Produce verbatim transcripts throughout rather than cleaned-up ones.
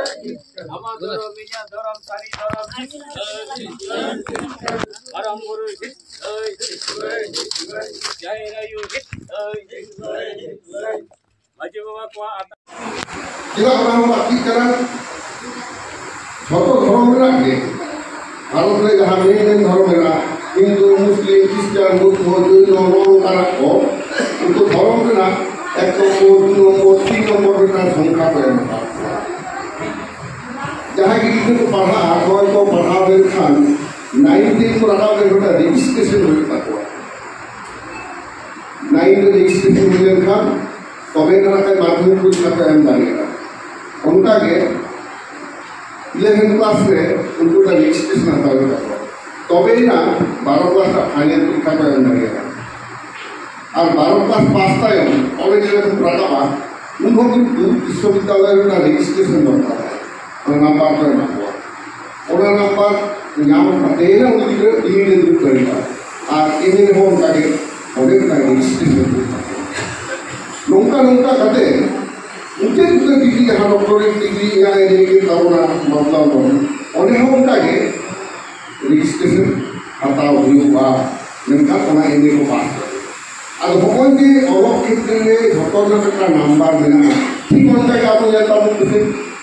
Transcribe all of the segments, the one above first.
ᱟᱢᱟᱜ ᱫᱷᱚᱨᱚᱢ, ᱤᱧᱟᱹᱜ ᱫᱷᱚᱨᱚᱢ, ᱥᱟᱹᱨᱤ ᱫᱷᱚᱨᱚᱢ᱾ ᱫᱷᱚᱨᱚᱢ ᱜᱩᱨᱩ ᱦᱤᱛ, ᱡᱟᱦᱮᱨ ᱟᱭᱳ ᱦᱤᱛ᱾ ᱢᱟᱹᱡᱷᱤ ᱵᱟᱵᱟ ᱠᱚᱣᱟᱜ ᱟᱛᱟ- ᱪᱮᱫᱟᱜ ᱚᱱᱟ ᱦᱚᱸ ᱞᱟᱹᱠᱛᱤᱜ ᱠᱟᱱᱟ? ᱡᱷᱚᱛᱚ ᱫᱷᱚᱨᱚᱢ ᱨᱮᱱᱟᱜ ᱜᱮ, ᱵᱷᱟᱨᱚᱛ ᱨᱮ ᱡᱟᱦᱟᱸ ᱢᱮᱱ ᱫᱷᱚᱨᱚᱢ ᱢᱮᱱᱟᱜᱼᱟ, ᱦᱤᱱᱫᱩ, ᱢᱩᱥᱞᱤᱢ, ᱠᱷᱨᱤᱥᱴᱟᱱ, ᱵᱩᱫᱽᱫᱷᱚ, ᱡᱚᱭᱱᱚ, ᱱᱚᱜᱼᱚ ᱱᱚᱝᱠᱟᱱᱟᱜ ᱠᱚ, ᱩᱱᱠᱩ ᱫᱷᱚᱨᱚᱢ ᱨᱮᱱᱟᱜ ᱮᱠ ᱱᱚᱢᱵᱚᱨ, ᱫᱩ ᱱᱚᱢᱵᱚᱨ, ᱛᱤᱱ ᱱᱚᱢᱵᱚᱨ ᱨᱮᱱᱟᱜ ᱥᱚᱝᱠᱷᱟ ᱠᱚ ᱮᱢ ᱟᱠᱟᱫ ᱠᱚᱣᱟ᱾ ᱡᱟᱦᱟᱸᱭ ᱜᱮ ᱜᱤᱫᱽᱨᱟᱹ ᱠᱚ ᱯᱟᱲᱦᱟᱜᱼᱟ, ᱚᱠᱚᱭ ᱠᱚ ᱯᱟᱲᱦᱟᱣ ᱞᱮᱱᱠᱷᱟᱱ ᱱᱟᱭᱤᱱ ᱴᱮᱱ ᱠᱚ ᱨᱟᱠᱟᱵ ᱞᱮᱱᱠᱷᱟᱱ ᱨᱮᱡᱤᱥᱴᱨᱮᱥᱚᱱ ᱦᱩᱭᱩᱜ ᱛᱟᱠᱚᱣᱟ᱾ ᱱᱟᱭᱤᱱ ᱨᱮ ᱨᱮᱡᱤᱥᱴᱨᱮᱥᱚᱱ ᱦᱩᱭ ᱞᱮᱱᱠᱷᱟᱱ ᱛᱚᱵᱮ ᱮᱱᱟ ᱠᱷᱟᱱ ᱢᱟᱫᱽᱫᱷᱚᱢᱤᱠ ᱯᱚᱨᱤᱠᱠᱷᱟ ᱠᱚ ᱮᱢ ᱫᱟᱲᱮᱭᱟᱜᱼᱟ᱾ ᱚᱱᱠᱟᱜᱮ ᱤᱞᱮᱵᱷᱮᱱ ᱠᱞᱟᱥ ᱨᱮ ᱩᱱᱠᱩ ᱫᱚ ᱨᱮᱡᱤᱥᱴᱨᱮᱥᱚᱱ ᱦᱟᱛᱟᱣ ᱦᱩᱭᱩᱜ ᱛᱟᱠᱚᱣᱟ, ᱛᱚᱵᱮ ᱮᱱᱟ ᱵᱟᱨᱚ ᱠᱞᱟᱥ ᱨᱮᱱᱟᱜ ᱯᱷᱟᱭᱱᱮᱞ ᱯᱚᱨᱤᱠᱠᱷᱟ ᱠᱚ ᱮᱢ ᱫᱟᱲᱮᱭᱟᱜᱼᱟ᱾ ᱟᱨ ᱵᱟᱨᱚ ᱠᱞᱟᱥ ᱯᱟᱥ ᱛᱟᱭᱚᱢ ᱠᱚᱞᱮᱡᱽ ᱨᱮ ᱨᱟᱠᱟᱵᱟ, ᱩᱱᱦᱚᱸ ᱠᱤᱱᱛᱩ ᱵᱤᱥᱥᱚᱵᱤᱫᱽᱫᱟᱞᱚᱭ ᱨᱮᱱᱟᱜ ᱨᱮᱡᱤᱥᱴᱨᱮᱥᱚᱱ ᱫᱚᱨᱠᱟᱨ, ᱚᱱᱟ ᱱᱟᱢᱵᱟᱨ ᱠᱚ ᱮᱢᱟ ᱠᱚᱣᱟ᱾ ᱚᱱᱟ ᱱᱟᱢᱵᱟᱨ ᱧᱟᱢ ᱠᱟᱛᱮ ᱩᱱᱤ ᱜᱤᱫᱽᱨᱟᱹ ᱵᱤᱱᱤᱰ ᱮ ᱫᱩᱲᱩᱵ ᱫᱟᱲᱮᱭᱟᱜᱼᱟ᱾ ᱟᱨ ᱮᱢ ᱮ ᱨᱮᱦᱚᱸ ᱚᱱᱠᱟ ᱜᱮ ᱚᱸᱰᱮ ᱢᱤᱫᱴᱟᱝ ᱨᱮᱡᱤᱥᱴᱨᱮᱥᱚᱱ ᱦᱩᱭᱩᱜ ᱛᱟᱠᱚᱣᱟ᱾ ᱱᱚᱝᱠᱟ ᱱᱚᱝᱠᱟ ᱠᱟᱛᱮ ᱢᱩᱪᱟᱹᱫ ᱢᱩᱪᱟᱹᱫ ᱰᱤᱜᱽᱨᱤ, ᱡᱟᱦᱟᱸ ᱰᱚᱠᱴᱚᱨᱮᱴ ᱰᱤᱜᱽᱨᱤ ᱮᱢ ᱮ ᱰᱤᱜᱽᱨᱤ ᱛᱟᱵᱚᱱᱟ ᱵᱟᱯᱞᱟ ᱵᱚᱱ, ᱚᱸᱰᱮ ᱦᱚᱸ ᱚᱱᱠᱟ ᱜᱮ ᱨᱮᱡᱤᱥᱴᱨᱮᱥᱚᱱ ᱦᱟᱛᱟᱣ ᱦᱩᱭᱩᱜᱼᱟ, ᱢᱮᱱᱠᱷᱟᱱ ᱚᱱᱟ ᱮᱢ ᱮ ᱠᱚ ᱯᱟᱥ ᱠᱟᱛᱮ᱾ ᱟᱫᱚ ᱦᱚᱸᱜᱼᱚᱭ ᱡᱮ ᱚᱞᱚᱜ ᱠᱷᱮᱛᱨᱮ ᱨᱮ ᱡᱷᱚᱛᱚ ᱨᱮᱱᱟᱜ ᱢᱤᱫᱴᱟᱝ ᱱᱟᱢᱵᱟᱨ ᱢᱮᱱᱟᱜᱼᱟ, ᱴᱷᱤᱠ ᱚᱱᱠᱟ ᱜᱮ ᱟᱵᱚ ᱧᱮᱞ ᱛᱟᱵᱚᱱ ᱯᱮᱥᱮ,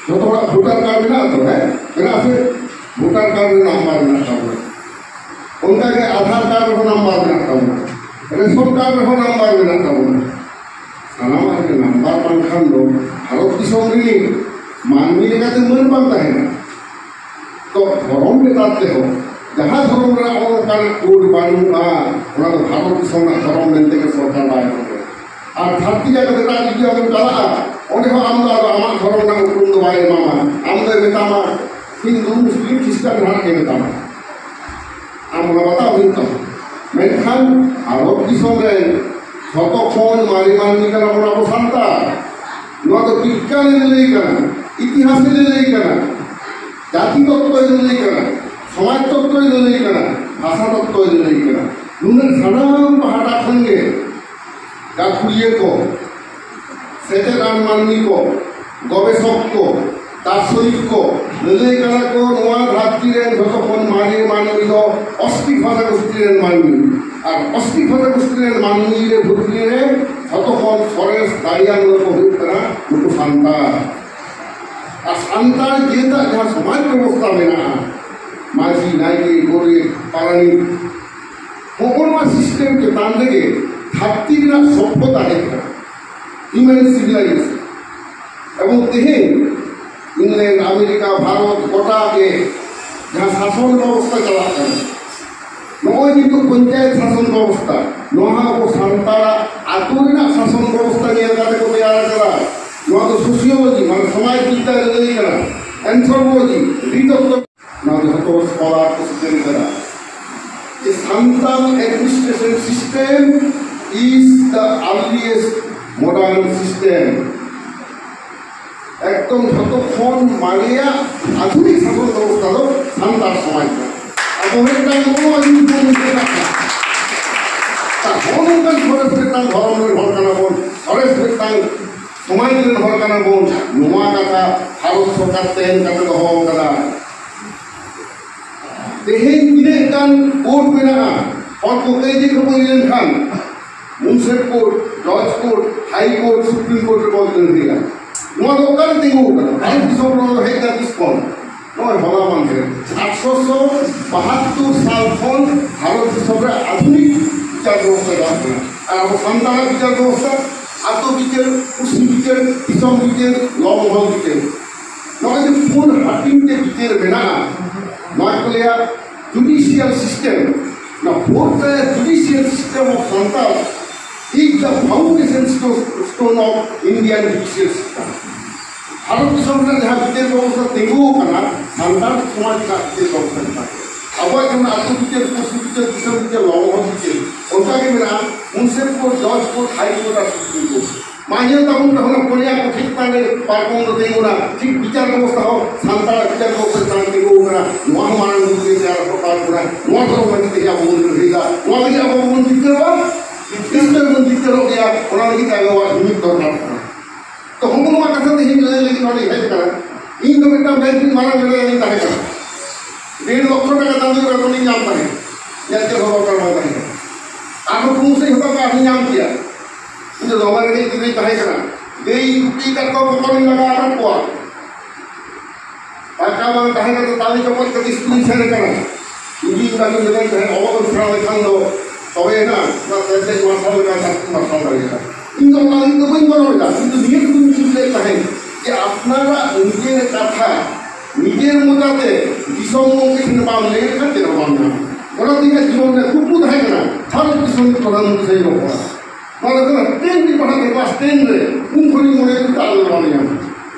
ᱡᱷᱚᱛᱚ ᱦᱚᱲᱟᱜ ᱵᱷᱳᱴᱟᱨ ᱠᱟᱨᱰ ᱢᱮᱱᱟᱜᱼᱟ ᱛᱚ, ᱦᱮᱸ? ᱢᱮᱱᱟᱜᱼᱟ ᱥᱮ? ᱵᱷᱳᱴᱟᱨ ᱠᱟᱨᱰ ᱨᱮ ᱱᱟᱢᱵᱟᱨ ᱢᱮᱱᱟᱜ ᱛᱟᱵᱚᱱᱟ, ᱚᱱᱠᱟ ᱜᱮ ᱟᱫᱷᱟᱨ ᱠᱟᱨᱰ ᱨᱮᱦᱚᱸ ᱱᱟᱢᱵᱟᱨ ᱢᱮᱱᱟᱜ ᱛᱟᱵᱚᱱᱟ, ᱨᱮᱥᱚᱱ ᱠᱟᱨᱰ ᱨᱮᱦᱚᱸ ᱱᱟᱢᱵᱟᱨ ᱢᱮᱱᱟᱜ ᱛᱟᱵᱚᱱᱟ᱾ ᱥᱟᱱᱟᱢᱟᱜ ᱨᱮ ᱱᱟᱢᱵᱟᱨ ᱵᱟᱝᱠᱷᱟᱱ ᱫᱚ ᱵᱷᱟᱨᱚᱛ ᱫᱤᱥᱚᱢ ᱨᱤᱱᱤᱡ ᱢᱟᱹᱱᱢᱤ ᱞᱮᱠᱟᱛᱮ ᱢᱟᱹᱱ ᱵᱟᱝ ᱛᱟᱦᱮᱱᱟ᱾ ᱛᱚ ᱫᱷᱚᱨᱚᱢ ᱵᱮᱯᱟᱨ ᱛᱮᱦᱚᱸ ᱡᱟᱦᱟᱸ ᱫᱷᱚᱨᱚᱢ ᱨᱮᱱᱟᱜ ᱚᱱᱠᱟᱱᱟᱜ ᱠᱳᱰ ᱵᱟᱹᱱᱩᱜᱼᱟ, ᱚᱱᱟ ᱫᱚ ᱵᱷᱟᱨᱚᱛ ᱫᱤᱥᱚᱢ ᱨᱮᱱᱟᱜ ᱫᱷᱚᱨᱚᱢ ᱢᱮᱱᱛᱮ ᱜᱮ ᱥᱚᱨᱠᱟᱨ ᱵᱟᱭ ᱢᱚᱱᱮᱭᱟ᱾ ᱟᱨ ᱫᱷᱟᱹᱨᱛᱤ ᱡᱟᱠᱟᱛ ᱮᱴᱟᱜ ᱡᱩᱫᱤ ᱟᱢᱮᱢ ᱪᱟᱞᱟᱜᱼᱟ, ᱚᱸᱰᱮ ᱦᱚᱸ ᱟᱢ ᱫᱚ ᱟᱫᱚ ᱟᱢᱟᱜ ᱫᱷᱚᱨᱚᱢ ᱨᱮᱱᱟᱜ ᱩᱯᱨᱩᱢ ᱫᱚ ᱵᱟᱭ ᱮᱢᱟᱢᱟ᱾ ᱟᱢ ᱫᱚᱭ ᱢᱮᱛᱟᱢᱟ ᱦᱤᱱᱫᱩ, ᱢᱩᱥᱞᱤᱢ, ᱠᱷᱨᱤᱥᱴᱟᱱ ᱡᱟᱦᱟᱸ ᱜᱮ ᱢᱮᱛᱟᱢᱟ, ᱟᱢ ᱚᱱᱟ ᱵᱟᱛᱟᱣ ᱦᱩᱭᱩᱜ ᱛᱟᱢᱟ᱾ ᱢᱮᱱᱠᱷᱟᱱ ᱵᱷᱟᱨᱚᱛ ᱫᱤᱥᱚᱢ ᱨᱮ ᱡᱷᱚᱛᱚ ᱠᱷᱚᱱ ᱢᱟᱨᱮ ᱢᱟᱹᱱᱢᱤ ᱠᱟᱱᱟ ᱵᱚᱱ ᱟᱵᱚ ᱥᱟᱱᱛᱟᱲ᱾ ᱱᱚᱣᱟ ᱫᱚ ᱵᱤᱜᱽᱜᱟᱱ ᱞᱟᱹᱞᱟᱹᱭ ᱠᱟᱱᱟ, ᱤᱛᱤᱦᱟᱥ ᱞᱟᱹᱞᱟᱹᱭ ᱠᱟᱱᱟ, ᱡᱟᱹᱛᱤ ᱛᱚᱛᱛᱚᱭ ᱞᱟᱹᱞᱟᱹᱭ ᱠᱟᱱᱟ, ᱥᱚᱢᱟᱡᱽ ᱛᱚᱛᱛᱚᱭ ᱞᱟᱹᱞᱟᱹᱭ ᱠᱟᱱᱟ, ᱵᱷᱟᱥᱟ ᱛᱚᱛᱛᱚᱭ ᱞᱟᱹᱞᱟᱹᱭ ᱠᱟᱱᱟ᱾ ᱱᱩᱱᱟᱹᱜ ᱥᱟᱱᱟᱢ ᱯᱟᱦᱴᱟ ᱠᱷᱚᱱ ᱜᱮ ᱜᱟᱹᱠᱷᱩᱲᱤᱭᱟᱹ ᱠᱚ, ᱥᱮᱪᱮᱫ ᱟᱱ ᱢᱟᱹᱱᱢᱤ ᱠᱚ, ᱜᱚᱵᱮᱥᱚᱠ ᱠᱚ, ᱫᱟᱨᱥᱚᱱᱤᱠ ᱠᱚ ᱞᱟᱹᱞᱟᱹᱭ ᱠᱟᱱᱟ ᱠᱚ, ᱱᱚᱣᱟ ᱫᱷᱟᱹᱨᱛᱤ ᱨᱮᱱ ᱡᱷᱚᱛᱚ ᱠᱷᱚᱱ ᱢᱟᱨᱮ ᱢᱟᱹᱱᱢᱤ ᱫᱚ ᱚᱥᱴᱤ ᱵᱷᱟᱥᱟ ᱜᱳᱥᱴᱤ ᱨᱮᱱ ᱢᱟᱹᱱᱢᱤ᱾ ᱟᱨ ᱚᱥᱴᱤ ᱵᱷᱟᱥᱟ ᱜᱳᱥᱴᱤ ᱨᱮᱱ ᱢᱟᱹᱱᱢᱤ ᱨᱮ ᱵᱷᱤᱛᱨᱤ ᱨᱮ ᱡᱷᱚᱛᱚ ᱠᱷᱚᱱ ᱥᱚᱨᱮᱥ ᱫᱟᱲᱮᱭᱟᱱ ᱫᱚᱠᱚ ᱦᱩᱭᱩᱜ ᱠᱟᱱᱟ ᱱᱩᱠᱩ ᱥᱟᱱᱛᱟᱲ᱾ ᱟᱨ ᱥᱟᱱᱛᱟᱲ ᱡᱟᱹᱛᱟᱜ ᱡᱟᱦᱟᱸ ᱥᱚᱢᱟᱡᱽ ᱵᱮᱵᱚᱥᱛᱷᱟ ᱢᱮᱱᱟᱜᱼᱟ, ᱢᱟᱹᱡᱷᱤ, ᱱᱟᱭᱠᱮ, ᱜᱚᱰᱮᱛ, ᱯᱟᱨᱟᱱᱤᱠ, ᱦᱚᱸᱜᱼᱚ ᱱᱚᱣᱟ ᱥᱤᱥᱴᱮᱢ ᱪᱮᱛᱟᱱ ᱨᱮᱜᱮ ᱫᱷᱟᱹᱨᱛᱤ ᱨᱮᱱᱟᱜ ᱥᱚᱵᱷᱚᱛᱟ ᱦᱮᱡ ᱠᱟᱱᱟ, ᱦᱤᱭᱩᱢᱮᱱ ᱥᱤᱵᱷᱤᱞᱟᱭᱡᱮᱥᱚᱱ᱾ ᱮᱵᱚᱝ ᱛᱮᱦᱮᱧ ᱤᱝᱞᱮᱱᱰ, ᱟᱢᱮᱨᱤᱠᱟ, ᱵᱷᱟᱨᱚᱛ ᱜᱚᱴᱟ ᱜᱮ ᱡᱟᱦᱟᱸ ᱥᱟᱥᱚᱱ ᱵᱮᱵᱚᱥᱛᱷᱟ ᱪᱟᱞᱟᱜ ᱠᱟᱱᱟ, ᱱᱚᱜᱼᱚᱭ ᱱᱤᱛᱚᱜ ᱯᱚᱧᱪᱟᱭᱮᱛ ᱥᱟᱥᱚᱱ ᱵᱮᱵᱚᱥᱛᱷᱟ, ᱱᱚᱣᱟ ᱦᱚᱸ ᱟᱵᱚ ᱥᱟᱱᱛᱟᱲᱟᱜ ᱟᱹᱛᱩ ᱨᱮᱱᱟᱜ ᱥᱟᱥᱚᱱ ᱵᱮᱵᱚᱥᱛᱷᱟ ᱧᱮᱞ ᱠᱟᱛᱮ ᱠᱚ ᱛᱮᱭᱟᱨ ᱟᱠᱟᱫᱟ᱾ ᱱᱚᱣᱟ ᱫᱚ ᱥᱳᱥᱤᱭᱳᱞᱚᱡᱤ, ᱢᱟᱱᱮ ᱥᱚᱢᱟᱡᱽ ᱵᱤᱫᱽᱫᱟᱹ ᱞᱟᱹᱭ ᱠᱟᱱᱟ, ᱮᱱᱛᱷᱨᱳᱯᱳᱞᱚᱡᱤ, ᱱᱨᱤᱛᱚᱛᱛᱚ, ᱱᱚᱣᱟ ᱫᱚ ᱡᱷᱚᱛᱚ ᱥᱠᱚᱞᱟᱨ ᱠᱚ ᱥᱤᱠᱟᱹᱨ ᱠᱟᱫᱟ᱾ The Santal administration system is the earliest modern system. ᱮᱠᱫᱚᱢ ᱡᱷᱚᱛᱚ ᱠᱷᱚᱱ ᱢᱟᱨᱮᱭᱟᱜ ᱟᱫᱷᱩᱱᱤᱠ ᱥᱟᱥᱚᱱ ᱵᱮᱵᱚᱥᱛᱷᱟ ᱫᱚ ᱥᱟᱱᱛᱟᱲ ᱥᱚᱢᱟᱡᱽ ᱠᱟᱱᱟ᱾ ᱟᱵᱚ ᱢᱤᱫᱴᱟᱝ ᱱᱚᱣᱟ ᱧᱩᱛᱩᱢ ᱢᱮᱱᱟᱜᱼᱟ᱾ ᱛᱟ ᱱᱚᱜᱼᱚ ᱱᱚᱝᱠᱟᱱ ᱥᱚᱨᱮᱥ ᱢᱤᱫᱴᱟᱝ ᱫᱷᱚᱨᱚᱢ ᱨᱮᱱ ᱦᱚᱲ ᱠᱟᱱᱟ ᱵᱚᱱ, ᱥᱚᱨᱮᱥ ᱢᱤᱫᱴᱟᱝ ᱥᱚᱢᱟᱡᱽ ᱨᱮᱱ ᱦᱚᱲ ᱠᱟᱱᱟ ᱵᱚᱱ, ᱱᱚᱣᱟ ᱠᱟᱛᱷᱟ ᱵᱷᱟᱨᱚᱛ ᱥᱚᱨᱠᱟᱨ ᱛᱮᱦᱮᱧ ᱠᱟᱛᱮ ᱫᱚᱦᱚ ᱟᱠᱟᱫᱟ᱾ ᱛᱮᱦᱮᱧ ᱛᱤᱱᱟᱹᱜ ᱜᱟᱱ ᱠᱳᱨᱴ ᱢᱮᱱᱟᱜᱼᱟ, ᱦᱚᱲ ᱠᱚ ᱠᱟᱹᱭᱡᱟᱹ ᱠᱷᱟᱹᱯᱟᱹᱨᱤ ᱞᱮᱱᱠᱷᱟᱱ ᱢᱩᱱᱥᱤᱯ ᱠᱳᱨᱴ, ᱡᱚᱡᱽ court, high court, supreme court ᱨᱮᱵᱚᱱ ᱞᱟᱹᱲᱦᱟᱹᱭᱟ᱾ ᱱᱚᱣᱟ ᱫᱚ ᱚᱠᱟᱨᱮ ᱛᱤᱸᱜᱩ ᱟᱠᱟᱱᱟ? ᱵᱷᱟᱨᱚᱛ ᱫᱤᱥᱚᱢ ᱨᱮ ᱱᱚᱣᱟ ᱫᱚ ᱦᱮᱡ ᱮᱱᱟ ᱛᱤᱥ ᱠᱷᱚᱱ? ᱱᱚᱜᱼᱚᱭ ᱦᱚᱞᱟ ᱢᱟᱦᱫᱮᱨ, ᱟᱴᱷᱨᱚᱥᱚ ᱵᱟᱦᱟᱛᱛᱳᱨ ᱥᱟᱞ ᱠᱷᱚᱱ ᱵᱷᱟᱨᱚᱛ ᱫᱤᱥᱚᱢ ᱨᱮ ᱟᱫᱷᱩᱱᱤᱠ ᱵᱤᱪᱟᱨ ᱵᱮᱵᱚᱥᱛᱷᱟ ᱪᱟᱞᱟᱜ ᱠᱟᱱᱟ᱾ ᱟᱨ ᱟᱵᱚ ᱥᱟᱱᱛᱟᱲᱟᱜ ᱵᱤᱪᱟᱨ ᱵᱮᱵᱚᱥᱛᱷᱟ, ᱟᱛᱳ ᱵᱤᱪᱟᱹᱨ, ᱠᱩᱥᱤ ᱵᱤᱪᱟᱹᱨ, ᱫᱤᱥᱚᱢ ᱵᱤᱪᱟᱹᱨ, ᱞᱚ ᱢᱚᱦᱚᱞ ᱵᱤᱪᱟᱹᱨ, ᱱᱚᱜᱼᱚᱭ ᱡᱮ ᱯᱩᱱ ᱦᱟᱹᱴᱤᱧ ᱛᱮ ᱵᱤᱪᱟᱹᱨ ᱢᱮᱱᱟᱜᱼᱟ, ᱱᱚᱣᱟ ᱠᱚ ᱞᱟᱹᱭᱟ judicial system. ᱱᱚᱣᱟ fourth judicial system of Santal is the foundation sto- stone of Indian judicial system. Bharat ᱫᱤᱥᱚᱢ ᱨᱮᱱᱟᱜ ᱡᱟᱦᱟᱸ ᱵᱤᱪᱟᱹᱨ ᱵᱮᱵᱚᱥᱛᱷᱟ ᱛᱤᱸᱜᱩ ᱟᱠᱟᱱᱟ, ᱥᱟᱱᱛᱟᱲ ᱥᱚᱢᱟᱡᱽ ᱨᱮᱱᱟᱜ ᱵᱤᱪᱟᱹᱨ ᱵᱮᱵᱚᱥᱛᱷᱟ ᱪᱮᱛᱟᱱ ᱨᱮ᱾ ᱟᱵᱚᱣᱟᱜ ᱡᱮᱢᱚᱱ ᱟᱹᱛᱩ ᱵᱤᱪᱟᱹᱨ, ᱠᱩᱥᱤ ᱵᱤᱪᱟᱹᱨ, ᱫᱤᱥᱚᱢ ᱵᱤᱪᱟᱹᱨ, ᱞᱚ ᱢᱚᱦᱚᱞ ᱵᱤᱪᱟᱹᱨ, ᱚᱱᱠᱟ ᱜᱮ ᱢᱮᱱᱟᱜᱼᱟ ᱢᱩᱱᱥᱤᱯ ᱠᱳᱨᱴ, ᱡᱚᱡᱽ ᱠᱳᱨᱴ, ᱦᱟᱭ ᱠᱳᱨᱴ ᱟᱨ ᱥᱩᱯᱨᱤᱢ ᱠᱳᱨᱴ᱾ ᱢᱟ ᱧᱮᱞ ᱛᱟᱵᱚᱱ ᱯᱮ, ᱚᱱᱟ ᱯᱩᱱᱭᱟ ᱠᱚᱴᱷᱤ ᱪᱮᱛᱟᱱ ᱨᱮ ᱯᱟᱨᱠᱚᱢ ᱫᱚ ᱛᱤᱸᱜᱩᱱᱟ, ᱴᱷᱤᱠ ᱵᱤᱪᱟᱨ ᱵᱮᱵᱚᱥᱛᱷᱟ ᱦᱚᱸ ᱥᱟᱱᱛᱟᱲᱟᱜ ᱵᱤᱪᱟᱨ ᱵᱮᱵᱚᱥᱛᱷᱟ ᱪᱮᱛᱟᱱ ᱨᱮ ᱛᱤᱸᱜᱩ ᱟᱠᱟᱱᱟ᱾ ᱱᱚᱣᱟ ᱦᱚᱸ ᱢᱟᱨᱟᱝ ᱵᱩᱨᱩ ᱜᱮ ᱛᱮᱭᱟᱨ ᱦᱚᱴᱚ ᱠᱟᱜ ᱵᱚᱱᱟ, ᱱᱚᱣᱟ ᱫᱷᱚᱨᱚᱢ ᱢᱟᱹᱡᱷᱤ ᱛᱮᱜᱮ ᱟᱵᱚ ᱵᱚᱱ ᱞᱟᱹᱲᱦᱟᱹᱭ ᱫᱟ᱾ ᱱᱚᱣᱟ ᱞᱟᱹᱜᱤᱫ ᱟᱵᱚ ᱵᱚᱱ ᱡᱤᱛᱠᱟᱹᱨᱚᱜᱼᱟ, ᱱᱤᱥᱪᱚᱭ ᱵᱚᱱ ᱡᱤᱛᱠᱟᱹᱨᱚᱜ ᱜᱮᱭᱟ᱾ ᱚᱱᱟ ᱞᱟᱹᱜᱤᱫ ᱟᱵᱚᱣᱟᱜ ᱡᱩᱢᱤᱫ ᱫᱚᱨᱠᱟᱨ ᱠᱟᱱᱟ᱾ ᱛᱚ ᱦᱚᱸᱜᱼᱚ ᱱᱚᱣᱟ ᱠᱟᱛᱷᱟ ᱛᱮᱦᱮᱧ ᱞᱟᱹᱭ ᱞᱟᱹᱜᱤᱫ ᱱᱚᱰᱮ ᱦᱮᱡ ᱟᱠᱟᱱᱟ᱾ ᱢᱤᱫᱴᱟᱝ ᱵᱮᱝᱠ ᱨᱤᱱ ᱢᱟᱨᱟᱝ ᱢᱮᱱᱮᱡᱟᱨ ᱤᱧ ᱛᱟᱦᱮᱸ ᱠᱟᱱᱟ᱾ ᱰᱮᱲ ᱞᱚᱠᱷᱚ ᱴᱟᱠᱟ ᱪᱟᱸᱫᱳ ᱨᱮ ᱵᱮᱛᱚᱱ ᱤᱧ ᱧᱟᱢ ᱛᱟᱦᱮᱸᱫ᱾ ᱤᱧᱟᱹᱜ ᱪᱮᱫ ᱦᱚᱸ ᱫᱚᱨᱠᱟᱨ ᱵᱟᱝ ᱛᱟᱦᱮᱸ ᱠᱟᱱᱟ᱾ ᱟᱨᱦᱚᱸ ᱯᱩᱱ ᱥᱮᱫ ᱦᱚᱸ ᱟᱨᱦᱚᱸ ᱧᱟᱢ ᱠᱮᱭᱟ᱾ ᱤᱧ ᱫᱚ ᱫᱚᱢᱮ ᱨᱮᱸᱜᱮᱡ ᱜᱤᱫᱽᱨᱟᱹᱧ ᱛᱟᱦᱮᱸ ᱠᱟᱱᱟ᱾ ᱫᱮᱭ ᱨᱩᱴᱤ ᱠᱟᱴᱠᱚᱢ ᱵᱚᱛᱚᱨ ᱤᱧ ᱞᱟᱜᱟ ᱟᱠᱟᱫ ᱠᱚᱣᱟ᱾ ᱴᱟᱠᱟ ᱵᱟᱝ ᱛᱟᱦᱮᱸ ᱠᱟᱱᱟ, ᱛᱟᱞᱮ ᱪᱚᱯᱚᱡ ᱠᱟᱛᱮ ᱥᱠᱩᱞᱤᱧ ᱥᱮᱱ ᱟᱠᱟᱱᱟ᱾ ᱤᱧ ᱫᱚ ᱤᱧ ᱢᱮᱱᱮᱫ ᱛᱟᱦᱮᱸᱫ, ᱚᱞᱚᱜ ᱮᱢ ᱥᱮᱬᱟ ᱞᱮᱠᱷᱟᱱ ᱫᱚ ᱛᱚᱵᱮ ᱮᱱᱟ ᱱᱚᱣᱟ ᱥᱮᱪᱮᱫ ᱢᱟᱨᱥᱟᱞ ᱞᱮᱠᱟ ᱪᱟᱹᱠᱨᱤ ᱢᱟᱨᱥᱟᱞ ᱫᱟᱲᱮᱭᱟᱜᱼᱟ᱾ ᱤᱧ ᱫᱚ ᱚᱱᱟ ᱞᱟᱹᱜᱤᱫ ᱫᱚ ᱵᱟᱹᱧ ᱜᱚᱨᱚᱵᱮᱫᱟ, ᱤᱧ ᱫᱚ ᱱᱤᱭᱟᱹ ᱴᱩᱠᱩᱧ ᱪᱤᱱᱛᱟᱹᱭᱮᱫ ᱛᱟᱦᱮᱸᱫ ᱡᱮ ᱟᱯᱱᱟᱨᱟᱜ ᱱᱤᱡᱮᱨ ᱠᱟᱛᱷᱟ ᱱᱤᱡᱮᱨ ᱢᱚᱪᱟᱛᱮ ᱫᱤᱥᱚᱢ ᱜᱚᱢᱠᱮ ᱴᱷᱮᱱ ᱵᱟᱢ ᱞᱟᱹᱭ ᱞᱮᱠᱷᱟᱱ ᱪᱮᱫ ᱦᱚᱸ ᱵᱟᱢ ᱧᱟᱢᱟ᱾ ᱚᱱᱟ ᱛᱮ ᱤᱧᱟᱹᱜ ᱡᱤᱵᱚᱱ ᱨᱮ ᱠᱩᱠᱢᱩ ᱛᱟᱦᱮᱸ ᱠᱟᱱᱟ ᱵᱷᱟᱨᱚᱛ ᱫᱤᱥᱚᱢ ᱨᱤᱱᱤᱡ ᱯᱨᱚᱫᱷᱟᱱ ᱢᱚᱱᱛᱨᱤ ᱥᱟᱹᱦᱤ ᱵᱟᱵᱟ᱾ ᱱᱚᱣᱟ ᱫᱚ ᱠᱟᱱᱟ ᱴᱮᱱ ᱨᱤᱧ ᱯᱟᱲᱦᱟᱜ ᱠᱟᱱᱟ, ᱠᱞᱟᱥ ᱴᱮᱱ ᱨᱮ, ᱩᱱ ᱠᱷᱚᱱᱤᱧ ᱢᱚᱱᱮ ᱠᱮᱫᱟ ᱟᱞᱮ ᱫᱚ ᱵᱟᱞᱮ ᱧᱟᱢᱟ᱾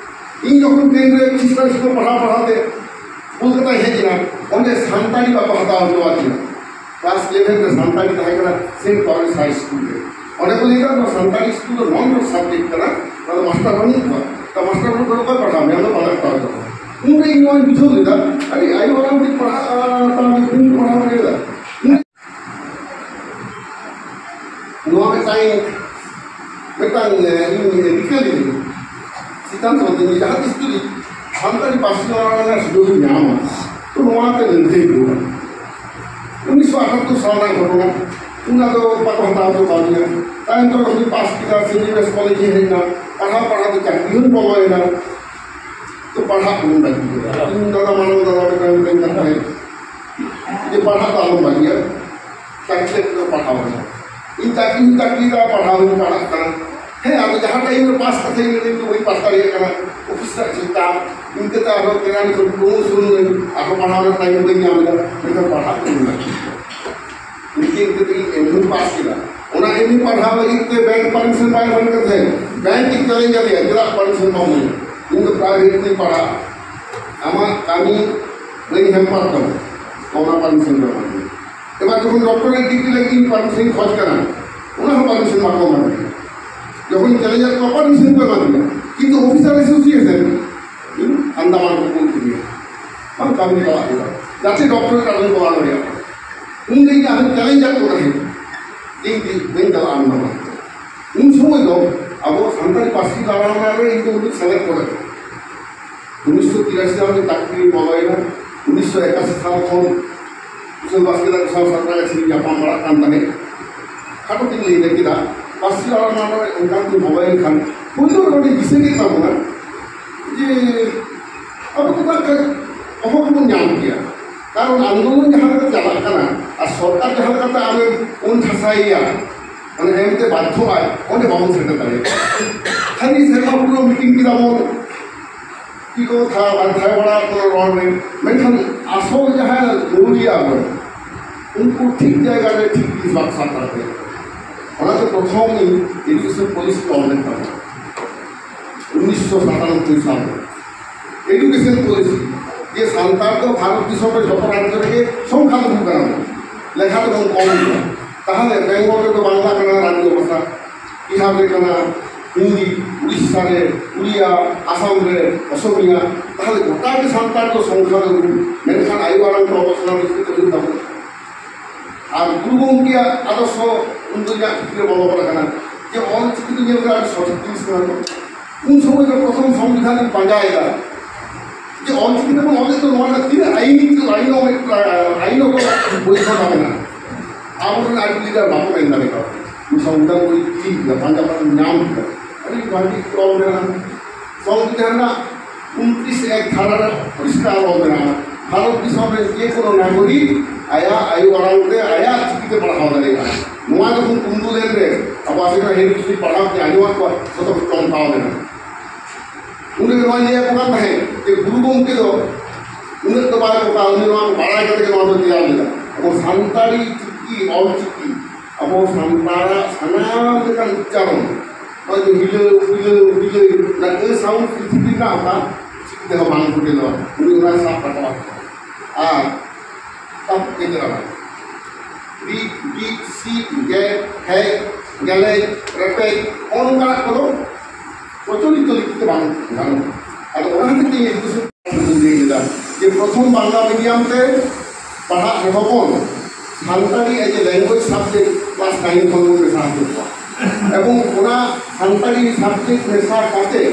ᱤᱧ ᱡᱚᱠᱷᱚᱱ ᱴᱮᱱ ᱨᱮ ᱠᱷᱨᱤᱥᱴᱟᱱ ᱥᱠᱩᱞ ᱯᱟᱲᱦᱟᱣ ᱯᱟᱲᱦᱟᱣ ᱛᱮ ᱠᱳᱞᱠᱟᱛᱟᱧ ᱦᱮᱡ ᱮᱱᱟ, ᱚᱸᱰᱮ ᱥᱟᱱᱛᱟᱲᱤ ᱵᱟᱠᱚ ᱦᱟᱛᱟᱣ ᱦᱚᱪᱚ ᱟᱹᱫᱤᱧᱟ᱾ ᱠᱞᱟᱥ ᱤᱞᱮᱵᱷᱮᱱ ᱨᱮ ᱥᱟᱱᱛᱟᱲᱤ ᱛᱟᱦᱮᱸ ᱠᱟᱱᱟ ᱥᱮᱱᱴ ᱯᱟᱣᱞᱥ ᱦᱟᱭ ᱥᱠᱩᱞ ᱨᱮ᱾ ᱚᱸᱰᱮ ᱠᱚ ᱞᱟᱹᱭ ᱮᱫᱟ, "ᱱᱚᱣᱟ ᱥᱟᱱᱛᱟᱲᱤ ᱥᱠᱩᱞ ᱫᱚ ᱱᱚᱱ ᱥᱟᱵᱡᱮᱠᱴ ᱠᱟᱱᱟ, ᱱᱚᱣᱟ ᱫᱚ ᱢᱟᱥᱴᱟᱨ ᱵᱟᱹᱱᱩᱜ ᱠᱚᱣᱟ, ᱛᱚ ᱢᱟᱥᱴᱟᱨ ᱵᱟᱹᱱᱩᱜ ᱠᱚᱣᱟ, ᱚᱠᱚᱭ ᱯᱟᱲᱦᱟᱣ ᱢᱮᱭᱟ?" ᱚᱱᱟ ᱵᱟᱞᱮ ᱦᱟᱛᱟᱣ ᱮᱫᱟ᱾ ᱩᱱᱨᱮ ᱤᱧ ᱱᱚᱣᱟᱧ ᱵᱩᱡᱷᱟᱹᱣ ᱞᱮᱫᱟ, ᱟᱹᱰᱤ ᱟᱭᱳ ᱟᱲᱟᱝ ᱛᱮ ᱯᱟᱲᱦᱟᱜ, ᱛᱟᱦᱞᱮ ᱵᱟᱹᱧ ᱯᱟᱲᱦᱟᱣ ᱫᱟᱲᱮᱭᱟᱫᱟ᱾ ᱱᱚᱣᱟ ᱢᱤᱫᱴᱟᱝ, ᱢᱤᱫᱴᱟᱝ, ᱮ, ᱤᱧ ᱨᱤᱠᱟᱹ ᱞᱤᱫᱟᱹᱧ, ᱥᱤᱫᱽᱫᱷᱟᱱᱛᱚ ᱞᱤᱫᱟᱹᱧ, ᱡᱟᱦᱟᱸ ᱛᱤᱥ ᱡᱩᱫᱤ ᱥᱟᱱᱛᱟᱲᱤ ᱯᱟᱹᱨᱥᱤ ᱚᱞ ᱨᱮᱱᱟᱜ ᱥᱩᱡᱳᱜᱽ ᱤᱧ ᱧᱟᱢᱟ, ᱛᱚ ᱱᱚᱣᱟ ᱛᱮ ᱞᱟᱹᱲᱦᱟᱹᱭ ᱦᱩᱭᱩᱜᱼᱟ᱾ ᱩᱱᱤᱥᱥᱚ ᱟᱴᱷᱟᱛᱛᱳᱨ ᱥᱟᱞ ᱨᱮᱱᱟᱜ ᱜᱷᱚᱴᱚᱱᱟ, ᱚᱱᱟ ᱫᱚ ᱵᱟᱠᱚ ᱦᱟᱛᱟᱣ ᱦᱚᱪᱚ ᱠᱟᱣᱫᱤᱧᱟ᱾ ᱛᱟᱭᱚᱢ ᱛᱮ ᱚᱸᱰᱮ ᱯᱟᱥ ᱠᱮᱫᱟ, ᱥᱤ ᱵᱤ ᱮᱥ ᱠᱚᱞᱮᱡᱽ ᱤᱧ ᱦᱮᱡ ᱮᱱᱟ, ᱯᱟᱲᱦᱟᱣ ᱯᱟᱲᱦᱟᱣ ᱛᱮ ᱪᱟᱹᱠᱨᱤ ᱦᱚᱸᱧ ᱵᱚᱞᱚᱭᱮᱱᱟ᱾ ᱛᱚ ᱯᱟᱲᱦᱟᱜ ᱠᱚᱧ ᱵᱟᱹᱜᱤ ᱠᱮᱫᱟ᱾ ᱤᱧ ᱫᱟᱫᱟ, ᱢᱟᱨᱟᱝ ᱫᱟᱫᱟ ᱢᱤᱫᱴᱟᱝ ᱢᱤᱛᱟᱹᱧ ᱠᱟᱱ ᱛᱟᱦᱮᱸᱫ ᱡᱮ, "ᱯᱟᱲᱦᱟᱜ ᱫᱚ ᱟᱞᱚᱢ ᱵᱟᱹᱜᱤᱭᱟ, ᱪᱟᱹᱠᱨᱤ ᱞᱟᱹᱜᱤᱫ ᱫᱚ ᱯᱟᱲᱦᱟᱣ ᱢᱮ᱾" ᱤᱧ ᱪᱟᱹᱠᱨᱤᱧ ᱪᱟᱹᱠᱨᱤᱭᱮᱫᱟ, ᱯᱟᱲᱦᱟᱣ ᱦᱚᱸᱧ ᱯᱟᱲᱦᱟᱜ ᱠᱟᱱᱟ᱾ ᱦᱮᱸ, ᱟᱫᱚ ᱡᱟᱦᱟᱸ ᱴᱟᱭᱤᱢ ᱨᱮ ᱯᱟᱥ ᱠᱟᱛᱮ ᱤᱧ ᱞᱟᱹᱭ ᱫᱚ ᱵᱟᱹᱧ ᱯᱟᱥ ᱫᱟᱲᱮᱭᱟᱜ ᱠᱟᱱᱟ, ᱚᱯᱷᱤᱥ ᱨᱮᱱᱟᱜ ᱪᱤᱱᱛᱟᱹ, ᱤᱱᱠᱟᱹᱛᱮ ᱟᱨᱦᱚᱸ ᱠᱮᱨᱟᱱ ᱠᱷᱚᱱ ᱯᱨᱚᱢᱳᱥᱚᱱ ᱟᱹᱧ, ᱟᱨᱦᱚᱸ ᱯᱟᱲᱦᱟᱣ ᱨᱮᱱᱟᱜ ᱴᱟᱭᱤᱢ ᱵᱟᱹᱧ ᱧᱟᱢ ᱮᱫᱟ, ᱢᱮᱱᱠᱷᱟᱱ ᱯᱟᱲᱦᱟᱜ ᱠᱟᱹᱱᱟᱹᱧ ᱱᱟ᱾ ᱤᱱᱠᱟᱹ ᱤᱱᱠᱟᱹ ᱛᱮᱜᱮ ᱮᱢ ᱮ ᱯᱟᱥ ᱠᱮᱫᱟ᱾ ᱚᱱᱟ ᱮᱢ ᱮ ᱯᱟᱲᱦᱟᱣ ᱞᱟᱹᱜᱤᱫ ᱛᱮ ᱵᱮᱝᱠ ᱯᱟᱨᱢᱤᱥᱚᱱ ᱵᱟᱭ ᱮᱢ ᱠᱟᱱ ᱛᱟᱦᱮᱸᱫ, ᱵᱮᱝᱠ ᱤᱧ ᱪᱮᱞᱮᱧᱡᱽ ᱟᱫᱮᱭᱟ, "ᱪᱮᱫᱟᱜ ᱯᱟᱨᱢᱤᱥᱚᱱ ᱵᱟᱢ ᱮᱢᱟ? ᱤᱧ ᱫᱚ ᱯᱨᱟᱭᱵᱷᱮᱴ ᱛᱮᱧ ᱯᱟᱲᱦᱟᱜᱼᱟ, ᱟᱢᱟᱜ ᱠᱟᱹᱢᱤ ᱵᱟᱹᱧ ᱦᱮᱢᱯᱟᱨ ᱛᱟᱢᱟ, ᱚᱱᱟ ᱯᱟᱨᱢᱤᱥᱚᱱ ᱫᱚ ᱮᱢᱟ ᱫᱤᱧ᱾" ᱮᱵᱟᱨ ᱡᱚᱠᱷᱚᱱ ᱰᱚᱠᱴᱚᱨᱮᱴ ᱰᱤᱜᱽᱨᱤ ᱞᱟᱹᱜᱤᱫ ᱤᱧ ᱯᱟᱨᱢᱤᱥᱚᱱ ᱤᱧ ᱠᱷᱚᱡᱽ ᱠᱟᱱᱟ, ᱚᱱᱟ ᱦᱚᱸ ᱯᱟᱨᱢᱤᱥᱚᱱ ᱵᱟᱠᱚ ᱮᱢᱟ ᱫᱤᱧᱟ᱾ ᱡᱚᱠᱷᱚᱱ ᱪᱮᱞᱮᱧᱡᱽ ᱟᱫ ᱠᱚᱣᱟ, ᱯᱟᱨᱢᱤᱥᱚᱱ ᱠᱚ ᱮᱢᱟ ᱫᱤᱧᱟ, ᱠᱤᱱᱛᱩ ᱚᱯᱷᱤᱥᱟᱨ ᱮᱥᱳᱥᱤᱭᱮᱥᱚᱱ ᱤᱧ ᱟᱱᱫᱟᱢᱟᱱ ᱠᱚ ᱠᱩᱞ ᱠᱤᱫᱤᱧᱟ, ᱵᱟᱝ ᱠᱟᱹᱢᱤ ᱪᱟᱞᱟᱜ ᱦᱩᱭᱩᱜᱼᱟ, ᱡᱟᱛᱮ ᱰᱚᱠᱴᱚᱨᱮᱴ ᱟᱞᱚᱧ ᱠᱚᱨᱟᱣ ᱫᱟᱲᱮᱭᱟᱜ᱾ ᱩᱱ ᱨᱮᱜᱮ ᱟᱨᱦᱚᱸ ᱪᱮᱞᱮᱧᱡᱽ ᱟᱫ ᱠᱚ ᱛᱟᱦᱮᱸᱫ, ᱤᱧ ᱫᱚ ᱵᱟᱹᱧ ᱪᱟᱞᱟᱜᱼᱟ ᱟᱱᱫᱟᱢᱟᱱ᱾ ᱩᱱ ᱥᱚᱢᱚᱭ ᱫᱚ ᱟᱵᱚ ᱥᱟᱱᱛᱟᱲᱤ ᱯᱟᱹᱨᱥᱤ ᱞᱟᱲᱟᱣ ᱨᱮ ᱤᱧ ᱫᱚ ᱩᱱᱤ ᱥᱮᱞᱮᱫ ᱠᱚᱨᱮ ᱩᱱᱤᱥᱥᱚ ᱛᱤᱨᱟᱥᱤ ᱥᱟᱞ ᱨᱮ ᱪᱟᱹᱠᱨᱤ ᱵᱚᱞᱚᱭᱮᱱᱟ᱾ ᱩᱱᱤᱥᱥᱚ ᱮᱠᱟᱥᱤ ᱥᱟᱞ ᱠᱷᱚᱱ ᱠᱩᱥᱚᱞ ᱵᱟᱥᱠᱮ ᱛᱟᱠᱚ ᱥᱟᱶ ᱥᱟᱛᱨᱟ ᱜᱟᱹᱪᱷᱤ ᱧᱟᱯᱟᱢ ᱵᱟᱲᱟᱜ ᱠᱟᱱ ᱛᱟᱦᱮᱸᱫ᱾ ᱠᱷᱟᱴᱚ ᱛᱮᱧ ᱞᱟᱹᱭ ᱞᱟᱹᱜᱤᱫᱟ, ᱯᱟᱹᱨᱥᱤ ᱟᱲᱟᱝ ᱨᱮ ᱚᱱᱠᱟ ᱠᱚ ᱵᱚᱞᱚᱭᱮᱱ ᱠᱷᱟᱱ ᱯᱳᱭᱞᱳ ᱨᱮ ᱟᱹᱰᱤ ᱫᱤᱥᱟᱹ ᱜᱮ ᱛᱟᱵᱚᱱᱟ ᱡᱮ ᱟᱵᱚ ᱫᱚ ᱵᱟᱝ ᱠᱷᱟᱱ ᱚᱦᱚ ᱜᱮᱵᱚᱱ ᱧᱟᱢ ᱠᱮᱭᱟ᱾ ᱠᱟᱨᱚᱱ ᱟᱱᱫᱳᱞᱚᱱ ᱡᱟᱦᱟᱸ ᱞᱮᱠᱟ ᱪᱟᱞᱟᱜ ᱠᱟᱱᱟ ᱟᱨ ᱥᱚᱨᱠᱟᱨ ᱡᱟᱦᱟᱸ ᱞᱮᱠᱟᱛᱮ ᱟᱢᱮ ᱩᱱ ᱴᱷᱟᱥᱟᱭᱮᱭᱟ, ᱢᱟᱱᱮ ᱮᱢᱛᱮ ᱵᱟᱫᱽᱫᱷᱚ ᱟᱭ, ᱚᱸᱰᱮ ᱵᱟᱵᱚᱱ ᱥᱮᱴᱮᱨ ᱫᱟᱲᱮᱭᱟᱜᱼᱟ᱾ ᱠᱷᱟᱹᱞᱤ ᱥᱮᱨᱢᱟ ᱯᱩᱨᱟᱹ ᱢᱤᱴᱤᱝ ᱠᱮᱫᱟ ᱵᱚᱱ, ᱪᱮᱫ ᱠᱚ ᱛᱷᱟ-, ᱵᱟᱝ ᱛᱷᱟᱭᱚ ᱵᱟᱲᱟ ᱠᱚ ᱨᱚᱲ ᱨᱮ, ᱢᱮᱱᱠᱷᱟᱱ ᱟᱥᱚᱞ ᱡᱟᱦᱟᱸᱭ ᱞᱟᱹᱣᱲᱤᱭᱟᱹ ᱟᱵᱚ, ᱩᱱᱠᱩ ᱴᱷᱤᱠ ᱡᱟᱭᱜᱟ ᱨᱮ ᱴᱷᱤᱠ ᱡᱤᱱᱤᱥ ᱵᱟᱠᱚ ᱥᱟᱵ ᱫᱟᱲᱮᱭᱟᱜ ᱠᱟᱱᱟ᱾ ᱚᱱᱟᱛᱮ ᱯᱨᱚᱛᱷᱚᱢ ᱤᱧ ᱮᱰᱩᱠᱮᱥᱚᱱ ᱯᱚᱞᱤᱥᱤ ᱠᱚ ᱚᱞ ᱞᱮᱫ ᱛᱟᱵᱚᱱᱟ ᱩᱱᱤᱥᱥᱚ ᱥᱟᱛᱟᱱᱚᱵᱵᱳᱭ ᱥᱟᱞ ᱨᱮ᱾ ᱮᱰᱩᱠᱮᱥᱚᱱ ᱯᱚᱞᱤᱥᱤ ᱡᱮ ᱥᱟᱱᱛᱟᱲ ᱫᱚ ᱵᱷᱟᱨᱚᱛ ᱫᱤᱥᱚᱢ ᱨᱮ ᱡᱚᱛᱚ ᱨᱟᱡᱽᱡᱚ ᱨᱮᱜᱮ ᱥᱚᱝᱠᱷᱟ ᱞᱩᱜᱩ ᱠᱟᱱᱟ ᱵᱚᱱ, ᱞᱮᱠᱷᱟ ᱛᱮᱵᱚᱱ ᱠᱚᱢ ᱜᱮᱭᱟ᱾ ᱛᱟᱦᱚᱞᱮ ᱵᱮᱝᱜᱚᱞ ᱨᱮᱫᱚ ᱵᱟᱝᱞᱟ ᱠᱟᱱᱟ ᱨᱟᱡᱽᱡᱚ ᱵᱷᱟᱥᱟ, ᱵᱤᱦᱟᱨ ᱨᱮ ᱠᱟᱱᱟ ᱦᱤᱱᱫᱤ, ᱩᱲᱤᱥᱥᱟ ᱨᱮ ᱩᱲᱤᱭᱟ, ᱟᱥᱟᱢ ᱨᱮ ᱚᱥᱚᱢᱤᱭᱟ᱾ ᱛᱟᱦᱚᱞᱮ ᱜᱚᱴᱟ ᱜᱮ ᱥᱟᱱᱛᱟᱲ ᱫᱚ ᱥᱚᱝᱠᱷᱟ ᱞᱩᱜᱩ, ᱢᱮᱱᱠᱷᱟᱱ ᱟᱭᱳ ᱟᱲᱟᱝ ᱛᱮ ᱚᱞᱚᱜ ᱥᱮᱬᱟ ᱫᱚ ᱪᱤᱠᱟᱹᱛᱮ ᱦᱩᱭᱩᱜ ᱛᱟᱵᱚᱱᱟ? ᱟᱨ ᱜᱩᱨᱩ ᱜᱚᱢᱠᱮᱭᱟᱜ ᱟᱫᱚᱨᱥᱚ ᱩᱱᱫᱚ ᱤᱧᱟᱹᱜ ᱵᱷᱤᱛᱨᱤ ᱨᱮ ᱵᱚᱞᱚ ᱜᱚᱫ ᱟᱠᱟᱱᱟ ᱡᱮ ᱚᱞ ᱪᱤᱠᱤ ᱫᱚ ᱧᱮᱞ ᱢᱮ ᱟᱹᱰᱤ ᱥᱚᱴᱷᱤᱠ ᱡᱤᱱᱤᱥ ᱠᱟᱱᱟ᱾ ᱛᱚ ᱩᱱ ᱥᱚᱢᱚᱭ ᱫᱚ ᱯᱨᱚᱛᱷᱚᱢ ᱥᱚᱝᱵᱤᱫᱷᱟᱱ ᱤᱧ ᱯᱟᱸᱡᱟᱭᱮᱫᱟ ᱡᱮ ᱚᱞ ᱪᱤᱠᱤ ᱛᱮᱵᱚᱱ ᱚᱞᱮᱫ ᱫᱚ ᱱᱚᱣᱟ ᱨᱮᱱᱟᱜ ᱛᱤᱱᱟᱹᱜ ᱟᱹᱭᱤᱱ, ᱟᱹᱭᱤᱱ, ᱟᱹᱭᱤᱱ ᱠᱚ ᱵᱳᱭᱫᱷᱚᱛᱟ ᱢᱮᱱᱟᱜᱼᱟ᱾ ᱟᱵᱚᱨᱮᱱ ᱟᱹᱰᱤ ᱞᱤᱰᱟᱨ ᱵᱟᱠᱚ ᱢᱮᱱ ᱫᱟᱲᱮ ᱠᱟᱣᱫᱟ᱾ ᱩᱱ ᱥᱚᱝᱵᱤᱫᱷᱟᱱ ᱵᱳᱭ ᱪᱮᱫ ᱞᱮᱠᱟ ᱯᱟᱸᱡᱟ ᱯᱟᱸᱡᱟ ᱧᱟᱢ ᱠᱮᱫᱟ, ᱟᱹᱰᱤ ᱵᱷᱟᱹᱜᱤ ᱚᱞ ᱢᱮᱱᱟᱜᱼᱟ᱾ ᱥᱚᱝᱵᱤᱫᱷᱟᱱ ᱨᱮᱱᱟᱜ ᱩᱱᱛᱨᱤᱥ ᱮᱠ ᱫᱷᱟᱨᱟ ᱨᱮ ᱯᱚᱨᱤᱥᱠᱟᱨ ᱚᱞ ᱢᱮᱱᱟᱜᱼᱟ, ᱵᱷᱟᱨᱚᱛ ᱫᱤᱥᱚᱢ ᱨᱮ ᱡᱮ ᱠᱳᱱᱳ ᱱᱟᱜᱚᱨᱤᱠ ᱟᱭᱟᱜ ᱟᱭᱳ ᱟᱲᱟᱝ ᱛᱮ ᱟᱭᱟᱜ ᱪᱤᱠᱤᱛᱮ ᱯᱟᱲᱦᱟᱣ ᱫᱟᱲᱮᱭᱟᱜᱼᱟ᱾ ᱱᱚᱣᱟ ᱡᱚᱠᱷᱚᱱ ᱠᱩᱢᱵᱽᱲᱩ ᱞᱮᱱ ᱨᱮ ᱟᱵᱚ ᱟᱥᱮᱠᱟ ᱦᱮᱨᱤ ᱠᱤᱪᱷᱩ ᱯᱟᱲᱦᱟᱣ ᱠᱟᱛᱮ ᱟᱸᱡᱚᱢᱟᱫ ᱠᱚᱣᱟ, ᱡᱚᱛᱚ ᱠᱚ ᱪᱚᱢᱠᱟᱣ ᱞᱮᱱᱟ᱾ ᱩᱱᱤ ᱱᱚᱣᱟ ᱞᱟᱹᱭ ᱟᱠᱚ ᱠᱟᱱ ᱛᱟᱦᱮᱸᱫ ᱡᱮ ᱜᱩᱨᱩ ᱜᱚᱢᱠᱮ ᱫᱚ ᱩᱱᱟᱹᱜ ᱫᱚ ᱵᱟᱭ ᱵᱚᱠᱟ, ᱩᱱᱤ ᱱᱚᱣᱟ ᱠᱚ ᱵᱟᱲᱟᱭ ᱠᱟᱛᱮ ᱜᱮ ᱱᱚᱣᱟ ᱫᱚ ᱛᱮᱭᱟᱨ ᱞᱮᱫᱟ᱾ ᱟᱵᱚ ᱥᱟᱱᱛᱟᱲᱤ ᱪᱤᱠᱤ, ᱚᱞ ᱪᱤᱠᱤ, ᱟᱵᱚ ᱥᱟᱱᱛᱟᱲᱟᱜ ᱥᱟᱱᱟᱢ ᱞᱮᱠᱟᱱ ᱩᱪᱪᱟᱨᱚᱱ, ᱱᱚᱜᱼᱚᱭ ᱡᱮ ᱦᱤᱞᱟᱹᱣ, ᱦᱤᱞᱟᱹᱣ, ᱦᱤᱞᱟᱹᱣ, ᱚᱱᱟ ᱟᱹ ᱥᱟᱣᱩᱱᱰ ᱯᱨᱤᱛᱷᱤᱵᱤ ᱨᱮᱱᱟᱜ ᱚᱠᱟ ᱪᱤᱠᱤ ᱛᱮᱦᱚᱸ ᱵᱟᱝ ᱯᱷᱩᱴᱮᱞᱚᱜᱼᱟ᱾ ᱩᱱᱤ ᱚᱱᱟ ᱥᱟᱵ ᱨᱟᱠᱟᱵ ᱟᱠᱟᱫᱟ᱾ ᱟᱨ ᱥᱟᱵ ᱠᱮᱫᱟ ᱵᱤᱫ, ᱵᱤᱫ, ᱥᱤᱫ, ᱜᱮᱫ, ᱦᱮᱡ, ᱜᱮᱞᱮᱡ, ᱨᱮᱯᱮᱡ, ᱱᱚᱜᱼᱚ ᱱᱚᱝᱠᱟᱱᱟᱜ ᱠᱚᱫᱚ ᱯᱨᱚᱪᱚᱞᱤᱛᱚ ᱞᱤᱯᱤ ᱛᱮ ᱵᱟᱝ ᱜᱟᱱᱚᱜᱼᱟ᱾ ᱟᱫᱚ ᱚᱱᱟ ᱠᱷᱟᱹᱛᱤᱨ ᱛᱮ ᱤᱧ ᱮᱰᱩᱠᱮᱥᱚᱱ ᱞᱟᱹᱭ ᱞᱮᱫᱟ ᱡᱮ ᱯᱨᱚᱛᱷᱚᱢ ᱵᱟᱝᱞᱟ ᱢᱤᱰᱤᱭᱟᱢ ᱛᱮ ᱯᱟᱲᱦᱟᱜ ᱨᱮᱦᱚᱸ ᱵᱚᱱ Santali as a language subject class nine ᱠᱷᱚᱱ ᱵᱚᱱ ᱢᱮᱥᱟ ᱦᱚᱪᱚ ᱠᱚᱣᱟ᱾ ᱮᱵᱚᱝ ᱚᱱᱟ ᱥᱟᱱᱛᱟᱲᱤ subject ᱢᱮᱥᱟ ᱠᱟᱛᱮ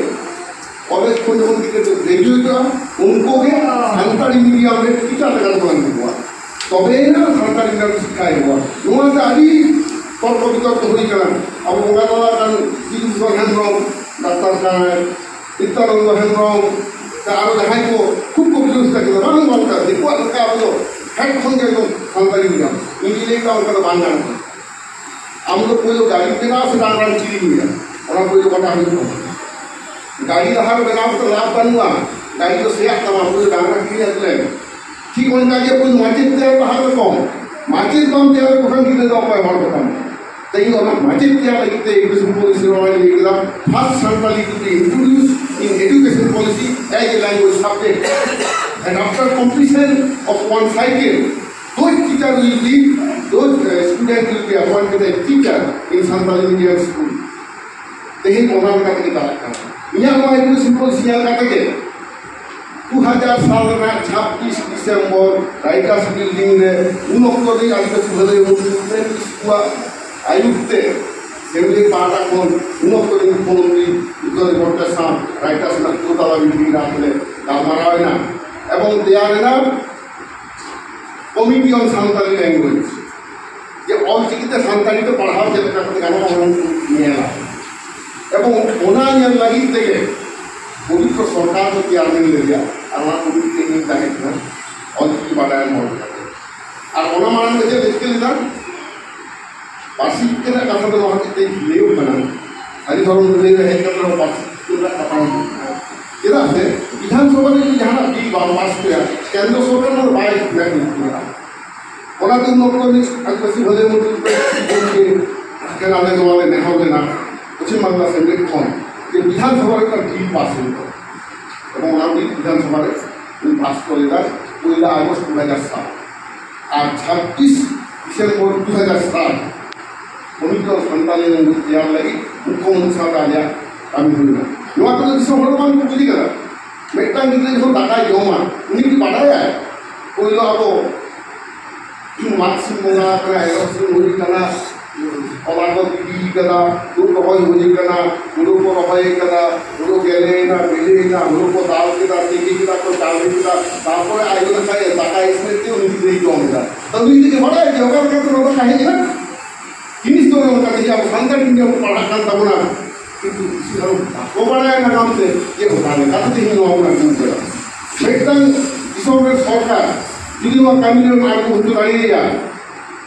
ᱠᱚᱞᱮᱡᱽ ᱠᱷᱚᱱ ᱡᱚᱠᱷᱚᱱ ᱜᱤᱫᱽᱨᱟᱹ ᱠᱚ ᱜᱨᱮᱡᱩᱭᱮᱴᱚᱜᱼᱟ, ᱩᱱᱠᱩ ᱜᱮ ᱥᱟᱱᱛᱟᱲᱤ ᱢᱤᱰᱤᱭᱟᱢ ᱨᱮ ᱴᱤᱪᱟᱨ ᱞᱮᱠᱟ ᱛᱮᱠᱚ ᱮᱢ ᱠᱚᱣᱟ᱾ ᱛᱚᱵᱮᱭᱮᱱᱟ ᱥᱟᱱᱛᱟᱲᱤ ᱢᱤᱰᱤᱭᱟᱢ ᱥᱤᱠᱠᱷᱟ ᱮᱢᱚᱜᱼᱟ᱾ ᱱᱚᱣᱟ ᱛᱮ ᱟᱹᱰᱤ ᱛᱚᱨᱠᱚ ᱵᱤᱛᱚᱨᱠᱚ ᱦᱩᱭ ᱠᱟᱱᱟ᱾ ᱟᱵᱚ ᱵᱚᱸᱜᱟ ᱛᱟᱞᱟ ᱠᱟᱱ ᱡᱤᱛᱩ ᱠᱤᱥᱳᱨ ᱦᱮᱢᱵᱨᱚᱢ, ᱰᱟᱠᱛᱟᱨ ᱠᱟᱱᱟᱭ, ᱱᱤᱛᱭᱟᱱᱚᱱᱫᱚ ᱦᱮᱢᱵᱨᱚᱢ, ᱥᱮ ᱟᱨᱚ ᱡᱟᱦᱟᱸᱭ ᱠᱚ ᱠᱷᱩᱵ ᱠᱚ ᱵᱤᱨᱳᱫᱷᱤᱛᱟ ᱠᱮᱫᱟ, ᱵᱟᱝ ᱵᱟᱝ ᱠᱟᱱᱟ, ᱫᱤᱠᱩᱣᱟᱜ ᱞᱮᱠᱟ ᱟᱵᱚ ᱫᱚ ᱯᱷᱮᱰ ᱠᱷᱚᱱ ᱜᱮ ᱮᱠᱫᱚᱢ ᱥᱟᱱᱛᱟᱲᱤ ᱢᱤᱰᱤᱭᱟᱢ᱾ ᱤᱧ ᱞᱟᱹᱭ ᱠᱮᱫᱟ ᱚᱱᱠᱟ ᱫᱚ ᱵᱟᱝ ᱜᱟᱱᱚᱜᱼᱟ᱾ ᱟᱢ ᱫᱚ ᱯᱳᱭᱞᱳ ᱜᱟᱹᱰᱤ ᱵᱮᱱᱟᱣ ᱥᱮ ᱰᱟᱝᱨᱟᱢ ᱠᱤᱨᱤᱧ ᱮᱫᱟ, ᱚᱱᱟ ᱯᱳᱭᱞᱳ ᱠᱟᱛᱷᱟ ᱦᱩᱭᱩᱜ ᱛᱟᱢᱟ᱾ ᱜᱟᱹᱰᱤ ᱞᱟᱦᱟ ᱨᱮ ᱵᱮᱱᱟᱣ ᱠᱟᱛᱮ ᱞᱟᱵᱷ ᱵᱟᱹᱱᱩᱜᱼᱟ, ᱜᱟᱹᱰᱤ ᱫᱚ ᱥᱮᱭᱟᱜ ᱛᱟᱢᱟ, ᱯᱳᱭᱞᱳ ᱰᱟᱝᱨᱟ ᱠᱤᱨᱤᱧ ᱟᱹᱜᱩ ᱞᱮᱢ᱾ ᱴᱷᱤᱠ ᱚᱱᱠᱟ ᱜᱮ ᱯᱳᱭᱞᱳ ᱢᱟᱪᱮᱫ ᱛᱮᱭᱟᱨ ᱞᱟᱦᱟ ᱨᱮ ᱠᱚᱢ, ᱢᱟᱪᱮᱫ ᱵᱟᱢ ᱛᱮᱭᱟᱨ ᱞᱮᱠᱚ ᱠᱷᱟᱱ ᱜᱤᱫᱽᱨᱟᱹ ᱫᱚ ᱚᱠᱚᱭ ᱦᱚᱲ ᱠᱚ ᱛᱟᱢᱟ? ᱛᱮᱦᱮᱧ ᱚᱱᱟ ᱢᱟᱪᱮᱫ ᱛᱮᱭᱟᱨ ᱞᱟᱹᱜᱤᱫ ᱛᱮ education policy ᱨᱮ ᱚᱱᱟᱧ ᱞᱟᱹᱭ ᱠᱮᱫᱟ, first Santali to be introduced in education policy as a language subject, and after completion of one cycle, those teacher will be, those uh, student will be appointed as teacher in Santali medium school. ᱛᱮᱦᱮᱧ ᱚᱱᱟ ᱞᱮᱠᱟ ᱛᱮᱜᱮ ᱪᱟᱞᱟᱜ ᱠᱟᱱᱟ᱾ ᱤᱧᱟᱹᱜ ᱱᱚᱣᱟ education policy ᱧᱮᱞ ᱠᱟᱛᱮ ᱜᱮ ᱫᱩ ᱦᱟᱡᱟᱨ ᱥᱟᱞ ᱨᱮᱱᱟᱜ ᱪᱷᱟᱵᱵᱤᱥ ᱰᱤᱥᱮᱢᱵᱚᱨ ᱨᱟᱭᱴᱟᱨᱥ ᱵᱤᱞᱰᱤᱝ ᱨᱮ ᱩᱱ ᱚᱠᱛᱚ ᱨᱮ ᱟᱹᱫᱤᱵᱟᱹᱥᱤ ᱵᱷᱟᱹᱞᱟᱹᱭ ᱢᱚᱱᱛᱨᱤ ᱩᱯᱮᱱ ᱠᱤᱥᱠᱩᱣᱟᱜ ᱟᱹᱭᱩᱨ ᱛᱮ ᱥᱮᱢᱞᱮ ᱯᱟᱦᱴᱟ ᱠᱷᱚᱱ ᱩᱱ ᱚᱠᱛᱚ ᱨᱮᱱ ᱢᱩᱠᱷᱭᱚᱢᱚᱱᱛᱨᱤ ᱩᱫᱽᱫᱷᱚ ᱨᱮ ᱵᱷᱚᱴᱴᱟᱪᱟᱨᱡᱚ ᱥᱟᱶ ᱨᱟᱭᱴᱟᱨᱥ ᱨᱮᱱᱟᱜ ᱫᱳᱛᱟᱞᱟ ᱵᱤᱞᱰᱤᱝ ᱨᱮ ᱟᱛᱮ ᱜᱟᱞᱢᱟᱨᱟᱣ ᱮᱱᱟ ᱮᱵᱚᱝ ᱛᱮᱭᱟᱨ ᱮᱱᱟ Committee on Santali Language, ᱡᱮ ᱚᱞ ᱪᱤᱠᱤᱛᱮ ᱥᱟᱱᱛᱟᱲᱤ ᱛᱮ ᱯᱟᱲᱦᱟᱣ ᱪᱮᱫ ᱞᱮᱠᱟ ᱠᱟᱛᱮ ᱜᱟᱱᱚᱜᱼᱟ, ᱚᱱᱟ ᱠᱚ ᱧᱮᱞᱟ᱾ ᱮᱵᱚᱝ ᱚᱱᱟ ᱧᱮᱞ ᱞᱟᱹᱜᱤᱫ ᱛᱮᱜᱮ ᱯᱚᱵᱤᱛᱨᱚ ᱥᱚᱨᱠᱟᱨ ᱫᱚ ᱪᱮᱭᱟᱨᱢᱮᱱ ᱞᱮᱫᱮᱭᱟ᱾ ᱟᱨ ᱚᱱᱟ ᱠᱚᱢᱤᱴᱤ ᱨᱮ ᱤᱧ ᱛᱟᱦᱮᱸ ᱠᱟᱱᱟ, ᱚᱞ ᱪᱤᱠᱤ ᱵᱟᱰᱟᱭᱟᱱ ᱦᱚᱲ ᱞᱮᱠᱟᱛᱮ᱾ ᱟᱨ ᱚᱱᱟ ᱢᱟᱲᱟᱝ ᱨᱮ ᱪᱮᱫ ᱪᱤᱠᱟᱹ ᱞᱮᱫᱟ? ᱯᱟᱹᱨᱥᱤ ᱨᱮᱱᱟᱜ ᱠᱟᱛᱷᱟ ᱫᱚ ᱱᱚᱣᱟ ᱦᱚᱛᱮᱡ ᱛᱮ ᱞᱟᱹᱭᱚᱜ ᱠᱟᱱᱟ, ᱥᱟᱹᱨᱤ ᱫᱷᱚᱨᱚᱢ ᱞᱟᱹᱲᱦᱟᱹᱭ ᱨᱮ ᱦᱮᱡ ᱠᱟᱛᱮ ᱨᱮᱦᱚᱸ ᱯᱟᱹᱨᱥᱤ ᱨᱮᱱᱟᱜ ᱠᱟᱛᱷᱟ ᱦᱚᱸ ᱦᱩᱭᱩᱜ ᱠᱟᱱᱟ᱾ ᱪᱮᱫᱟᱜ ᱥᱮ ᱵᱤᱫᱷᱟᱱ ᱥᱚᱵᱷᱟ ᱨᱮ ᱡᱩᱫᱤ ᱡᱟᱦᱟᱱᱟᱜ ᱵᱤᱞ ᱵᱟᱢ ᱯᱟᱥ ᱦᱚᱪᱚᱭᱟ, ᱠᱮᱱᱫᱨᱚ ᱥᱚᱨᱠᱟᱨ ᱚᱱᱟ ᱫᱚ ᱵᱟᱭ ᱢᱮᱫ ᱞᱩᱛᱩᱨᱟᱜᱼᱟ᱾ ᱚᱱᱟᱛᱮ ᱩᱱ ᱚᱠᱛᱚ ᱨᱤᱱᱤᱡ ᱟᱹᱫᱤᱵᱟᱹᱥᱤ ᱵᱷᱟᱹᱞᱟᱹᱭ ᱢᱚᱱᱛᱨᱤ ᱩᱯᱮᱱ ᱠᱤᱥᱠᱩ ᱜᱚᱢᱠᱮ ᱴᱷᱮᱱ ᱟᱞᱮ ᱱᱚᱣᱟ ᱞᱮ ᱱᱮᱦᱚᱨ ᱞᱮᱱᱟ ᱯᱚᱪᱷᱤᱢ ᱵᱟᱝᱞᱟ ᱥᱮᱢᱞᱮᱫ ᱠᱷᱚᱱ, ᱡᱮ ᱵᱤᱫᱷᱟᱱ ᱥᱚᱵᱷᱟ ᱨᱮ ᱢᱤᱫᱴᱟᱝ ᱵᱤᱞ ᱯᱟᱥ ᱦᱩᱭᱩᱜᱼᱟ᱾ ᱮᱵᱚᱝ ᱚᱱᱟ ᱵᱤᱞ ᱵᱤᱫᱷᱟᱱ ᱥᱚᱵᱷᱟ ᱨᱮ ᱩᱱᱤ ᱯᱟᱥ ᱠᱚ ᱞᱮᱫᱟ ᱯᱚᱭᱞᱟ ᱟᱜᱚᱥᱴ ᱫᱩ ᱦᱟᱡᱟᱨ ᱥᱟᱛ᱾ ᱟᱨ ᱪᱷᱟᱵᱵᱤᱥ ᱰᱤᱥᱮᱢᱵᱚᱨ ᱫᱩ ᱦᱟᱡᱟᱨ ᱥᱟᱛ ᱯᱚᱵᱤᱛᱨᱚ ᱥᱟᱱᱛᱟᱞᱤ ᱞᱮᱝᱜᱩᱭᱮᱡᱽ ᱛᱮᱭᱟᱨ ᱞᱟᱹᱜᱤᱫ ᱢᱩᱠᱷᱭᱚᱢᱚᱱᱛᱨᱤ ᱥᱟᱶᱛᱮ ᱟᱞᱮᱭᱟᱜ ᱠᱟᱹᱢᱤ ᱦᱩᱭᱱᱟ᱾ ᱱᱚᱣᱟ ᱠᱚᱫᱚ ᱫᱤᱥᱚᱢ ᱦᱚᱲ ᱫᱚ ᱵᱟᱝ ᱠᱚ ᱵᱩᱡᱽ ᱠᱟᱫᱟ᱾ ᱢᱤᱫᱴᱟᱝ ᱜᱤᱫᱽᱨᱟᱹ ᱡᱚᱠᱷᱚᱱ ᱫᱟᱠᱟᱭ ᱡᱚᱢᱟ, ᱩᱱᱤ ᱠᱤ ᱵᱟᱰᱟᱭᱟᱭ ᱯᱳᱭᱞᱳ ᱟᱵᱚ ᱢᱟᱜᱽ ᱥᱤᱢ ᱵᱚᱸᱜᱟ ᱠᱟᱱᱟ, ᱮᱨᱚᱜ ᱥᱤᱢ ᱦᱩᱭ ᱠᱟᱱᱟ, ᱚᱱᱟ ᱠᱚ ᱵᱤᱞᱤ ᱠᱟᱫᱟ, ᱩᱫ ᱨᱚᱦᱚᱭ ᱦᱩᱭ ᱠᱟᱱᱟ, ᱦᱩᱲᱩ ᱠᱚ ᱨᱚᱦᱚᱭ ᱠᱟᱫᱟ, ᱦᱩᱲᱩ ᱜᱮᱞᱮᱭᱮᱱᱟ, ᱵᱤᱞᱤᱭᱮᱱᱟ, ᱦᱩᱲᱩ ᱠᱚ ᱫᱟᱞ ᱠᱮᱫᱟ, ᱛᱤᱠᱤ ᱠᱮᱫᱟ ᱠᱚ, ᱪᱟᱣᱞᱮ ᱠᱮᱫᱟ, ᱛᱟᱨᱯᱚᱨᱮ ᱟᱭᱳ ᱫᱟᱠᱟᱭ, ᱫᱟᱠᱟ ᱤᱥᱤᱱ ᱛᱮ ᱩᱱᱤ ᱜᱤᱫᱽᱨᱟᱹᱭ ᱡᱚᱢ ᱮᱫᱟ᱾ ᱛᱚ ᱩᱱᱤ ᱜᱤᱫᱽᱨᱟᱹ ᱵᱟᱲᱟᱭᱟ ᱡᱮ ᱚᱠᱟ ᱞᱮᱠᱟᱛᱮ ᱱᱚᱣᱟ ᱫᱚ ᱛᱟᱦᱮᱸ ᱠᱟᱱᱟ? ᱡᱤᱱᱤᱥ ᱫᱚ ᱱᱚᱝᱠᱟ ᱛᱮᱜᱮ ᱟᱵᱚ ᱥᱟᱱᱛᱟᱲᱤ ᱢᱤᱰᱤᱭᱟᱢ ᱠᱚ ᱯᱟᱲᱦᱟᱜ ᱠᱟᱱ ᱛᱟᱵᱚᱱᱟ, ᱠᱤᱱᱛᱩ ᱵᱮᱥᱤ ᱦᱚᱲ ᱵᱟᱠᱚ ᱵᱟᱲᱟᱭᱟ ᱱᱟᱜᱟᱢ ᱛᱮ ᱡᱮ ᱚᱠᱟ ᱞᱮᱠᱟᱛᱮ ᱛᱮᱦᱮᱧ ᱱᱚᱣᱟ ᱵᱚᱱ ᱟᱹᱜᱩ ᱠᱟᱫᱟ᱾ ᱢᱤᱫᱴᱟᱝ ᱫᱤᱥᱚᱢ ᱨᱮ ᱥᱚᱨᱠᱟᱨ ᱡᱩᱫᱤ ᱱᱚᱣᱟ ᱠᱟᱹᱢᱤ ᱨᱮ ᱟᱬᱜᱚ ᱦᱚᱪᱚ ᱫᱟᱲᱮᱭᱟᱭᱟ,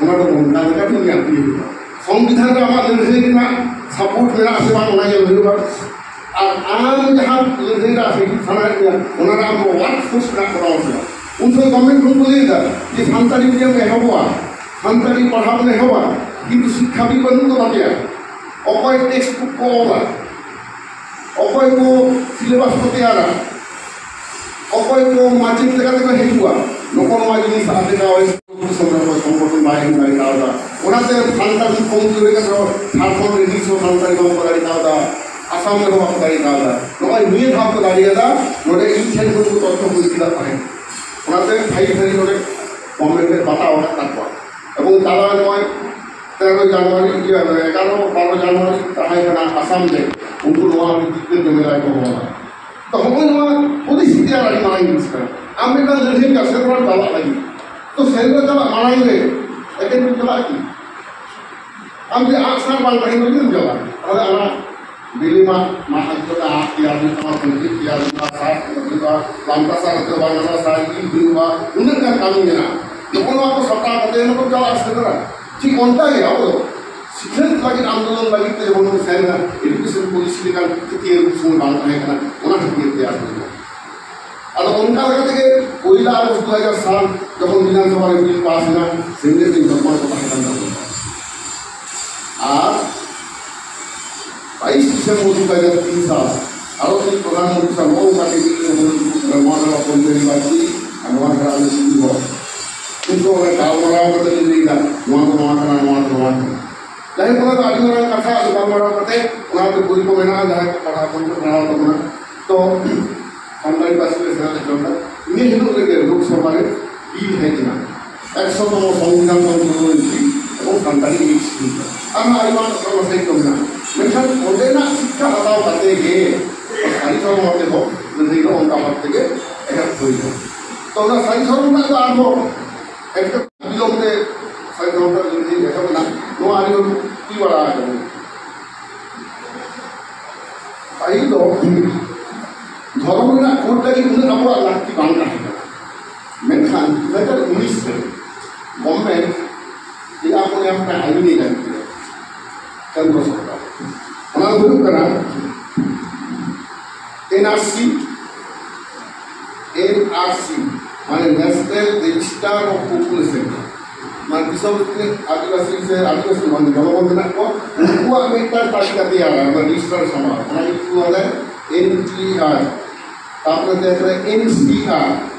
ᱚᱱᱟ ᱫᱚ ᱚᱱᱠᱟ ᱞᱮᱠᱟᱛᱮ ᱩᱱᱤᱭᱟᱜ ᱤᱭᱟᱹ ᱦᱩᱭᱩᱜᱼᱟ᱾ ᱥᱚᱝᱵᱤᱫᱷᱟᱱ ᱨᱮ ᱟᱢᱟᱜ ᱞᱟᱹᱲᱦᱟᱹᱭ ᱨᱮᱱᱟᱜ ᱥᱟᱯᱳᱨᱴ ᱢᱮᱱᱟᱜ ᱟᱥᱮ ᱵᱟᱝ, ᱚᱱᱟ ᱧᱮᱞ ᱦᱩᱭᱩᱜᱼᱟ᱾ ᱟᱨ ᱟᱢ ᱡᱟᱦᱟᱸ ᱞᱟᱹᱲᱦᱟᱹᱭ ᱨᱮ ᱦᱤᱡᱩᱜ ᱥᱟᱱᱟᱭᱮᱫ ᱢᱮᱭᱟ, ᱚᱱᱟ ᱨᱮ ᱟᱢ ᱣᱟᱨᱠ ᱯᱷᱳᱨᱥ ᱢᱮᱱᱟᱜ ᱠᱚ ᱛᱟᱢᱟ ᱥᱮ ᱵᱟᱝ? ᱩᱱ ᱥᱚᱢᱚᱭ ᱜᱚᱵᱷᱢᱮᱱᱴ ᱠᱷᱚᱱ ᱠᱚ ᱞᱟᱹᱭ ᱮᱫᱟ ᱡᱮ ᱥᱟᱱᱛᱟᱲᱤ ᱢᱤᱰᱤᱭᱟᱢ ᱮᱦᱚᱵᱚᱜᱼᱟ, ᱥᱟᱱᱛᱟᱲᱤ ᱯᱟᱲᱦᱟᱣ ᱵᱚᱱ ᱮᱦᱚᱵᱟ, ᱠᱤᱱᱛᱩ ᱥᱤᱠᱠᱷᱟᱵᱤᱫ ᱵᱟᱹᱱᱩᱜ ᱠᱚ ᱛᱟᱯᱮᱭᱟ᱾ ᱚᱠᱚᱭ ᱴᱮᱠᱥᱴ ᱵᱩᱠ ᱠᱚ ᱚᱞᱟ, ᱚᱠᱚᱭ ᱠᱚ ᱥᱤᱞᱮᱵᱟᱥ ᱠᱚ ᱛᱮᱭᱟᱨᱟ, ᱚᱠᱚᱭ ᱠᱚ ᱢᱟᱪᱮᱫ ᱞᱮᱠᱟ ᱛᱮᱠᱚ ᱦᱤᱡᱩᱜᱼᱟ, ᱱᱚᱜᱼᱚ ᱱᱚᱣᱟ ᱡᱤᱱᱤᱥ ᱟᱯᱮ ᱠᱟᱣ ᱥᱚᱝᱜᱚᱴᱷᱚᱱ ᱵᱟᱭ ᱮᱢ ᱫᱟᱲᱮ ᱠᱟᱣᱫᱟ᱾ ᱚᱱᱟᱛᱮ ᱥᱟᱱᱛᱟᱲ ᱠᱚᱢ ᱡᱩᱨᱤ ᱠᱟᱛᱮ ᱡᱷᱟᱲᱠᱷᱚᱸᱰ ᱨᱮ ᱱᱤᱛ ᱦᱚᱸ ᱥᱟᱱᱛᱟᱲᱤ ᱵᱟᱝ ᱠᱚ ᱫᱟᱲᱮ ᱠᱟᱣᱫᱟ, ᱟᱥᱟᱢ ᱨᱮᱦᱚᱸ ᱵᱟᱠᱚ ᱫᱟᱲᱮ ᱠᱟᱣᱫᱟ᱾ ᱱᱚᱜᱼᱚᱭ ᱱᱤᱭᱟᱹ ᱫᱷᱟᱣ ᱠᱚ ᱫᱟᱲᱮᱭᱟᱫᱟ, ᱱᱚᱰᱮ ᱤᱧ ᱴᱷᱮᱱ ᱠᱷᱚᱱ ᱠᱚ ᱛᱚᱛᱛᱷᱚ ᱠᱚ ᱤᱫᱤ ᱞᱮᱫ ᱛᱟᱦᱮᱸᱫ᱾ ᱚᱱᱟᱛᱮ ᱯᱷᱟᱭᱤᱞ ᱯᱷᱟᱭᱤᱞ ᱱᱚᱰᱮ ᱜᱚᱵᱷᱢᱮᱱᱴ ᱮ ᱵᱟᱛᱟᱣ ᱟᱠᱟᱫ ᱛᱟᱠᱚᱣᱟ᱾ ᱮᱵᱚᱝ ᱛᱟᱞᱟ ᱱᱚᱜᱼᱚᱭ ᱛᱮᱨᱚ ᱡᱟᱱᱩᱣᱟᱨᱤ, ᱤᱭᱟᱹ, ᱮᱜᱟᱨᱚ ᱵᱟᱨᱚ ᱡᱟᱱᱩᱣᱟᱨᱤ ᱛᱟᱦᱮᱸ ᱠᱟᱱᱟ ᱟᱥᱟᱢ ᱨᱮ, ᱩᱱᱠᱩ ᱱᱚᱣᱟ ᱡᱤᱛᱠᱟᱹᱨ ᱡᱚᱢᱮᱞᱟᱭ ᱠᱚ ᱦᱚᱦᱚ ᱞᱮᱫᱟ᱾ ᱛᱚ ᱦᱚᱸᱜᱼᱚᱭ ᱱᱚᱣᱟ ᱯᱚᱨᱤᱥᱛᱷᱤᱛᱤ ᱟᱨ ᱟᱹᱰᱤ ᱢᱟᱨᱟᱝ ᱡᱤᱱᱤᱥ ᱠᱟᱱᱟ᱾ ᱟᱢ ᱢᱤᱫᱴᱟᱝ ᱞᱟᱹᱲᱦᱟᱹᱭ ᱠᱟᱱ ᱥᱮᱸᱫᱽᱨᱟ ᱪᱟᱞᱟᱜ ᱞᱟᱹᱜᱤᱫ, ᱛᱚ ᱥᱮᱸᱫᱽᱨᱟ ᱪᱟᱞᱟᱜ ᱢᱟᱲᱟᱝ ᱨᱮ ᱮᱠᱮᱱ ᱠᱚ ᱪᱟᱞᱟᱜᱼᱟ ᱠᱤ? ᱟᱢ ᱡᱮ ᱟᱜᱼᱥᱟᱨ ᱵᱟᱝ ᱛᱟᱦᱮᱱ ᱞᱟᱹᱜᱤᱫ ᱮᱢ ᱪᱟᱞᱟᱜᱼᱟ, ᱛᱟᱦᱞᱮ ᱟᱢᱟᱜ ᱵᱤᱞᱤ ᱢᱟ ᱢᱟᱜ ᱦᱩᱭᱩᱜᱼᱟ, ᱟᱜ ᱛᱮᱭᱟᱨ ᱦᱩᱭᱩᱜ ᱛᱟᱢᱟ, ᱵᱟᱹᱱᱫᱩᱠ ᱛᱮᱭᱟᱨ ᱦᱩᱭᱩᱜᱼᱟ, ᱥᱟᱨ ᱦᱩᱭᱩᱜᱼᱟ, ᱞᱟᱢᱴᱟ ᱥᱟᱨ ᱦᱚᱪᱚ ᱵᱟᱝ ᱜᱟᱱᱚᱜᱼᱟ, ᱥᱟᱨ ᱤᱨ ᱦᱩᱭᱩᱜᱼᱟ, ᱩᱱᱟᱹᱜ ᱜᱟᱱ ᱠᱟᱹᱢᱤ ᱢᱮᱱᱟᱜᱼᱟ᱾ ᱡᱚᱠᱷᱚᱱ ᱱᱚᱣᱟ ᱠᱚ ᱥᱟᱯᱲᱟᱣ ᱠᱟᱛᱮ ᱮᱱ ᱦᱚᱸᱠᱚ ᱪᱟᱞᱟᱜᱼᱟ ᱥᱮᱸᱫᱽᱨᱟ᱾ ᱴᱷᱤᱠ ᱚᱱᱠᱟ ᱜᱮ ᱟᱵᱚ ᱫᱚ ᱥᱤᱠᱷᱱᱟᱹᱛ ᱞᱟᱹᱜᱤᱫ ᱟᱱᱫᱳᱞᱚᱱ ᱞᱟᱹᱜᱤᱫ ᱛᱮ ᱡᱮᱢᱚᱱ ᱵᱚᱱ ᱥᱮᱱ ᱮᱱᱟ, ᱮᱰᱩᱠᱮᱥᱚᱱ ᱯᱚᱞᱤᱥᱤ ᱞᱮᱠᱟᱱ ᱪᱤᱠᱟᱹ ᱩᱱ ᱥᱚᱢᱚᱭ ᱵᱟᱝ ᱛᱟᱦᱮᱸ ᱠᱟᱱᱟ, ᱚᱱᱟ ᱠᱷᱟᱹᱛᱤᱨ ᱛᱮᱭᱟᱨ ᱦᱩᱭ ᱮᱱᱟ᱾ ᱟᱫᱚ ᱚᱱᱠᱟ ᱞᱮᱠᱟ ᱛᱮᱜᱮ ᱯᱚᱭᱞᱟ ᱟᱜᱚᱥᱴ ᱫᱩ ᱦᱟᱡᱟᱨ ᱥᱟᱛ ᱡᱚᱠᱷᱚᱱ ᱵᱤᱫᱷᱟᱱ ᱥᱚᱵᱷᱟ ᱨᱮ ᱵᱤᱞ ᱯᱟᱥ ᱮᱱᱟ, ᱥᱮᱸᱜᱮᱞ ᱨᱮᱱ ᱡᱚᱛᱚ ᱦᱚᱲ ᱠᱚ ᱛᱟᱦᱮᱸ ᱠᱟᱱ ᱛᱟᱵᱚᱱᱟ᱾ ᱟᱨ ᱵᱟᱭᱤᱥ ᱰᱤᱥᱮᱢᱵᱚᱨ ᱫᱩ ᱦᱟᱡᱟᱨ ᱛᱤᱱ ᱥᱟᱞ ᱵᱷᱟᱨᱚᱛ ᱨᱮᱱ ᱯᱨᱚᱫᱷᱟᱱ ᱢᱚᱱᱛᱨᱤ ᱥᱟᱶ ᱱᱚᱜᱼᱚ ᱱᱚᱝᱠᱟ ᱛᱮ ᱵᱤᱞ ᱨᱮ ᱵᱚᱞᱚ ᱫᱩᱲᱩᱵ ᱠᱟᱱᱟ, ᱱᱚᱣᱟ ᱫᱚ ᱟᱵᱚ ᱯᱚᱧᱪᱟᱭᱮᱛ ᱵᱟᱹᱲᱛᱤ ᱟᱨ ᱱᱚᱣᱟ ᱫᱚ ᱟᱞᱮ ᱥᱤᱫᱷᱩ ᱦᱚᱲ᱾ ᱩᱱ ᱥᱚᱢᱚᱭ ᱜᱟᱞᱢᱟᱨᱟᱣ ᱠᱟᱛᱮ ᱞᱤᱧ ᱞᱟᱹᱭ ᱮᱫᱟ, ᱱᱚᱣᱟ ᱫᱚ ᱱᱚᱣᱟ ᱠᱟᱱᱟ, ᱱᱚᱣᱟ ᱫᱚ ᱱᱚᱣᱟ ᱠᱟᱱᱟ᱾ ᱡᱟᱭᱦᱳᱠ, ᱚᱱᱟ ᱫᱚ ᱟᱹᱰᱤ ᱢᱟᱨᱟᱝ ᱠᱟᱛᱷᱟ, ᱟᱫᱚ ᱜᱟᱞᱢᱟᱨᱟᱣ ᱠᱟᱛᱮ ᱚᱱᱟ ᱫᱚ ᱵᱳᱭ ᱠᱚ ᱢᱮᱱᱟᱜᱼᱟ, ᱡᱟᱦᱟᱸᱭ ᱠᱚ ᱯᱟᱲᱦᱟᱣ ᱠᱚ ᱯᱟᱲᱦᱟᱣ ᱛᱟᱵᱚᱱᱟ᱾ ᱛᱚ ᱥᱟᱱᱛᱟᱲᱤ ᱯᱟᱹᱨᱥᱤ ᱞᱮ ᱥᱮᱬᱟ ᱦᱚᱪᱚ ᱠᱟᱫᱟ᱾ ᱤᱱᱟᱹ ᱦᱤᱞᱳᱜ ᱨᱮᱜᱮ ᱞᱳᱠᱥᱚᱵᱷᱟ ᱨᱮ ᱵᱤᱞ ᱦᱮᱡ ᱮᱱᱟ, ᱮᱠᱥᱚ ᱛᱚᱢᱚ ᱥᱚᱝᱵᱤᱫᱷᱟᱱ ᱥᱚᱝᱥᱳᱫᱷᱚᱱ ᱵᱤᱞ, ᱮᱵᱚᱝ ᱥᱟᱱᱛᱟᱲᱤ ᱢᱤᱫ ᱥᱠᱩᱞ ᱨᱮ᱾ ᱟᱨᱦᱚᱸ ᱟᱭᱢᱟ ᱨᱚᱠᱚᱢ ᱥᱟᱦᱤᱛ ᱠᱚ ᱢᱮᱱᱟᱜᱼᱟ᱾ ᱢᱮᱱᱠᱷᱟᱱ ᱚᱸᱰᱮᱱᱟᱜ ᱥᱤᱠᱠᱷᱟ ᱦᱟᱛᱟᱣ ᱠᱟᱛᱮ ᱜᱮ ᱥᱟᱹᱨᱤ ᱫᱷᱚᱨᱚᱢ ᱟᱛᱮ ᱫᱚ ᱞᱟᱹᱲᱦᱟᱹᱭ ᱫᱚ ᱚᱱᱠᱟ ᱵᱷᱟᱵ ᱛᱮᱜᱮ ᱮᱦᱚᱵ ᱦᱩᱭᱱᱟ᱾ ᱛᱚ ᱚᱱᱟ ᱥᱟᱹᱨᱤ ᱫᱷᱚᱨᱚᱢ ᱨᱮᱱᱟᱜ ᱫᱚ ᱟᱨᱦᱚᱸ ᱮᱴᱠᱮᱴᱚᱬᱮ ᱵᱤᱞᱚᱢ ᱛᱮ ᱥᱟᱹᱨᱤ ᱫᱷᱚᱨᱚᱢ ᱨᱮᱱᱟᱜ ᱞᱟᱹᱲᱦᱟᱹᱭ ᱮᱦᱚᱵ ᱮᱱᱟ᱾ ᱱᱚᱣᱟ ᱟᱹᱰᱤ ᱦᱚᱲ ᱠᱚ ᱠᱩᱞᱤ ᱵᱟᱲᱟ ᱟᱠᱟᱫᱟ᱾ ᱯᱟᱹᱦᱤᱞ ᱫᱚ ᱫᱷᱚᱨᱚᱢ ᱨᱮᱱᱟᱜ ᱠᱳᱰ ᱞᱟᱹᱜᱤᱫ ᱩᱱᱟᱹᱜ ᱟᱵᱚᱣᱟᱜ ᱞᱟᱹᱠᱛᱤ ᱵᱟᱝ ᱛᱟᱦᱮᱸ ᱠᱟᱱᱟ᱾ ᱢᱮᱱᱠᱷᱟᱱ ᱫᱩ ᱦᱟᱡᱟᱨ ᱩᱱᱤᱥ ᱨᱮ ᱜᱚᱵᱷᱢᱮᱱᱴ ᱨᱮᱭᱟᱜ ᱢᱚᱱᱮ ᱢᱤᱫᱴᱟᱝ ᱟᱹᱭᱤᱱ ᱮ ᱡᱟᱹᱨᱤ ᱠᱮᱫᱟ ᱠᱮᱱᱫᱨᱚ ᱥᱚᱨᱠᱟᱨ᱾ ᱚᱱᱟ ᱫᱚ ᱦᱩᱭᱩᱜ ᱠᱟᱱᱟ ᱮᱱ ᱟᱨ ᱥᱤ, ᱮᱱ ᱟᱨ ᱥᱤ, ᱢᱟᱱᱮ ᱱᱮᱥᱱᱟᱞ ᱨᱮᱡᱤᱥᱴᱟᱨ ᱚᱯᱷ ᱯᱚᱯᱩᱞᱮᱥᱚᱱ, ᱢᱟᱱᱮ ᱫᱤᱥᱚᱢ ᱨᱮ ᱛᱤᱱᱟᱹᱜ ᱟᱹᱫᱤᱵᱟᱹᱥᱤ ᱥᱮ ᱟᱹᱫᱤᱵᱟᱹᱥᱤ ᱵᱟᱝ ᱡᱚᱱᱚᱜᱚᱱ ᱢᱮᱱᱟᱜ ᱠᱚᱣᱟ, ᱩᱱᱠᱩᱣᱟᱜ ᱢᱤᱫᱴᱟᱝ ᱛᱟᱹᱞᱤᱠᱟ ᱛᱮᱭᱟᱨᱟ, ᱚᱱᱟ ᱨᱮᱡᱤᱥᱴᱟᱨ ᱥᱟᱢᱟᱣ, ᱚᱱᱟ ᱧᱩᱛᱩᱢ ᱟᱞᱮ ᱮᱱ ᱯᱤ ᱟᱨ, ᱛᱟᱨᱯᱚᱨᱮ ᱛᱟᱦᱮᱸ ᱠᱟᱱᱟ ᱮᱱ ᱥᱤ ᱟᱨ,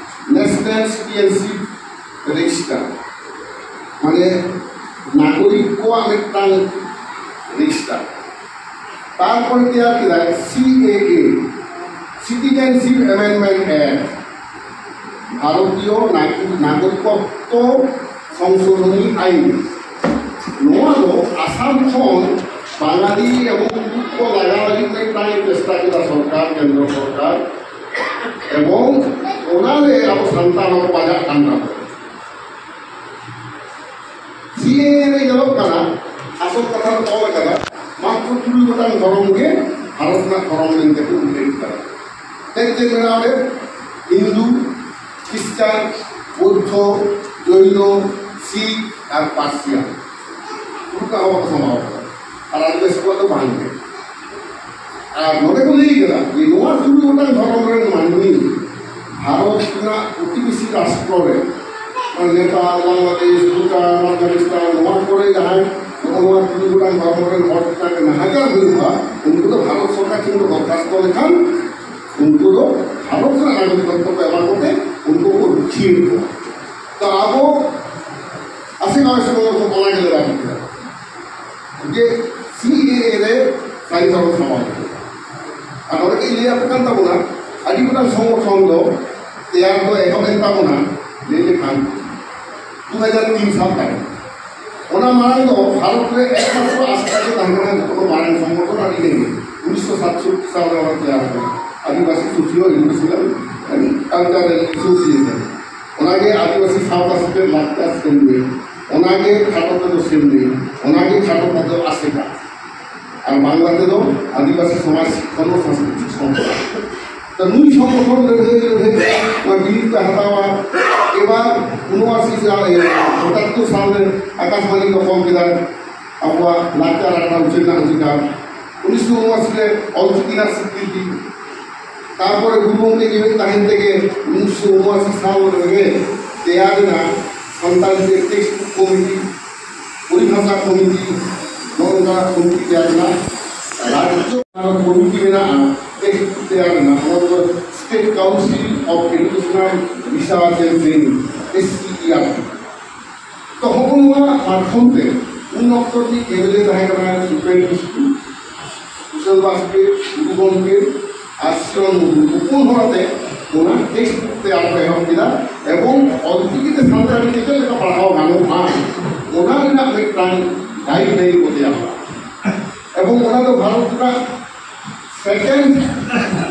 ᱱᱮᱥᱱᱟᱞ ᱥᱤᱴᱤᱡᱮᱱᱥᱤᱯ ᱨᱮᱡᱤᱥᱴᱟᱨ, ᱢᱟᱱᱮ ᱱᱟᱜᱚᱨᱤᱠ ᱠᱚᱣᱟᱜ ᱢᱤᱫᱴᱟᱝ ᱨᱮᱡᱤᱥᱴᱟᱨ᱾ ᱛᱟᱨᱯᱚᱨ ᱛᱮᱭᱟᱨ ᱠᱮᱫᱟᱭ ᱥᱤ ᱮ ᱮ, ᱥᱤᱴᱤᱡᱮᱱᱥᱤᱯ ᱮᱢᱮᱱᱰᱢᱮᱱᱴ ᱮᱠᱴ, ᱵᱷᱟᱨᱚᱛᱤᱭᱚ ᱱᱟᱜᱚ-, ᱱᱟᱜᱚᱨᱤᱠᱚᱛᱛᱚ ᱥᱚᱝᱥᱳᱫᱷᱚᱱᱤ ᱟᱭᱤᱱ᱾ ᱱᱚᱣᱟ ᱫᱚ ᱟᱥᱟᱢ ᱠᱷᱚᱱ ᱵᱟᱝᱟᱞᱤ ᱮᱵᱚᱝ ᱩᱱᱠᱩ ᱠᱚ ᱞᱟᱜᱟ ᱞᱟᱹᱜᱤᱫ ᱢᱤᱫᱴᱟᱝ ᱪᱮᱥᱴᱟ ᱠᱮᱫᱟ ᱥᱚᱨᱠᱟᱨ, ᱠᱮᱱᱫᱨᱚ ᱥᱚᱨᱠᱟᱨ, ᱮᱵᱚᱝ ᱚᱱᱟᱨᱮ ᱟᱵᱚ ᱥᱟᱱᱛᱟᱲ ᱦᱚᱸᱠᱚ ᱵᱟᱡᱟᱜ ᱠᱟᱱ ᱛᱟᱵᱚᱱᱟ᱾ ᱥᱤ ᱮ ᱮ ᱨᱮ ᱧᱮᱞᱚᱜ ᱠᱟᱱᱟ, ᱟᱥᱚᱞ ᱠᱟᱛᱷᱟ ᱫᱚ ᱚᱞ ᱠᱟᱱᱟ, ᱢᱟᱛᱨᱚ ᱛᱩᱨᱩᱭ ᱜᱚᱴᱟᱝ ᱫᱷᱚᱨᱚᱢ ᱜᱮ ᱵᱷᱟᱨᱚᱛ ᱨᱮᱱᱟᱜ ᱫᱷᱚᱨᱚᱢ ᱢᱮᱱᱛᱮ ᱠᱚ ᱩᱞᱞᱮᱠᱷ ᱠᱟᱫᱟ᱾ ᱪᱮᱫ ᱪᱮᱫ ᱢᱮᱱᱟᱜᱼᱟ ᱚᱸᱰᱮ? ᱦᱤᱱᱫᱩ, ᱠᱷᱨᱤᱥᱴᱟᱱ, ᱵᱳᱫᱽᱫᱷᱚ, ᱡᱚᱭᱱᱚ, ᱥᱤᱠᱷ ᱟᱨ ᱯᱟᱨᱥᱤᱭᱟᱱ᱾ ᱩᱱᱠᱩ ᱟᱵᱚ ᱠᱚ ᱥᱟᱢᱟᱣ ᱠᱟᱫᱟ᱾ ᱟᱨ ᱟᱹᱫᱤᱵᱟᱹᱥᱤ ᱠᱚᱣᱟᱜ ᱫᱚ ᱵᱟᱝ ᱜᱮ᱾ ᱟᱨ ᱱᱚᱰᱮ ᱠᱚ ᱞᱟᱹᱭ ᱠᱟᱫᱟ ᱡᱮ ᱱᱚᱣᱟ ᱛᱩᱨᱩᱭ ᱜᱚᱴᱟᱝ ᱫᱷᱚᱨᱚᱢ ᱨᱮᱱ ᱢᱟᱹᱱᱢᱤ ᱵᱷᱟᱨᱚᱛ ᱨᱮᱱᱟᱜ ᱯᱨᱚᱛᱤᱵᱮᱥᱤ ᱨᱟᱥᱴᱨᱚ ᱨᱮ, ᱢᱟᱱᱮ ᱱᱮᱯᱟᱞ, ᱵᱟᱝᱞᱟᱫᱮᱥ, ᱵᱷᱩᱴᱟᱱ, ᱟᱯᱷᱜᱟᱱᱤᱥᱛᱟᱱ, ᱱᱚᱣᱟ ᱠᱚᱨᱮ ᱡᱟᱦᱟᱸᱭ ᱱᱚᱜᱼᱚ ᱱᱚᱣᱟ ᱛᱩᱨᱩᱭ ᱜᱚᱴᱟᱝ ᱫᱷᱚᱨᱚᱢ ᱨᱮᱱ ᱦᱚᱲ ᱪᱮᱛᱟᱱ ᱨᱮ ᱱᱟᱦᱟᱪᱟᱨ ᱦᱩᱭᱩᱜᱼᱟ, ᱩᱱᱠᱩ ᱫᱚ ᱵᱷᱟᱨᱚᱛ ᱥᱚᱨᱠᱟᱨ ᱴᱷᱮᱱ ᱠᱚ ᱫᱚᱨᱠᱷᱟᱥᱛᱚ ᱞᱮᱠᱷᱟᱱ ᱩᱱᱠᱩ ᱫᱚ ᱵᱷᱟᱨᱚᱛ ᱨᱮᱱᱟᱜ ᱱᱟᱜᱚᱨᱤᱠᱚᱛᱛᱚ ᱠᱚ ᱮᱢᱟ ᱠᱚᱛᱮ ᱩᱱᱠᱩ ᱠᱚ ᱨᱩᱠᱷᱤᱭᱟᱹ ᱠᱚᱣᱟ᱾ ᱛᱚ ᱟᱵᱚ ᱟᱥᱮ ᱠᱟᱥᱮ ᱥᱚᱸᱜᱚᱴᱷᱚᱱ ᱚᱱᱟ ᱜᱮᱞᱮ ᱫᱟᱵᱤ ᱠᱮᱫᱟ ᱡᱮ ᱥᱤ ᱮ ᱮ ᱨᱮ ᱥᱟᱹᱨᱤ ᱫᱷᱚᱨᱚᱢ ᱥᱟᱢᱟᱝ ᱨᱮ᱾ ᱟᱨ ᱱᱚᱰᱮ ᱜᱮᱧ ᱞᱟᱹᱭ ᱟᱯᱮ ᱠᱟᱱ ᱛᱟᱵᱚᱱᱟ, ᱟᱹᱰᱤ ᱜᱚᱴᱟᱝ ᱥᱚᱝᱜᱚᱴᱷᱚᱱ ᱫᱚ ᱛᱮᱭᱟᱨ ᱫᱚ ᱮᱦᱚᱵ ᱮᱱ ᱛᱟᱵᱚᱱᱟ, ᱞᱟᱹᱭ ᱞᱮᱠᱷᱟᱱ ᱫᱩ ᱦᱟᱡᱟᱨ ᱛᱤᱱ ᱥᱟᱞ ᱛᱟᱭᱚᱢ᱾ ᱚᱱᱟ ᱢᱟᱲᱟᱝ ᱫᱚ ᱵᱷᱟᱨᱚᱛ ᱨᱮ ᱮᱠᱢᱟᱛᱨᱚ ᱟᱥᱲᱟ ᱜᱮ ᱛᱟᱦᱮᱸ ᱠᱟᱱᱟ, ᱡᱚᱛᱚ ᱠᱷᱚᱱ ᱢᱟᱨᱟᱝ ᱥᱚᱝᱜᱚᱴᱷᱚᱱ ᱟᱹᱰᱤ ᱨᱮᱸᱜᱮᱡ᱾ ᱩᱱᱤᱥᱥᱚ ᱥᱟᱛᱥᱚᱴᱴᱤ ᱥᱟᱞ ᱨᱮ ᱚᱱᱟ ᱛᱮᱭᱟᱨ ᱟᱠᱟᱱᱟ, Adivasi socio educational and cultural association. ᱚᱱᱟᱜᱮ ᱟᱹᱫᱤᱵᱟᱹᱥᱤ ᱥᱟᱶᱛᱟ ᱥᱮᱪᱮᱫ ᱞᱟᱠᱪᱟᱨ ᱥᱮᱢᱞᱮᱫ, ᱚᱱᱟᱜᱮ ᱠᱷᱟᱴᱚ ᱛᱮᱫᱚ ᱥᱮᱢᱞᱮᱫ, ᱚᱱᱟᱜᱮ ᱠᱷᱟᱴᱚ ᱛᱮᱫᱚ ᱟᱥᱮᱠᱟ᱾ ᱟᱨ ᱵᱟᱝᱞᱟ ᱛᱮᱫᱚ ᱟᱹᱫᱤᱵᱟᱹᱥᱤ ᱥᱚᱢᱟᱡᱽ ᱥᱤᱠᱷᱚᱱ ᱥᱟᱝᱥᱠᱨᱤᱛᱤᱠ ᱥᱚᱝᱥᱛᱷᱟ᱾ ᱛᱚ ᱱᱩᱭ ᱥᱚᱝᱜᱚᱴᱷᱚᱱ ᱞᱟᱹᱲᱦᱟᱹᱭ ᱞᱟᱹᱲᱦᱟᱹᱭ ᱛᱮ ᱱᱚᱣᱟ ᱵᱤᱨᱤᱫ ᱮ ᱦᱟᱛᱟᱣᱟ᱾ ᱮᱵᱟᱨ ᱩᱱᱚᱟᱥᱤ ᱥᱟᱞ, ᱮ, ᱥᱟᱛᱟᱛᱛᱳᱨ ᱥᱟᱞ ᱨᱮ ᱟᱠᱟᱥᱵᱟᱬᱤ ᱫᱚᱠᱷᱚᱞ ᱠᱮᱫᱟ ᱟᱵᱚᱣᱟᱜ ᱞᱟᱠᱪᱟᱨ ᱟᱠᱷᱲᱟ ᱩᱪᱷᱟᱹᱱ ᱨᱮᱱᱟᱜ ᱚᱫᱷᱤᱠᱟᱨ᱾ ᱩᱱᱤᱥᱥᱚ ᱩᱱᱚᱟᱥᱤ ᱨᱮ ᱚᱞᱪᱤᱠᱤ ᱨᱮᱱᱟᱜ ᱥᱤᱠᱨᱤᱛᱤ᱾ ᱛᱟᱨᱯᱚᱨᱮ ᱜᱩᱨᱩ ᱜᱚᱢᱠᱮ ᱡᱤᱣᱮᱫ ᱛᱟᱦᱮᱱ ᱛᱮᱜᱮ ᱩᱱᱤᱥᱥᱚ ᱩᱱᱚᱟᱥᱤ ᱥᱟᱞ ᱨᱮᱜᱮ ᱛᱮᱭᱟᱨ ᱮᱱᱟ ᱥᱟᱱᱛᱟᱲᱤ ᱛᱮ ᱴᱮᱠᱥᱴ ᱵᱩᱠ ᱠᱚᱢᱤᱴᱤ, ᱯᱚᱨᱤᱵᱷᱟᱥᱟ ᱠᱚᱢᱤᱴᱤ, ᱱᱚᱜᱼᱚ ᱱᱚᱝᱠᱟ ᱠᱚᱢᱤᱴᱤ ᱛᱮᱭᱟᱨ ᱮᱱᱟ᱾ ᱨᱟᱡᱽᱡᱚ ᱠᱚᱢᱤᱴᱤ ᱢᱮᱱᱟᱜᱼᱟ, ᱴᱮᱠᱥᱴ ᱵᱩᱠ ᱛᱮᱭᱟᱨ ᱮᱱᱟ, ᱚᱱᱟ ᱫᱚ State Council of Educational Research and Training, S C E R T᱾ ᱛᱚ ᱦᱚᱸᱜᱼᱚ ᱱᱚᱣᱟ ᱢᱟᱫᱽᱫᱷᱚᱢ ᱛᱮ ᱩᱱ ᱚᱠᱛᱚ ᱨᱤᱱᱤᱡ ᱮᱢ ᱮᱞ ᱮ ᱛᱟᱦᱮᱸ ᱠᱟᱱᱟ ᱥᱩᱠᱷᱮᱱ ᱠᱤᱥᱠᱩ, ᱠᱩᱥᱚᱞ ᱵᱟᱥᱠᱮ, ᱜᱩᱨᱩ ᱜᱚᱢᱠᱮ ᱟᱨ ᱥᱤᱨᱚᱱ ᱢᱩᱨᱢᱩ, ᱱᱩᱠᱩ ᱯᱩᱱ ᱦᱚᱲ ᱟᱛᱮ ᱚᱱᱟ ᱴᱮᱠᱥᱴ ᱵᱩᱠ ᱛᱮᱭᱟᱨ ᱠᱚ ᱮᱦᱚᱵ ᱠᱮᱫᱟ ᱮᱵᱚᱝ ᱚᱞᱪᱤᱠᱤ ᱛᱮ ᱥᱟᱱᱛᱟᱲᱤ ᱛᱮ ᱪᱮᱫ ᱞᱮᱠᱟ ᱯᱟᱲᱦᱟᱣ ᱜᱟᱱᱚᱜᱼᱟ, ᱚᱱᱟ ᱨᱮᱱᱟᱜ ᱢᱤᱫᱴᱟᱝ ᱜᱟᱭᱤᱰ ᱞᱟᱭᱤᱱ ᱠᱚ ᱛᱮᱭᱟᱨ ᱠᱮᱫᱟ᱾ ᱮᱵᱚᱝ ᱚᱱᱟ ᱫᱚ ᱵᱷᱟᱨᱚᱛ ᱨᱮᱱᱟᱜ ᱥᱮᱠᱮᱱᱰ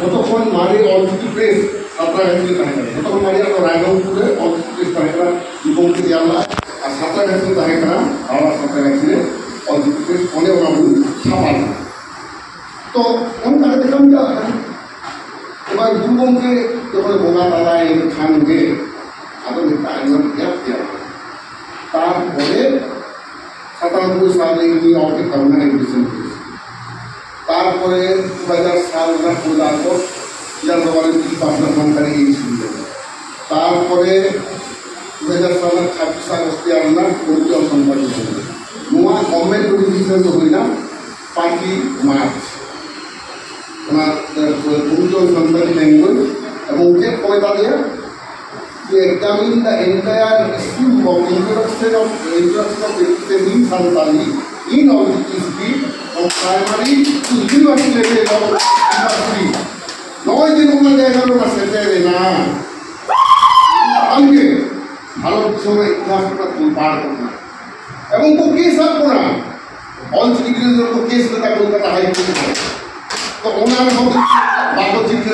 ᱡᱚᱛᱚ ᱠᱷᱚᱱ ᱢᱟᱨᱮ ᱚᱞᱪᱤᱠᱤ ᱯᱨᱮᱥ ᱥᱟᱛᱨᱟᱜᱟᱪᱷᱤ ᱨᱮ ᱛᱟᱦᱮᱸ ᱠᱟᱱᱟ᱾ ᱡᱚᱛᱚ ᱠᱷᱚᱱ ᱢᱟᱨᱮᱭᱟᱜ ᱫᱚ ᱨᱟᱭᱨᱚᱝᱯᱩᱨ ᱨᱮ ᱚᱞᱪᱤᱠᱤ ᱯᱨᱮᱥ ᱛᱟᱦᱮᱸ ᱠᱟᱱᱟ, ᱜᱩᱨᱩ ᱜᱚᱢᱠᱮ ᱛᱮᱭᱟᱨ ᱞᱮᱫᱟ᱾ ᱟᱨ ᱥᱟᱛᱨᱟᱜᱟᱪᱷᱤ ᱨᱮ ᱛᱟᱦᱮᱸ ᱠᱟᱱᱟ ᱦᱟᱣᱲᱟ ᱥᱟᱛᱨᱟᱜᱟᱪᱷᱤ ᱨᱮ ᱚᱞᱪᱤᱠᱤ ᱯᱨᱮᱥ, ᱚᱸᱰᱮ ᱚᱱᱟ ᱵᱚᱱ ᱪᱷᱟᱯᱟ ᱞᱮᱫᱟ᱾ ᱛᱚ ᱚᱱᱠᱟ ᱠᱟᱛᱮ ᱠᱟᱹᱢᱤ ᱪᱟᱞᱟᱜ ᱠᱟᱱᱟ᱾ ᱮᱵᱟᱨ ᱜᱩᱨᱩ ᱜᱚᱢᱠᱮ ᱡᱚᱠᱷᱚᱱ ᱵᱚᱸᱜᱟ ᱛᱟᱞᱟᱭ ᱮᱱ ᱠᱷᱟᱱ ᱜᱮ ᱟᱫᱚ ᱢᱤᱫᱴᱟᱝ ᱟᱭᱢᱟ ᱛᱮᱭᱟᱨ ᱛᱮᱭᱟᱨ ᱮᱱᱟ᱾ ᱛᱟᱨᱯᱚᱨᱮ ᱥᱟᱛᱟᱱᱱᱚᱵᱵᱳᱭ ᱥᱟᱞ ᱨᱮ ᱩᱱᱤ ᱚᱞ ᱠᱮᱫ ᱛᱟᱵᱚᱱᱟ ᱮᱰᱩᱠᱮᱥᱚᱱ ᱯᱚᱞᱤᱥᱤ᱾ ᱛᱟᱨᱯᱚᱨᱮ ᱫᱩ ᱦᱟᱡᱟᱨ ᱥᱟᱞ ᱨᱮᱱᱟᱜ ᱯᱚᱭᱞᱟ ᱟᱜᱚᱥᱴ ᱵᱤᱫᱷᱟᱱ ᱥᱚᱵᱷᱟ ᱨᱮ ᱵᱤᱞ ᱯᱟᱥ ᱮᱱᱟ ᱥᱟᱱᱛᱟᱲᱤ ᱮ ᱥᱠᱩᱞ ᱨᱮ᱾ ᱛᱟᱨᱯᱚᱨᱮ ᱫᱩ ᱦᱟᱡᱟᱨ ᱥᱟᱞ ᱨᱮᱱᱟᱜ ᱪᱷᱟᱵᱵᱤᱥ ᱟᱜᱚᱥᱴ ᱛᱮᱭᱟᱨ ᱞᱮᱱᱟ ᱠᱚᱢᱤᱴᱤ ᱚᱱ ᱥᱟᱱᱛᱟᱲᱤ ᱥᱠᱩᱞ᱾ ᱱᱚᱣᱟ ᱜᱚᱵᱷᱚᱨᱱᱢᱮᱱᱴ ᱱᱳᱴᱤᱯᱷᱤᱠᱮᱥᱚᱱ ᱫᱚ ᱦᱩᱭᱱᱟ ᱯᱟᱸᱪᱚᱭ ᱢᱟᱨᱪ᱾ ᱚᱱᱟ, ᱮ, ᱠᱚᱢᱤᱴᱤ ᱚᱱ ᱥᱟᱱᱛᱟᱲᱤ ᱞᱮᱝᱜᱩᱭᱮᱡᱽ ᱮᱵᱚᱝ ᱪᱮᱫ ᱠᱚ ᱢᱮᱛᱟ ᱞᱮᱭᱟ? To examine the entire issue of introduction of, introduction of practices in Santali in Olchiki script from primary to university level of university. ᱱᱚᱜᱼᱚᱭ ᱡᱮ ᱱᱚᱜᱼᱚ ᱱᱚᱣᱟ ᱡᱟᱭᱜᱟ ᱨᱮ ᱚᱱᱟ ᱥᱮᱴᱮᱨ ᱮᱱᱟ, ᱟᱢᱜᱮ ᱵᱷᱟᱨᱚᱛ ᱫᱤᱥᱚᱢ ᱨᱮ ᱤᱛᱤᱦᱟᱥ ᱨᱮᱱᱟᱜ ᱛᱚᱞᱯᱟᱲ ᱠᱟᱱᱟ᱾ ᱮᱵᱚᱝ ᱠᱚ ᱠᱮᱥ ᱟᱫ ᱵᱚᱱᱟ, ᱚᱞ ᱪᱤᱠᱤ ᱜᱤᱫᱽᱨᱟᱹ ᱠᱚ ᱠᱮᱥ ᱞᱮᱫᱟ ᱠᱚᱞᱠᱟᱛᱟ ᱦᱟᱭ ᱠᱳᱨᱴ ᱨᱮ᱾ ᱛᱚ ᱚᱱᱟ ᱨᱮᱦᱚᱸ ᱵᱟᱠᱚ ᱪᱤᱠᱟᱹ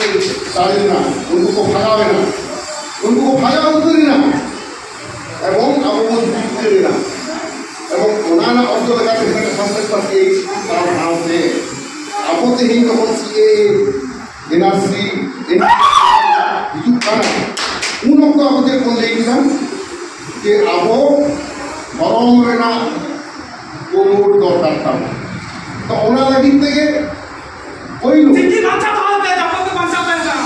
ᱫᱟᱲᱮ ᱞᱮᱱᱟ, ᱩᱱᱠᱩ ᱠᱚ ᱵᱷᱟᱜᱟᱣ ᱮᱱᱟ, ᱩᱱᱠᱩ ᱠᱚ ᱵᱷᱟᱜᱟᱣ ᱩᱛᱟᱹᱨ ᱮᱱᱟ, ᱮᱵᱚᱝ ᱟᱵᱚ ᱵᱚᱱ ᱡᱤᱛᱠᱟᱹᱨ ᱮᱱᱟ᱾ ᱮᱵᱚᱝ ᱚᱱᱟ ᱨᱮᱱᱟᱜ ᱚᱨᱡᱚ ᱞᱮᱠᱟᱛᱮ ᱦᱩᱭᱩᱜ ᱠᱟᱱᱟ ᱥᱟᱱᱛᱟᱲ ᱯᱟᱹᱨᱥᱤ ᱥᱟᱶ ᱥᱟᱶᱛᱮ ᱟᱵᱚ ᱛᱮᱦᱮᱧ ᱡᱚᱠᱷᱚᱱ ᱥᱤ ᱮ ᱮᱱ ᱟᱨ ᱥᱤ ᱦᱤᱡᱩᱜ ᱠᱟᱱᱟ, ᱩᱱ ᱚᱠᱛᱚ ᱟᱵᱚ ᱪᱮᱫ ᱵᱚᱱ ᱞᱟᱹᱭ ᱠᱮᱫᱟ? ᱡᱮ ᱟᱵᱚ ᱫᱷᱚᱨᱚᱢ ᱨᱮᱱᱟᱜ ᱠᱳᱰ ᱫᱚᱨᱠᱟᱨ ᱛᱟᱵᱚᱱ᱾ ᱛᱚ ᱚᱱᱟ ᱞᱟᱹᱜᱤᱫ ᱛᱮᱜᱮ ᱯᱳᱭᱞᱳ ᱪᱤᱠᱤ ᱵᱟᱧᱪᱟᱣ ᱫᱚᱦᱚᱭ ᱯᱮ, ᱡᱟᱦᱟᱸ ᱠᱚ ᱵᱟᱧᱪᱟᱣ ᱛᱟᱦᱮᱱ ᱠᱟᱱᱟ᱾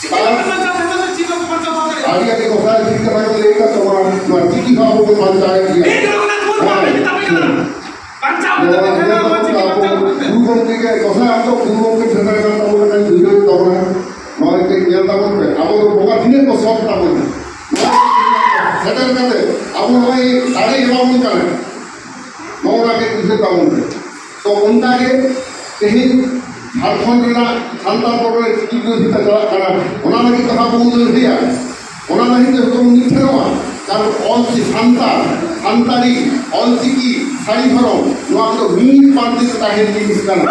ᱪᱤᱠᱤ ᱵᱟᱝ ᱵᱟᱧᱪᱟᱣ ᱛᱟᱦᱮᱱ ᱠᱟᱱᱟ, ᱪᱤᱠᱤ ᱵᱟᱠᱚ ᱵᱟᱧᱪᱟᱣ ᱫᱚᱦᱚ ᱫᱟᱲᱮᱭᱟᱜᱼᱟ᱾ ᱟᱹᱰᱤ ᱟᱹᱰᱤ ᱜᱚᱴᱟ ᱪᱤᱠᱤ ᱠᱟᱛᱷᱟ ᱠᱚ ᱞᱟᱹᱭ ᱟᱠᱟᱫ ᱛᱟᱵᱚᱱᱟ, ᱱᱚᱣᱟ ᱪᱤᱠᱤ ᱦᱚᱸ ᱟᱵᱚ ᱵᱚᱱ ᱵᱟᱧᱪᱟᱣᱮᱫ ᱜᱮᱭᱟ᱾ ᱴᱷᱤᱠ ᱜᱮᱭᱟ, ᱚᱱᱟ ᱠᱚ ᱵᱟᱝ ᱢᱮᱛᱟᱜ ᱠᱟᱱᱟ᱾ ᱵᱟᱧᱪᱟᱣ ᱱᱚᱣᱟ ᱠᱟᱛᱮ ᱛᱟᱦᱮᱱᱟ, ᱱᱚᱣᱟ ᱪᱤᱠᱤ ᱟᱵᱚ ᱵᱟᱧᱪᱟᱣ ᱠᱟᱛᱮ᱾ ᱜᱩᱨᱩ ᱜᱚᱢᱠᱮ ᱜᱮ ᱜᱚᱥᱟᱭ ᱟᱢ ᱫᱚ ᱜᱩᱨᱩ ᱜᱚᱢᱠᱮ ᱴᱷᱮᱱ ᱨᱮ ᱠᱟᱱ ᱛᱟᱵᱚᱱᱟ, ᱵᱩᱡᱷᱟᱹᱣ ᱛᱟᱵᱚᱱᱟ᱾ ᱱᱚᱣᱟ ᱠᱟᱹᱡ ᱧᱮᱞ ᱛᱟᱵᱚᱱ ᱯᱮ, ᱟᱵᱚ ᱫᱚ ᱵᱚᱸᱜᱟ ᱛᱤᱱᱟᱹᱜ ᱠᱚ ᱥᱚᱛ ᱛᱟᱵᱚᱱᱟ᱾ ᱱᱚᱣᱟ ᱥᱮᱴᱮᱨ ᱠᱟᱛᱮ ᱟᱵᱚ ᱱᱚᱜᱼᱚᱭ ᱫᱟᱲᱮ ᱮᱢᱟᱵᱚᱱ ᱠᱟᱱᱟ, ᱱᱚᱜᱼᱚ ᱱᱚᱣᱟ ᱠᱟᱹᱡ ᱩᱭᱦᱟᱹᱨ ᱛᱟᱵᱚᱱ ᱯᱮ᱾ ᱛᱚ ᱚᱱᱠᱟ ᱜᱮ ᱛᱮᱦᱮᱧ ᱡᱷᱟᱲᱠᱷᱚᱸᱰ ᱨᱮᱱᱟᱜ ᱥᱟᱱᱛᱟᱲ ᱯᱚᱨᱜᱚᱱᱟ ᱪᱤᱠᱤ ᱵᱤᱨᱳᱫᱷᱤᱛᱟ ᱪᱟᱞᱟᱜ ᱠᱟᱱᱟ, ᱚᱱᱟ ᱞᱟᱹᱜᱤᱫ ᱛᱮ ᱟᱵᱚ ᱵᱚᱱ ᱞᱟᱹᱲᱦᱟᱹᱭᱟ, ᱚᱱᱟ ᱞᱟᱹᱜᱤᱫ ᱛᱮ ᱡᱚᱛᱚ ᱵᱚᱱ ᱢᱤᱫ ᱴᱷᱮᱱᱚᱜᱼᱟ᱾ ᱠᱟᱨᱚᱱ ᱚᱞ ᱪᱤ ᱥᱟᱱᱛᱟᱲ, ᱥᱟᱱᱛᱟᱲᱤ, ᱚᱞ ᱪᱤᱠᱤ, ᱥᱟᱹᱨᱤ ᱫᱷᱚᱨᱚᱢ, ᱱᱚᱣᱟ ᱠᱚᱫᱚ ᱢᱤᱫ ᱯᱟᱱᱛᱮ ᱛᱮ ᱛᱟᱦᱮᱱ ᱡᱤᱱᱤᱥ ᱠᱟᱱᱟ᱾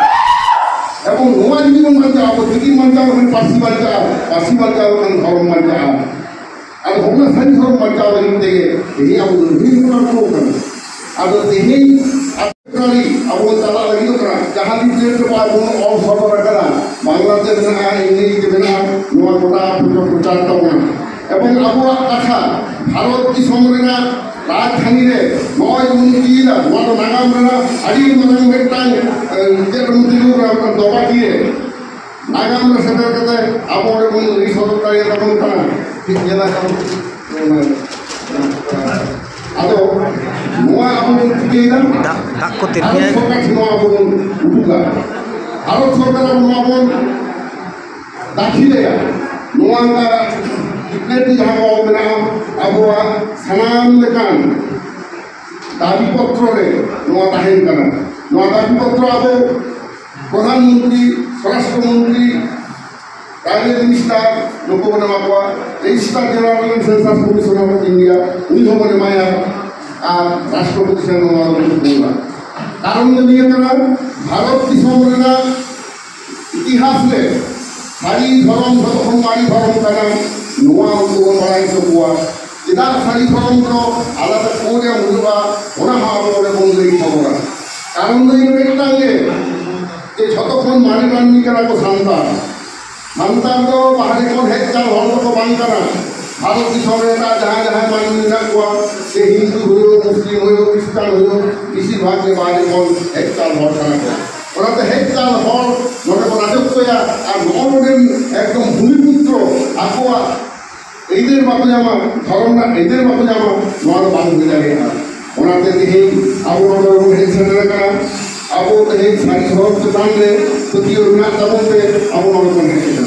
ᱮᱵᱚᱝ ᱱᱚᱣᱟ ᱡᱩᱫᱤ ᱵᱚᱱ ᱵᱟᱧᱪᱟᱣᱟ, ᱟᱵᱚ ᱪᱤᱠᱤ ᱵᱟᱧᱪᱟᱣ ᱞᱮᱠᱷᱟᱱ ᱯᱟᱹᱨᱥᱤ ᱵᱟᱧᱪᱟᱜᱼᱟ, ᱯᱟᱹᱨᱥᱤ ᱵᱟᱧᱪᱟᱣ ᱞᱮᱠᱷᱟᱱ ᱫᱷᱚᱨᱚᱢ ᱵᱟᱧᱪᱟᱜᱼᱟ᱾ ᱟᱫᱚ ᱚᱱᱟ ᱥᱟᱹᱨᱤ ᱫᱷᱚᱨᱚᱢ ᱵᱟᱧᱪᱟᱣ ᱞᱟᱹᱜᱤᱫ ᱛᱮᱜᱮ ᱛᱮᱦᱮᱧ ᱟᱵᱚ ᱫᱚ ᱱᱩᱭ ᱵᱚᱱ ᱟᱬᱜᱚ ᱠᱟᱱᱟ᱾ ᱟᱫᱚ ᱛᱮᱦᱮᱧ ᱟᱵᱚ ᱵᱚᱱ ᱪᱟᱞᱟᱜ ᱞᱟᱹᱜᱤᱫᱚᱜ ᱠᱟᱱᱟ, ᱡᱟᱦᱟᱸ ᱫᱤᱱ ᱛᱮ ᱵᱚᱱ ᱚᱞ ᱥᱚᱫᱚᱨ ᱟᱠᱟᱫᱟ, ᱵᱟᱝᱞᱟ ᱛᱮ ᱢᱮᱱᱟᱜᱼᱟ, ᱤᱝᱨᱮᱡᱤ ᱛᱮ ᱢᱮᱱᱟᱜᱼᱟ, ᱱᱚᱣᱟ ᱜᱚᱴᱟ ᱯᱨᱚᱪᱟᱨ ᱛᱟᱵᱚᱱᱟ᱾ ᱮᱵᱚᱝ ᱟᱵᱚᱣᱟᱜ ᱠᱟᱛᱷᱟ ᱵᱷᱟᱨᱚᱛ ᱫᱤᱥᱚᱢ ᱨᱮᱱᱟᱜ ᱨᱟᱡᱽᱫᱷᱟᱱᱤ ᱨᱮ ᱱᱚᱜᱼᱚᱭ ᱵᱚᱱ ᱤᱫᱤᱭᱮᱫᱟ, ᱱᱚᱣᱟ ᱫᱚ ᱱᱟᱜᱟᱢ ᱨᱮᱱᱟᱜ ᱟᱹᱰᱤ ᱢᱟᱨᱟᱝ ᱢᱤᱫᱴᱟᱝ, ᱮ, ᱪᱮᱫ ᱵᱚᱱ ᱛᱤᱸᱜᱩ ᱠᱟᱱᱟ, ᱢᱤᱫᱴᱟᱝ ᱫᱚᱵᱟᱠᱤᱭᱟᱹ ᱱᱟᱜᱟᱢ ᱨᱮ ᱥᱮᱴᱮᱨ ᱠᱟᱛᱮ ᱟᱵᱚ ᱚᱸᱰᱮ ᱵᱚᱱ ᱞᱟᱹᱭ ᱥᱚᱫᱚᱨ ᱫᱟᱲᱮᱭᱟᱛᱟ ᱵᱚᱱ ᱠᱟᱱᱟ᱾ ᱴᱷᱤᱠ ᱧᱮᱞ ᱟᱠᱟᱱ᱾ ᱟᱫᱚ ᱱᱚᱣᱟ ᱟᱵᱚ ᱵᱚᱱ ᱪᱤᱠᱟᱹᱭᱮᱫᱟ? ᱫᱟᱜ, ᱫᱟᱜ ᱠᱚ ᱛᱤᱨᱯᱤᱭᱟ᱾ ᱵᱷᱟᱨᱚᱛ ᱥᱚᱨᱠᱟᱨ ᱴᱷᱮᱱ ᱱᱚᱣᱟ ᱟᱵᱚ ᱵᱚᱱ ᱩᱫᱩᱜᱟ᱾ ᱵᱷᱟᱨᱚᱛ ᱥᱚᱨᱠᱟᱨ ᱟᱵᱚ ᱱᱚᱣᱟ ᱵᱚᱱ ᱫᱟᱹᱠᱷᱤᱞᱮᱭᱟ᱾ ᱱᱚᱣᱟ ᱪᱤᱠᱟᱹᱛᱮ ᱡᱟᱦᱟᱸ ᱠᱚ ᱚᱞ ᱢᱮᱱᱟᱜᱼᱟ, ᱟᱵᱚᱣᱟᱜ ᱥᱟᱱᱟᱢ ᱞᱮᱠᱟᱱ ᱫᱟᱵᱤ ᱯᱚᱛᱨᱚ ᱨᱮ ᱱᱚᱣᱟ ᱛᱟᱦᱮᱱ ᱠᱟᱱᱟ᱾ ᱱᱚᱣᱟ ᱫᱟᱵᱤ ᱯᱚᱛᱨᱚ ᱟᱵᱚ ᱯᱨᱚᱫᱷᱟᱱ ᱢᱚᱱᱛᱨᱤ, ᱥᱚᱨᱟᱥᱴᱨᱚ ᱢᱚᱱᱛᱨᱤ, ᱯᱨᱟᱭᱤᱢ ᱢᱤᱱᱤᱥᱴᱟᱨ ᱱᱩᱠᱩ ᱵᱚᱱ ᱮᱢᱟ ᱠᱚᱣᱟ, ᱨᱮᱡᱤᱥᱴᱟᱨ ᱡᱮᱱᱟᱨᱟᱞ ᱨᱮᱱ ᱥᱮᱱᱥᱟᱥ ᱠᱚᱢᱤᱥᱚᱱᱟᱨ ᱚᱯᱷ ᱤᱱᱰᱤᱭᱟ ᱩᱱᱤ ᱦᱚᱸᱵᱚᱱ ᱮᱢᱟᱭᱟ᱾ ᱟᱨ ᱨᱟᱥᱴᱨᱚᱯᱚᱛᱤ ᱴᱷᱮᱱ ᱱᱚᱣᱟ ᱫᱚ ᱵᱚᱱ ᱠᱩᱞᱟ᱾ ᱠᱟᱨᱚᱱ ᱫᱚ ᱱᱤᱭᱟᱹ ᱠᱟᱱᱟ, ᱵᱷᱟᱨᱚᱛ ᱫᱤᱥᱚᱢ ᱨᱮᱱᱟᱜ ᱤᱛᱤᱦᱟᱥ ᱨᱮ ᱥᱟᱹᱨᱤ ᱫᱷᱚᱨᱚᱢ ᱡᱚᱛᱚ ᱠᱷᱚᱱ ᱢᱟᱨᱮ ᱫᱷᱚᱨᱚᱢ ᱠᱟᱱᱟ᱾ ᱱᱚᱣᱟ ᱩᱱᱠᱩ ᱵᱚᱱ ᱵᱟᱲᱟᱭ ᱦᱚᱪᱚ ᱠᱚᱣᱟ᱾ ᱪᱮᱫᱟᱜ ᱥᱟᱹᱨᱤ ᱫᱷᱚᱨᱚᱢ ᱫᱚ ᱟᱞᱟᱫᱟ ᱠᱳᱰ ᱮᱢ ᱦᱩᱭᱩᱜᱼᱟ, ᱚᱱᱟ ᱦᱚᱸ ᱟᱵᱚ ᱚᱸᱰᱮ ᱵᱚᱱ ᱞᱟᱹᱭ ᱥᱚᱫᱚᱨᱟ᱾ ᱠᱟᱨᱚᱱ ᱫᱚ ᱤᱱᱟᱹ ᱢᱤᱫᱴᱟᱝ ᱜᱮ, ᱡᱮ ᱡᱷᱚᱛᱚ ᱠᱷᱚᱱ ᱢᱟᱨᱮ ᱢᱟᱹᱱᱢᱤ ᱠᱟᱱᱟ ᱠᱚ ᱥᱟᱱᱛᱟᱲ᱾ ᱥᱟᱱᱛᱟᱲ ᱫᱚ ᱵᱟᱦᱨᱮ ᱠᱷᱚᱱ ᱦᱮᱡ ᱪᱟᱞ ᱦᱚᱲ ᱫᱚᱠᱚ ᱵᱟᱝ ᱠᱟᱱᱟ᱾ ᱵᱷᱟᱨᱚᱛ ᱫᱤᱥᱚᱢ ᱨᱮ ᱮᱴᱟᱜ ᱡᱟᱦᱟᱸ ᱡᱟᱦᱟᱸᱭ ᱢᱟᱹᱱᱢᱤ ᱢᱮᱱᱟᱜ ᱠᱚᱣᱟ, ᱥᱮ ᱦᱤᱱᱫᱩ ᱦᱩᱭᱩᱜ, ᱢᱩᱥᱞᱤᱢ ᱦᱩᱭᱩᱜ, ᱠᱷᱨᱤᱥᱴᱟᱱ ᱦᱩᱭᱩᱜ, ᱵᱮᱥᱤᱨ ᱵᱷᱟᱜᱽ ᱜᱮ ᱵᱟᱦᱨᱮ ᱠᱷᱚᱱ ᱦᱮᱡ ᱪᱟᱞ ᱦᱚᱲ ᱠᱟᱱᱟ ᱠᱚ᱾ ᱚᱱᱟᱛᱮ ᱦᱮᱡ ᱪᱟᱞ ᱦᱚᱲ ᱱᱚᱰᱮ ᱠᱚ ᱨᱟᱡᱚᱛᱛᱚᱭᱟ ᱟᱨ ᱱᱚᱜᱼᱚ ᱱᱚᱰᱮᱱ ᱮᱠᱫᱚᱢ ᱵᱷᱩᱢᱤᱯᱩᱛᱨᱚ ᱟᱠᱚᱣᱟᱜ ᱟᱹᱭᱫᱟᱹᱨ ᱵᱟᱠᱚ ᱧᱟᱢᱟ, ᱫᱷᱚᱨᱚᱢ ᱨᱮᱱᱟᱜ ᱟᱹᱭᱫᱟᱹᱨ ᱵᱟᱠᱚ ᱧᱟᱢᱟ, ᱱᱚᱣᱟ ᱫᱚ ᱵᱟᱝ ᱦᱩᱭ ᱫᱟᱲᱮᱭᱟᱜᱼᱟ᱾ ᱚᱱᱟᱛᱮ ᱛᱮᱦᱮᱧ ᱟᱵᱚ ᱱᱚᱰᱮ ᱵᱚᱱ ᱦᱮᱡ ᱥᱮᱴᱮᱨ ᱟᱠᱟᱱᱟ᱾ ᱟᱵᱚ ᱛᱮᱦᱮᱧ ᱥᱟᱹᱨᱤ ᱫᱷᱚᱨᱚᱢ ᱪᱮᱛᱟᱱ ᱨᱮ ᱯᱟᱹᱛᱭᱟᱹᱣ ᱢᱮᱱᱟᱜ ᱛᱟᱵᱚᱱ ᱛᱮ ᱟᱵᱚ ᱱᱚᱰᱮ ᱵᱚᱱ ᱦᱮᱡ ᱮᱱᱟ᱾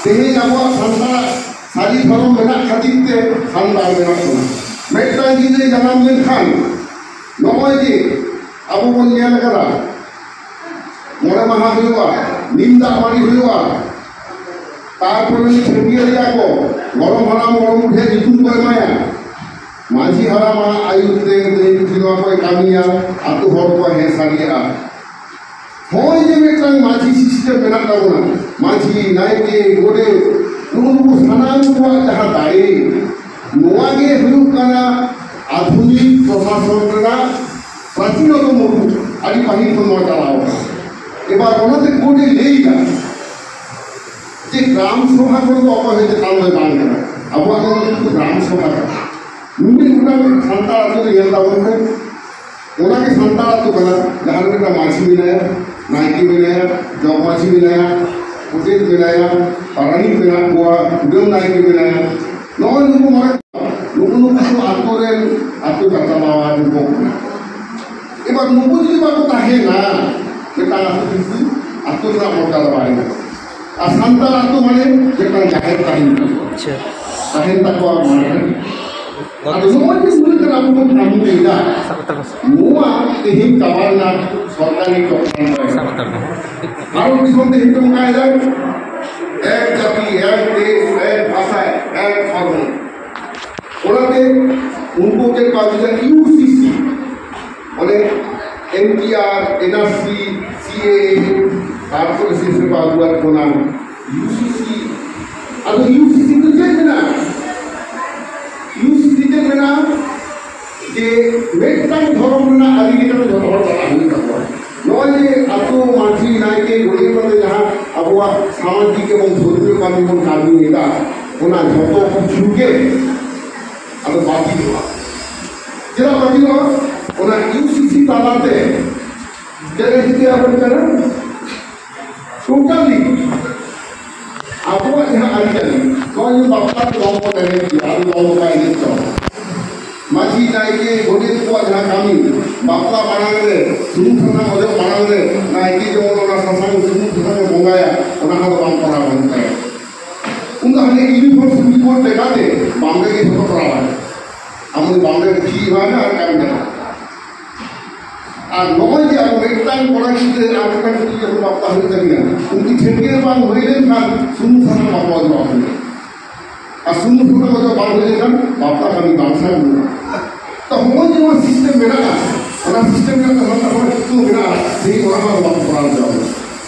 ᱛᱮᱦᱮᱧ ᱟᱵᱚᱣᱟᱜ ᱥᱟᱱᱛᱟᱲᱟᱜ ᱥᱟᱹᱨᱤ ᱫᱷᱚᱨᱚᱢ ᱢᱮᱱᱟᱜ ᱠᱷᱟᱹᱛᱤᱨ ᱛᱮ ᱥᱟᱱᱛᱟᱲ ᱢᱮᱱᱟᱜ ᱵᱚᱱᱟ᱾ ᱢᱤᱫᱴᱟᱝ ᱜᱤᱫᱽᱨᱟᱹ ᱡᱟᱱᱟᱢ ᱞᱮᱱᱠᱷᱟᱱ ᱱᱚᱜᱼᱚᱭ ᱡᱮ ᱟᱵᱚ ᱵᱚᱱ ᱧᱮᱞ ᱟᱠᱟᱫᱟ, ᱢᱚᱬᱮ ᱢᱟᱦᱟ ᱦᱩᱭᱩᱜᱼᱟ, ᱱᱤᱢ ᱫᱟᱜ ᱢᱟᱹᱰᱤ ᱦᱩᱭᱩᱜᱼᱟ, ᱛᱟᱨᱯᱚᱨᱮ ᱩᱱᱤ ᱪᱷᱟᱹᱴᱭᱟᱹᱨᱮᱭᱟ ᱠᱚ, ᱜᱚᱲᱚᱢ ᱦᱟᱲᱟᱢ ᱜᱚᱲᱚᱢ ᱵᱩᱰᱷᱤᱭᱟᱜ ᱧᱩᱛᱩᱢ ᱠᱚ ᱮᱢᱟᱭᱟ᱾ ᱢᱟᱹᱡᱷᱤ ᱦᱟᱲᱟᱢᱟᱜ ᱟᱹᱭᱩᱨ ᱛᱮ ᱫᱟᱹᱭ ᱯᱩᱛᱷᱤ ᱱᱚᱣᱟ ᱠᱚᱭ ᱠᱟᱹᱢᱤᱭᱟ, ᱟᱹᱛᱩ ᱦᱚᱲ ᱠᱚ ᱦᱮᱸ ᱥᱟᱹᱨᱤᱭᱟᱜᱼᱟ᱾ ᱱᱚᱜᱼᱚᱭ ᱡᱮ ᱢᱤᱫᱴᱟᱝ ᱢᱟᱹᱡᱷᱤ ᱥᱤᱥᱴᱮᱢ ᱢᱮᱱᱟᱜ ᱛᱟᱵᱚᱱᱟ, ᱢᱟᱹᱡᱷᱤ, ᱱᱟᱭᱠᱮ, ᱜᱚᱰᱮᱛ, ᱱᱩᱜᱼᱩ ᱱᱩᱠᱩ ᱥᱟᱱᱟᱢ ᱠᱚᱣᱟᱜ ᱡᱟᱦᱟᱸ ᱫᱟᱲᱮ, ᱱᱚᱣᱟ ᱜᱮ ᱦᱩᱭᱩᱜ ᱠᱟᱱᱟ ᱟᱫᱷᱩᱱᱤᱠ ᱯᱨᱚᱥᱟᱥᱚᱱ ᱨᱮᱱᱟᱜ ᱯᱨᱟᱪᱤᱱᱚᱛᱚᱢ ᱨᱩᱯ᱾ ᱟᱹᱰᱤ ᱯᱟᱹᱦᱤᱞ ᱠᱷᱚᱱ ᱱᱚᱣᱟ ᱪᱟᱞᱟᱣ ᱟᱠᱟᱱᱟ᱾ ᱮᱵᱟᱨ ᱚᱱᱟᱛᱮ ᱠᱳᱰ ᱮ ᱞᱟᱹᱭ ᱮᱫᱟ ᱡᱮ ᱜᱨᱟᱢ ᱥᱚᱵᱷᱟ ᱠᱷᱚᱱ ᱫᱚ ᱚᱠᱚᱭ ᱦᱚᱸ ᱪᱮᱛᱟᱱ ᱫᱚᱭ ᱵᱟᱝ ᱠᱟᱱᱟ᱾ ᱟᱵᱚᱣᱟᱜ ᱫᱚ ᱠᱤᱱᱛᱩ ᱜᱨᱟᱢ ᱥᱚᱵᱷᱟ ᱠᱟᱱᱟ᱾ ᱱᱩᱱᱟᱹᱜ ᱜᱚᱴᱟᱝ ᱥᱟᱱᱛᱟᱲ ᱟᱹᱛᱩ ᱨᱮ ᱧᱮᱞ ᱛᱟᱵᱚᱱ ᱯᱮ, ᱚᱱᱟᱜᱮ ᱥᱟᱱᱛᱟᱲ ᱟᱹᱛᱩ ᱠᱟᱱᱟ, ᱡᱟᱦᱟᱸ ᱨᱮ ᱢᱤᱫᱴᱟᱝ ᱢᱟᱹᱡᱷᱤ ᱢᱮᱱᱟᱭᱟ, ᱱᱟᱭᱠᱮ ᱢᱮᱱᱟᱭᱟ, ᱡᱚᱜᱽ ᱢᱟᱹᱡᱷᱤ ᱢᱮᱱᱟᱭᱟ, ᱜᱚᱰᱮᱛ ᱢᱮᱱᱟᱭᱟ, ᱯᱟᱨᱟᱱᱤᱠ ᱢᱮᱱᱟᱜ ᱠᱚᱣᱟ, ᱠᱩᱰᱟᱹᱢ ᱱᱟᱭᱠᱮ ᱢᱮᱱᱟᱭᱟ᱾ ᱱᱚᱜᱼᱚᱭ ᱱᱩᱠᱩ ᱢᱚᱬᱮ, ᱱᱩᱠᱩ ᱱᱩᱠᱩ ᱫᱚ ᱟᱹᱛᱩ ᱨᱮᱱ ᱟᱹᱛᱩ ᱪᱟᱪᱟᱞᱟᱣ ᱨᱮᱱ ᱠᱚ ᱠᱟᱱᱟ᱾ ᱮᱵᱟᱨ ᱱᱩᱠᱩ ᱡᱩᱫᱤ ᱵᱟᱠᱚ ᱛᱟᱦᱮᱱᱟ, ᱢᱤᱫᱴᱟᱝ ᱟᱹᱛᱩ ᱠᱤᱱᱛᱩ ᱟᱹᱛᱩ ᱨᱮᱱᱟᱜ ᱢᱚᱨᱡᱟᱫᱟ ᱵᱟᱭ ᱧᱟᱢᱟ᱾ ᱟᱨ ᱥᱟᱱᱛᱟᱲ ᱟᱹᱛᱩ ᱢᱟᱱᱮ ᱢᱤᱫᱴᱟᱝ ᱡᱟᱦᱮᱨ ᱛᱟᱦᱮᱱ ᱛᱟᱠᱚᱣᱟ᱾ ᱟᱪᱪᱷᱟ᱾ ᱛᱟᱦᱮᱱ ᱛᱟᱠᱚᱣᱟ ᱢᱟᱱᱮ᱾ ᱜᱚᱝᱠᱮ, ᱟᱫᱚ ᱱᱚᱜᱼᱚᱭ ᱡᱮ ᱱᱩᱱᱟᱹᱜ ᱜᱟᱱ ᱟᱵᱚ ᱵᱚᱱ ᱠᱟᱹᱢᱤ ᱞᱮᱫᱟ, ᱥᱟᱵ ᱦᱟᱛᱟᱲ ᱢᱮ᱾ ᱱᱚᱣᱟ ᱛᱮᱦᱮᱧ ᱪᱟᱵᱟ ᱨᱮᱱᱟᱜ ᱥᱚᱨᱠᱟᱨᱤ ᱪᱚᱠᱨᱟᱱᱛᱚ ᱨᱮ᱾ ᱥᱟᱵ ᱦᱟᱛᱟᱲ ᱢᱮ᱾ ᱵᱷᱟᱨᱚᱛ ᱫᱤᱥᱚᱢ ᱛᱮᱦᱮᱧ ᱫᱚ ᱚᱱᱠᱟᱭᱮᱫᱟ, ᱮᱠ ᱡᱟᱹᱛᱤ, ᱮᱠ ᱫᱮᱥ, ᱮᱠ ᱵᱷᱟᱥᱟ, ᱮᱠ ᱫᱷᱚᱨᱢᱚ᱾ ᱚᱱᱟᱛᱮ ᱩᱱᱠᱩ ᱪᱮᱫ ᱠᱚ ᱟᱹᱜᱩᱭᱟ? ᱤᱭᱩ ᱥᱤ ᱥᱤ, ᱚᱱᱮ ᱮᱱ ᱯᱤ ᱟᱨ, ᱮᱱ ᱟᱨ ᱥᱤ, ᱥᱤ ᱮ ᱮ, ᱛᱟᱨᱯᱚᱨᱮ ᱥᱮ ᱥᱮ ᱠᱚ ᱟᱹᱜᱩᱣᱟᱫ ᱵᱚᱱᱟ ᱤᱭᱩ ᱥᱤ ᱥᱤ᱾ ᱟᱫᱚ ᱤᱭᱩ ᱥᱤ ᱥᱤ ᱫᱚ ᱪᱮᱫ ᱢᱮᱱᱟᱜᱼᱟ? ᱤᱭᱩ ᱥᱤ ᱥᱤ ᱪᱮᱫ ᱢᱮᱱᱟᱜᱼᱟ? ᱡᱮ ᱢᱤᱫᱴᱟᱝ ᱫᱷᱚᱨᱚᱢ ᱨᱮᱱᱟᱜ ᱟᱹᱨᱤ ᱞᱮᱠᱟᱛᱮ ᱡᱷᱚᱛᱚ ᱦᱚᱲ ᱪᱟᱞᱟᱜ ᱦᱩᱭᱩᱜ ᱛᱟᱠᱚᱣᱟ᱾ ᱱᱚᱜᱼᱚᱭ ᱡᱮ ᱟᱹᱛᱩ ᱢᱟᱹᱡᱷᱤ, ᱱᱟᱭᱠᱮ, ᱜᱚᱰᱮᱛ ᱠᱟᱛᱮ ᱡᱟᱦᱟᱸ ᱟᱵᱚᱣᱟᱜ ᱥᱟᱢᱟᱡᱤᱠ ᱮᱵᱚᱝ ᱫᱷᱚᱨᱢᱤᱭᱚ ᱠᱟᱹᱢᱤ ᱵᱚᱱ ᱠᱟᱹᱢᱤᱭᱮᱫᱟ, ᱚᱱᱟ ᱡᱷᱚᱛᱚ ᱠᱤᱪᱷᱩ ᱜᱮ ᱟᱫᱚ ᱵᱟᱹᱛᱤᱞᱚᱜᱼᱟ᱾ ᱪᱮᱫᱟᱜ ᱵᱟᱹᱛᱤᱞᱚᱜᱼᱟ? ᱚᱱᱟ ᱤᱭᱩ ᱥᱤ ᱥᱤ ᱛᱟᱞᱟᱛᱮ ᱪᱮᱫ ᱮ ᱪᱤᱠᱟᱹ ᱟᱵᱚᱱ ᱠᱟᱱᱟ? ᱴᱳᱴᱟᱞᱤ ᱟᱵᱚᱣᱟᱜ ᱡᱟᱦᱟᱸ ᱟᱹᱨᱤᱪᱟᱹᱞᱤ, ᱱᱚᱜᱼᱚᱭ ᱡᱮ ᱵᱟᱯᱞᱟ ᱠᱚ ᱫᱚᱝ ᱠᱚ ᱮᱱᱮᱡ ᱜᱮᱭᱟ, ᱟᱫᱚ ᱫᱚᱝ ᱠᱚ ᱮᱱᱮᱡ ᱛᱟᱵᱚᱱᱟ᱾ ᱢᱟᱹᱡᱷᱤ, ᱱᱟᱭᱠᱮ, ᱜᱚᱰᱮᱛ ᱠᱚᱣᱟᱜ ᱡᱟᱦᱟᱸ ᱠᱟᱹᱢᱤ, ᱵᱟᱯᱞᱟ ᱢᱟᱲᱟᱝ ᱨᱮ ᱥᱩᱱᱩᱢ ᱥᱟᱥᱟᱝ ᱚᱡᱚᱜ ᱢᱟᱲᱟᱝ ᱨᱮ ᱱᱟᱭᱠᱮ ᱡᱮᱢᱚᱱ ᱚᱱᱟ ᱥᱟᱥᱟᱝ ᱥᱩᱱᱩᱢ ᱥᱟᱥᱟᱝ ᱮ ᱵᱚᱸᱜᱟᱭᱟ, ᱚᱱᱟ ᱠᱚᱫᱚ ᱵᱟᱝ ᱠᱚᱨᱟᱣ ᱜᱟᱱᱚᱜ ᱛᱟᱭᱟ᱾ ᱩᱱ ᱫᱚ ᱦᱟᱱᱮ ᱤᱭᱩᱱᱤᱯᱷᱚᱨᱢ ᱥᱤᱵᱤᱞ ᱠᱳᱰ ᱞᱮᱠᱟᱛᱮ ᱵᱟᱝ ᱨᱮᱜᱮ ᱡᱷᱚᱛᱚ ᱠᱚᱨᱟᱣ ᱜᱟᱱᱚᱜᱼᱟ᱾ ᱟᱢ ᱩᱱᱤ ᱵᱟᱝ ᱨᱮ ᱯᱩᱡᱤ ᱮᱢᱟᱭ ᱢᱮ ᱟᱨ ᱠᱟᱹᱢᱤ ᱠᱟᱱᱟ᱾ ᱟᱨ ᱱᱚᱜᱼᱚᱭ ᱡᱮ ᱟᱵᱚ ᱢᱤᱫᱴᱟᱝ ᱠᱚᱲᱟ ᱜᱤᱫᱽᱨᱟᱹ ᱟᱨ ᱢᱤᱫᱴᱟᱝ ᱠᱩᱲᱤ ᱜᱤᱫᱽᱨᱟᱹ ᱵᱟᱯᱞᱟ ᱦᱩᱭᱩᱜ ᱛᱟᱹᱠᱤᱱᱟ, ᱩᱱᱠᱤᱱ ᱪᱷᱟᱹᱴᱭᱟᱹᱨ ᱵᱟᱝ ᱦᱩᱭ ᱞᱮᱱᱠᱷᱟᱱ ᱥᱩᱱᱩᱢ ᱥᱟᱥᱟᱝ ᱵᱟᱯᱞᱟ ᱫᱚ ᱵᱟᱝ ᱦᱩᱭᱩᱜᱼᱟ᱾ ᱟᱨ ᱥᱩᱱᱩᱢ ᱥᱟᱥᱟᱝ ᱚᱡᱚᱜ ᱵᱟᱝ ᱦᱩᱭ ᱞᱮᱱᱠᱷᱟᱱ ᱵᱟᱯᱞᱟ ᱠᱟᱹᱢᱤ ᱵᱟᱝ ᱥᱟᱹᱜᱩᱱᱚᱜᱼᱟ᱾ ᱛᱚ ᱱᱚᱜᱼᱚᱭ ᱡᱮ ᱱᱚᱣᱟ ᱥᱤᱥᱴᱮᱢ ᱢᱮᱱᱟᱜᱼᱟ, ᱚᱱᱟ ᱥᱤᱥᱴᱮᱢ ᱨᱮᱱᱟᱜ ᱥᱟᱱᱛᱟᱲ ᱥᱚᱢᱟᱡᱽ ᱠᱤᱪᱷᱩ ᱢᱮᱱᱟᱜᱼᱟ, ᱛᱮᱦᱮᱧ ᱚᱱᱟ ᱦᱚᱸ ᱵᱟᱠᱚ ᱠᱚᱨᱟᱣ ᱦᱚᱪᱚ ᱟᱵᱚᱱᱟ᱾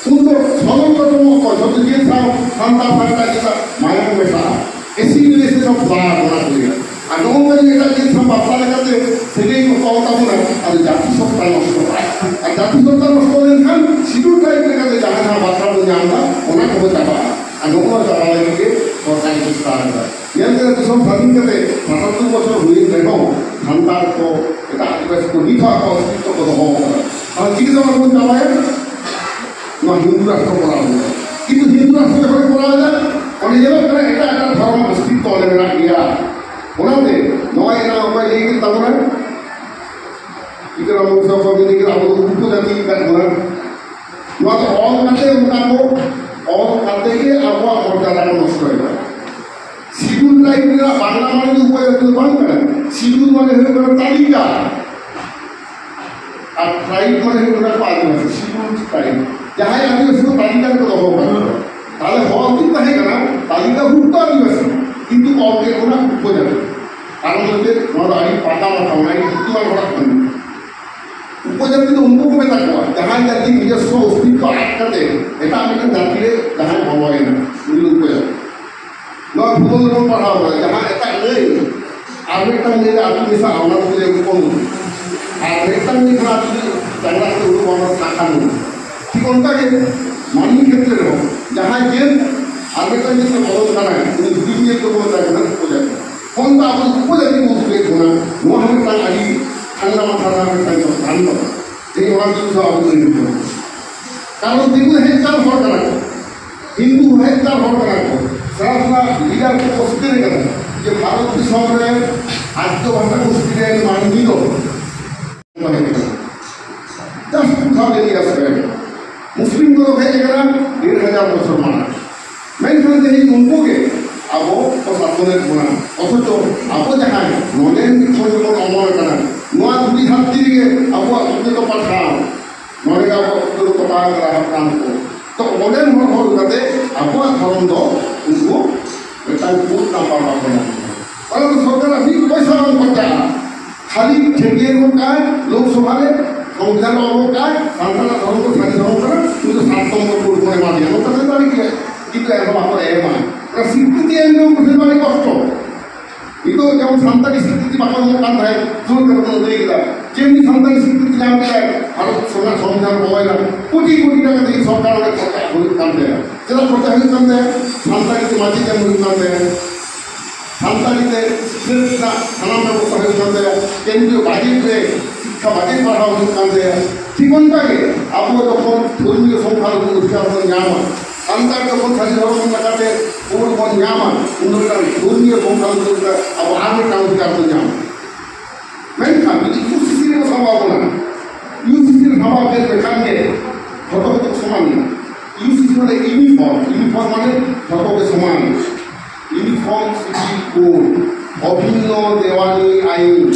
ᱩᱱ ᱫᱚ ᱥᱚᱨᱚᱞ ᱠᱚ ᱡᱚᱢᱚᱜ ᱠᱚ, ᱡᱚᱛᱚ ᱡᱤᱱᱤᱥ ᱥᱟᱶ ᱥᱟᱱᱛᱟᱲ ᱥᱟᱱᱛᱟᱲ ᱪᱮᱫᱟᱜ ᱢᱟᱭᱟᱢ ᱢᱮᱥᱟᱜᱼᱟ, ᱮᱥᱤᱰ ᱨᱤᱞᱮᱥᱚᱱ ᱚᱯᱷ ᱵᱞᱟᱰ ᱚᱱᱟ ᱠᱚ ᱞᱟᱹᱭᱟ᱾ ᱟᱨ ᱱᱚᱜᱼᱚ ᱱᱚᱝᱠᱟ ᱡᱩᱫᱤ ᱮᱴᱟᱜ ᱡᱟᱹᱛ ᱥᱟᱶ ᱵᱟᱯᱞᱟ ᱞᱮᱠᱟᱛᱮ ᱥᱟᱹᱜᱟᱹᱭ ᱠᱚ ᱛᱚᱞ ᱛᱟᱵᱚᱱᱟ, ᱟᱫᱚ ᱡᱟᱹᱛᱤ ᱥᱚᱛᱛᱟ ᱱᱚᱥᱴᱚᱜᱼᱟ᱾ ᱟᱨ ᱡᱟᱹᱛᱤ ᱥᱚᱛᱛᱟ ᱱᱚᱥᱴᱚ ᱞᱮᱱᱠᱷᱟᱱ ᱥᱤᱰᱩᱞ ᱴᱨᱟᱭᱤᱵᱽ ᱞᱮᱠᱟᱛᱮ ᱡᱟᱦᱟᱸ ᱡᱟᱦᱟᱸ ᱵᱟᱯᱞᱟ ᱵᱚᱱ ᱧᱟᱢ ᱮᱫᱟ, ᱚᱱᱟ ᱠᱚᱦᱚᱸ ᱪᱟᱵᱟᱜᱼᱟ᱾ ᱟᱨ ᱱᱚᱜᱼᱚ ᱱᱚᱣᱟ ᱪᱟᱵᱟ ᱞᱟᱹᱜᱤᱫ ᱜᱮ ᱥᱚᱨᱠᱟᱨ ᱪᱮᱥᱴᱟ ᱟᱠᱟᱫᱟ᱾ ᱧᱮᱞ ᱯᱮ, ᱫᱤᱥᱚᱢ ᱥᱟᱹᱫᱷᱤᱱ ᱠᱟᱛᱮ ᱥᱟᱛᱟᱛᱛᱳᱨ ᱵᱚᱪᱷᱚᱨ ᱦᱩᱭᱮᱱ ᱨᱮᱦᱚᱸ ᱥᱟᱱᱛᱟᱲ ᱠᱚ, ᱮᱴᱟᱜ ᱟᱹᱫᱤᱵᱟᱹᱥᱤ ᱠᱚ ᱱᱤᱛ ᱦᱚᱸ ᱟᱠᱚᱣᱟᱜ ᱚᱥᱛᱤᱛᱛᱚ ᱠᱚ ᱫᱚᱦᱚ ᱟᱠᱟᱫᱟ᱾ ᱛᱟᱦᱚᱞᱮ ᱪᱤᱠᱟᱹᱛᱮ ᱚᱱᱟ ᱵᱚᱱ ᱪᱟᱵᱟᱭᱟ? ᱱᱚᱣᱟ ᱦᱤᱱᱫᱩ ᱨᱟᱥᱴᱨᱚ ᱠᱚᱨᱟᱣ ᱦᱩᱭᱩᱜᱼᱟ᱾ ᱠᱤᱱᱛᱩ ᱦᱤᱱᱫᱩ ᱨᱟᱥᱴᱨᱚ ᱡᱚᱠᱷᱚᱱ ᱠᱚᱨᱟᱣ ᱮᱫᱟ, ᱚᱸᱰᱮ ᱧᱮᱞᱚᱜ ᱠᱟᱱᱟ ᱮᱴᱟᱜ ᱮᱴᱟᱜ ᱫᱷᱚᱨᱚᱢ ᱚᱥᱛᱤᱛᱛᱚ ᱚᱸᱰᱮ ᱢᱮᱱᱟᱜ ᱜᱮᱭᱟ᱾ ᱚᱱᱟᱛᱮ ᱱᱚᱣᱟ ᱮᱱᱟᱝ ᱚᱠᱚᱭ ᱞᱟᱹᱭ ᱠᱮᱫ ᱛᱟᱵᱚᱱᱟ? ᱤᱠᱨᱟᱢ ᱢᱩᱥᱟᱯᱷᱟ ᱵᱤᱱ ᱞᱟᱹᱭ ᱠᱮᱫ, ᱟᱵᱚ ᱫᱚ ᱩᱱᱠᱩ ᱡᱟᱹᱛᱤ ᱠᱟᱱ ᱵᱚᱱᱟ᱾ ᱱᱚᱣᱟ ᱫᱚ ᱚᱞ ᱠᱟᱛᱮ ᱚᱱᱠᱟ ᱠᱚ ᱚᱞ ᱠᱟᱛᱮ ᱜᱮ ᱟᱵᱚᱣᱟᱜ ᱢᱚᱨᱡᱟᱫᱟ ᱠᱚ ᱱᱚᱥᱴᱚᱭᱮᱫᱟ᱾ ᱥᱤᱰᱩᱞ ᱴᱨᱟᱭᱤᱵᱽ ᱨᱮᱱᱟᱜ ᱵᱟᱝᱞᱟ ᱢᱟᱱᱮ ᱫᱚ ᱩᱯᱚᱡᱟᱹᱛᱤ ᱫᱚ ᱵᱟᱝ ᱠᱟᱱᱟ᱾ ᱥᱤᱰᱩᱞ ᱢᱟᱱᱮ ᱦᱩᱭᱩᱜ ᱠᱟᱱᱟ ᱛᱟᱹᱞᱤᱠᱟ, ᱟᱨ ᱴᱨᱟᱭᱤᱵᱽ ᱢᱟᱱᱮ ᱦᱩᱭᱩᱜ ᱠᱟᱱᱟ ᱠᱚ ᱟᱹᱫᱤᱵᱟᱹᱥᱤ, ᱥᱤᱰᱩᱞ ᱴᱨᱟᱭᱤᱵᱽ᱾ ᱡᱟᱦᱟᱸᱭ ᱟᱹᱫᱤᱵᱟᱹᱥᱤ ᱠᱚ ᱛᱟᱹᱞᱤᱠᱟ ᱨᱮᱠᱚ ᱫᱚᱦᱚ ᱟᱠᱟᱫ ᱠᱚᱣᱟ᱾ ᱛᱟᱦᱚᱞᱮ ᱦᱚᱲ ᱠᱤᱱ ᱛᱟᱦᱮᱸ ᱠᱟᱱᱟ ᱛᱟᱹᱞᱤᱠᱟᱵᱷᱩᱠᱛᱚ ᱟᱹᱫᱤᱵᱟᱹᱥᱤ, ᱠᱤᱱᱛᱩ ᱚᱞ ᱠᱮᱫ ᱵᱚᱱᱟ ᱩᱯᱚᱡᱟᱹᱛᱤ᱾ ᱠᱟᱨᱚᱱ ᱱᱚᱣᱟ ᱫᱚ ᱟᱹᱰᱤ ᱯᱟᱛᱟ ᱠᱟᱛᱷᱟ, ᱚᱱᱟ ᱟᱹᱰᱤ ᱧᱩᱛᱩᱢᱟᱱ ᱦᱚᱲᱟᱜ ᱠᱟᱹᱢᱤ᱾ ᱩᱯᱚᱡᱟᱹᱛᱤ ᱫᱚ ᱩᱱᱠᱩ ᱠᱚ ᱢᱮᱛᱟ ᱠᱚᱣᱟ, ᱡᱟᱦᱟᱸᱭ ᱡᱟᱹᱛᱤ ᱱᱤᱡᱚᱥᱥᱚ ᱚᱥᱛᱤᱛᱛᱚ ᱟᱫ ᱠᱟᱛᱮ ᱮᱴᱟᱜ ᱢᱤᱫᱴᱟᱝ ᱡᱟᱹᱛᱤ ᱨᱮ ᱡᱟᱦᱟᱸᱭ ᱵᱚᱞᱚᱭᱮᱱᱟ, ᱩᱱᱤ ᱫᱚ ᱩᱯᱚᱡᱟᱹᱛᱤ᱾ ᱱᱚᱣᱟ ᱵᱷᱩᱜᱳᱞ ᱨᱮᱵᱚᱱ ᱯᱟᱲᱦᱟᱣ ᱠᱟᱫᱟ, ᱡᱟᱦᱟᱸ ᱮᱴᱟᱜ ᱱᱟᱹᱭ ᱟᱨ ᱢᱤᱫᱴᱟᱝ ᱱᱟᱹᱭ ᱨᱮ ᱟᱹᱛᱩ ᱢᱮᱥᱟᱜᱼᱟ, ᱚᱱᱟ ᱫᱚᱠᱚ ᱞᱟᱹᱭᱟ ᱩᱯᱚᱱᱚᱫᱤ᱾ ᱟᱨ ᱢᱤᱫᱴᱟᱝ ᱱᱟᱹᱭ ᱠᱷᱚᱱᱟᱜ ᱟᱹᱛᱩ ᱪᱟᱝᱲᱟ ᱠᱟᱛᱮ ᱩᱰᱩᱠᱚᱜᱼᱟ, ᱚᱱᱟ ᱫᱚ ᱥᱟᱠᱷᱟ ᱱᱟᱹᱭ᱾ ᱴᱷᱤᱠ ᱚᱱᱠᱟ ᱜᱮ ᱢᱟᱹᱱᱢᱤ ᱠᱷᱮᱛᱨᱮ ᱨᱮᱦᱚᱸ ᱡᱟᱦᱟᱸᱭ ᱡᱟᱹᱛ ᱟᱨ ᱢᱤᱫᱴᱟᱝ ᱡᱟᱹᱛ ᱨᱮ ᱵᱚᱞᱚᱱ ᱠᱟᱱᱟᱭ, ᱩᱱᱤ ᱦᱩᱰᱤᱧ ᱡᱟᱹᱛ ᱫᱚᱵᱚᱱ ᱢᱮᱛᱟᱭ ᱠᱟᱱᱟ ᱩᱯᱚᱡᱟᱹᱛᱤ᱾ ᱦᱚᱸ ᱫᱚ ᱟᱵᱚ ᱩᱯᱚᱡᱟᱹᱛᱤ ᱠᱚ ᱩᱫᱩᱜᱮᱫ ᱵᱚᱱᱟ, ᱱᱚᱣᱟ ᱦᱚᱸ ᱢᱤᱫᱴᱟᱝ ᱟᱹᱰᱤ ᱴᱷᱟᱱᱰᱟ ᱢᱟᱛᱷᱟ ᱨᱮᱱᱟᱜ ᱢᱤᱫᱴᱟᱝ ᱠᱟᱛᱷᱟ ᱠᱟᱱ ᱛᱟᱵᱚᱱᱟ᱾ ᱛᱮᱦᱮᱧ ᱚᱱᱟ ᱡᱤᱱᱤᱥ ᱫᱚ ᱟᱵᱚ ᱫᱚ ᱦᱩᱭᱩᱜ ᱠᱟᱱᱟ᱾ ᱠᱟᱨᱚᱱ ᱫᱤᱠᱩ ᱦᱮᱡ ᱠᱟᱱ ᱦᱚᱲ ᱠᱟᱱᱟ ᱠᱚ, ᱦᱤᱱᱫᱩ ᱦᱮᱡ ᱠᱟᱱ ᱦᱚᱲ ᱠᱟᱱᱟ ᱠᱚ, ᱥᱮᱬᱟ ᱥᱮᱬᱟ ᱞᱤᱰᱟᱨ ᱠᱚ ᱠᱚ ᱥᱮᱴᱮᱨ ᱠᱟᱱᱟ ᱡᱮ ᱵᱷᱟᱨᱚᱛ ᱫᱤᱥᱚᱢ ᱨᱮ ᱟᱨᱡᱚ ᱵᱷᱟᱥᱟ ᱜᱳᱥᱴᱤ ᱨᱮᱱ ᱢᱟᱹᱱᱢᱤ ᱫᱚ ᱵᱟᱝ ᱦᱮᱡ ᱠᱟᱱᱟ᱾ Just two thousand years back. ᱢᱩᱥᱞᱤᱢ ᱠᱚᱫᱚ ᱦᱮᱡ ᱟᱠᱟᱱᱟ ᱰᱮᱲ ᱦᱟᱡᱟᱨ ᱵᱚᱪᱷᱚᱨ ᱢᱟᱲᱟᱝ᱾ ᱢᱮᱱᱠᱷᱟᱱ ᱛᱮᱦᱮᱧ ᱩᱱᱠᱩ ᱜᱮ ᱟᱵᱚ ᱠᱚ ᱥᱟᱥᱚᱱᱮᱫ ᱵᱚᱱᱟ᱾ ᱚᱛᱷᱚᱪᱚ ᱟᱵᱚ ᱡᱟᱦᱟᱸᱭ ᱱᱚᱰᱮ ᱠᱷᱚᱱ ᱵᱚᱱ ᱚᱢᱚᱱ ᱟᱠᱟᱱᱟ, ᱱᱚᱣᱟ ᱫᱷᱩᱲᱤ ᱫᱷᱟᱹᱨᱛᱤ ᱨᱮᱜᱮ ᱟᱵᱚᱣᱟᱜ ᱡᱚᱛᱚ ᱯᱟᱛᱷᱟᱢ, ᱱᱚᱰᱮ ᱜᱮ ᱟᱵᱚᱣᱟᱜ ᱩᱛᱟᱹᱨ ᱛᱚᱯᱟ ᱟᱠᱟᱱᱟ ᱦᱟᱯᱲᱟᱢ ᱠᱚ᱾ ᱛᱚ ᱚᱸᱰᱮᱱ ᱦᱚᱲ ᱦᱚᱲ ᱠᱟᱛᱮ ᱟᱵᱚᱣᱟᱜ ᱫᱷᱚᱨᱚᱢ ᱫᱚ ᱩᱱᱠᱩ ᱢᱤᱫᱴᱟᱝ ᱠᱳᱰ ᱱᱟᱢᱵᱟᱨ ᱵᱟᱠᱚ ᱧᱟᱢ ᱠᱟᱫᱟ᱾ ᱚᱱᱟ ᱫᱚ ᱥᱚᱨᱠᱟᱨᱟᱜ ᱢᱤᱫ ᱯᱚᱭᱥᱟ ᱵᱟᱝ ᱠᱷᱚᱨᱪᱟᱜᱼᱟ᱾ ᱠᱷᱟᱹᱞᱤ ᱴᱷᱮᱠᱤᱭᱟᱹ ᱜᱚᱫ ᱠᱟᱜᱼᱟᱭ ᱞᱳᱠᱥᱚᱵᱷᱟ ᱨᱮ, ᱥᱚᱝᱵᱤᱫᱷᱟᱱ ᱚᱞ ᱜᱚᱫ ᱠᱟᱜᱼᱟᱭ, ᱥᱟᱱᱛᱟᱲᱟᱜ ᱫᱷᱚᱨᱚᱢ ᱫᱚ ᱥᱟᱹᱨᱤ ᱫᱷᱚᱨᱚᱢ ᱠᱟᱱᱟ, ᱩᱱᱤ ᱫᱚ ᱥᱟᱛ ᱱᱚᱢᱵᱚᱨ ᱠᱳᱰ ᱵᱚᱱ ᱮᱢᱟ ᱫᱮᱭᱟ, ᱱᱚᱝᱠᱟ ᱫᱚ ᱫᱟᱲᱮ ᱜᱮᱭᱟ᱾ ᱠᱤᱱᱛᱩ ᱮᱱᱦᱚᱸ ᱵᱟᱠᱚ ᱮᱢᱟ᱾ ᱚᱱᱟ ᱥᱤᱠᱨᱤᱛᱤ ᱮᱢ ᱫᱚ ᱵᱩᱡᱷᱟᱹᱣ ᱟᱹᱰᱤ ᱠᱚᱥᱴᱚ᱾ ᱱᱤᱛᱚᱜ ᱡᱮᱢᱚᱱ ᱥᱟᱱᱛᱟᱲᱤ ᱥᱤᱠᱨᱤᱛᱤ ᱵᱟᱠᱚ ᱮᱢᱚᱜ ᱠᱟᱱ ᱛᱟᱦᱮᱸᱫ, ᱡᱳᱨ ᱠᱟᱛᱮ ᱵᱚᱱ ᱞᱟᱹᱭ ᱠᱮᱫᱟ, ᱡᱮᱢᱱᱤ ᱥᱟᱱᱛᱟᱲᱤ ᱥᱤᱠᱨᱤᱛᱤ ᱧᱟᱢ ᱠᱮᱫᱟᱭ, ᱵᱷᱟᱨᱚᱛ ᱥᱚᱨᱠᱟᱨ ᱥᱚᱝᱵᱤᱫᱷᱟᱱ ᱵᱚᱞᱚᱭᱮᱱᱟ, ᱠᱳᱴᱤ ᱠᱳᱴᱤ ᱴᱟᱠᱟ ᱛᱮᱜᱮ ᱥᱚᱨᱠᱟᱨ ᱚᱸᱰᱮ ᱠᱷᱚᱨᱪᱟ ᱦᱩᱭᱩᱜ ᱠᱟᱱ ᱛᱟᱭᱟ᱾ ᱪᱮᱫᱟᱜ ᱠᱷᱚᱨᱪᱟ ᱦᱩᱭᱩᱜ ᱠᱟᱱ ᱛᱟᱭᱟ? ᱥᱟᱱᱛᱟᱲᱤ ᱛᱮ ᱢᱟᱪᱮᱫ ᱮᱢ ᱦᱩᱭᱩᱜ ᱠᱟᱱ ᱛᱟᱭᱟ, ᱥᱟᱱᱛᱟᱲᱤ ᱛᱮ ᱥᱤᱠᱷᱱᱟᱹᱛ ᱨᱮᱱᱟᱜ ᱥᱟᱱᱟᱢ ᱵᱮᱵᱚᱥᱛᱷᱟ ᱦᱩᱭᱩᱜ ᱠᱟᱱ ᱛᱟᱭᱟ, ᱠᱮᱱᱫᱨᱤᱭᱚ ᱵᱟᱡᱮᱴ ᱨᱮ ᱥᱤᱠᱠᱷᱟ ᱵᱟᱡᱮᱴ ᱯᱟᱲᱦᱟᱣ ᱦᱩᱭᱩᱜ ᱠᱟᱱ ᱛᱟᱭᱟ᱾ ᱴᱷᱤᱠ ᱚᱱᱠᱟ ᱜᱮ ᱟᱵᱚ ᱡᱚᱠᱷᱚᱱ ᱫᱷᱚᱨᱢᱤᱭᱚ ᱥᱚᱝᱠᱷᱟᱞᱚᱜᱷᱩ ᱚᱫᱷᱤᱠᱟᱨ ᱵᱚᱱ ᱧᱟᱢᱟ, ᱥᱟᱱᱛᱟᱲ ᱡᱚᱠᱷᱚᱱ ᱥᱟᱹᱨᱤ ᱫᱷᱚᱨᱚᱢ ᱞᱮᱠᱟᱛᱮ ᱵᱚᱱ ᱧᱟᱢᱟ, ᱩᱱ ᱫᱚ ᱢᱤᱫᱴᱟᱝ ᱫᱷᱚᱨᱢᱤᱭᱚ ᱥᱚᱝᱠᱷᱟᱞᱚᱜᱷᱩ ᱞᱮᱠᱟ ᱟᱵᱚ ᱟᱨ ᱢᱤᱫᱴᱟᱝ ᱚᱫᱷᱤᱠᱟᱨ ᱵᱚᱱ ᱧᱟᱢᱟ᱾ ᱢᱮᱱᱠᱷᱟᱱ ᱡᱩᱫᱤ ᱤᱭᱩ ᱥᱤ ᱥᱤ ᱨᱮ ᱥᱟᱵᱟᱣ ᱵᱚᱱᱟ, ᱤᱭᱩ ᱥᱤ ᱥᱤ ᱨᱮ ᱥᱟᱵᱟᱣ ᱠᱮᱫ ᱞᱮᱠᱷᱟᱱ ᱜᱮ ᱡᱷᱚᱛᱚ ᱠᱚ ᱥᱚᱢᱟᱱ ᱮᱱᱟ᱾ ᱤᱭᱩ ᱥᱤ ᱥᱤ ᱢᱟᱱᱮ ᱤᱭᱩᱱᱤᱯᱷᱚᱨᱢ, ᱤᱭᱩᱱᱤᱯᱷᱚᱨᱢ ᱢᱟᱱᱮ ᱡᱷᱚᱛᱚ ᱜᱮ ᱥᱚᱢᱟᱱ᱾ ᱤᱭᱩᱱᱤᱯᱷᱚᱨᱢ ᱥᱤᱵᱤᱞ ᱠᱳᱰ, ᱚᱵᱷᱤᱱᱱᱚ ᱫᱮᱣᱟᱱᱤ ᱟᱭᱤᱱ᱾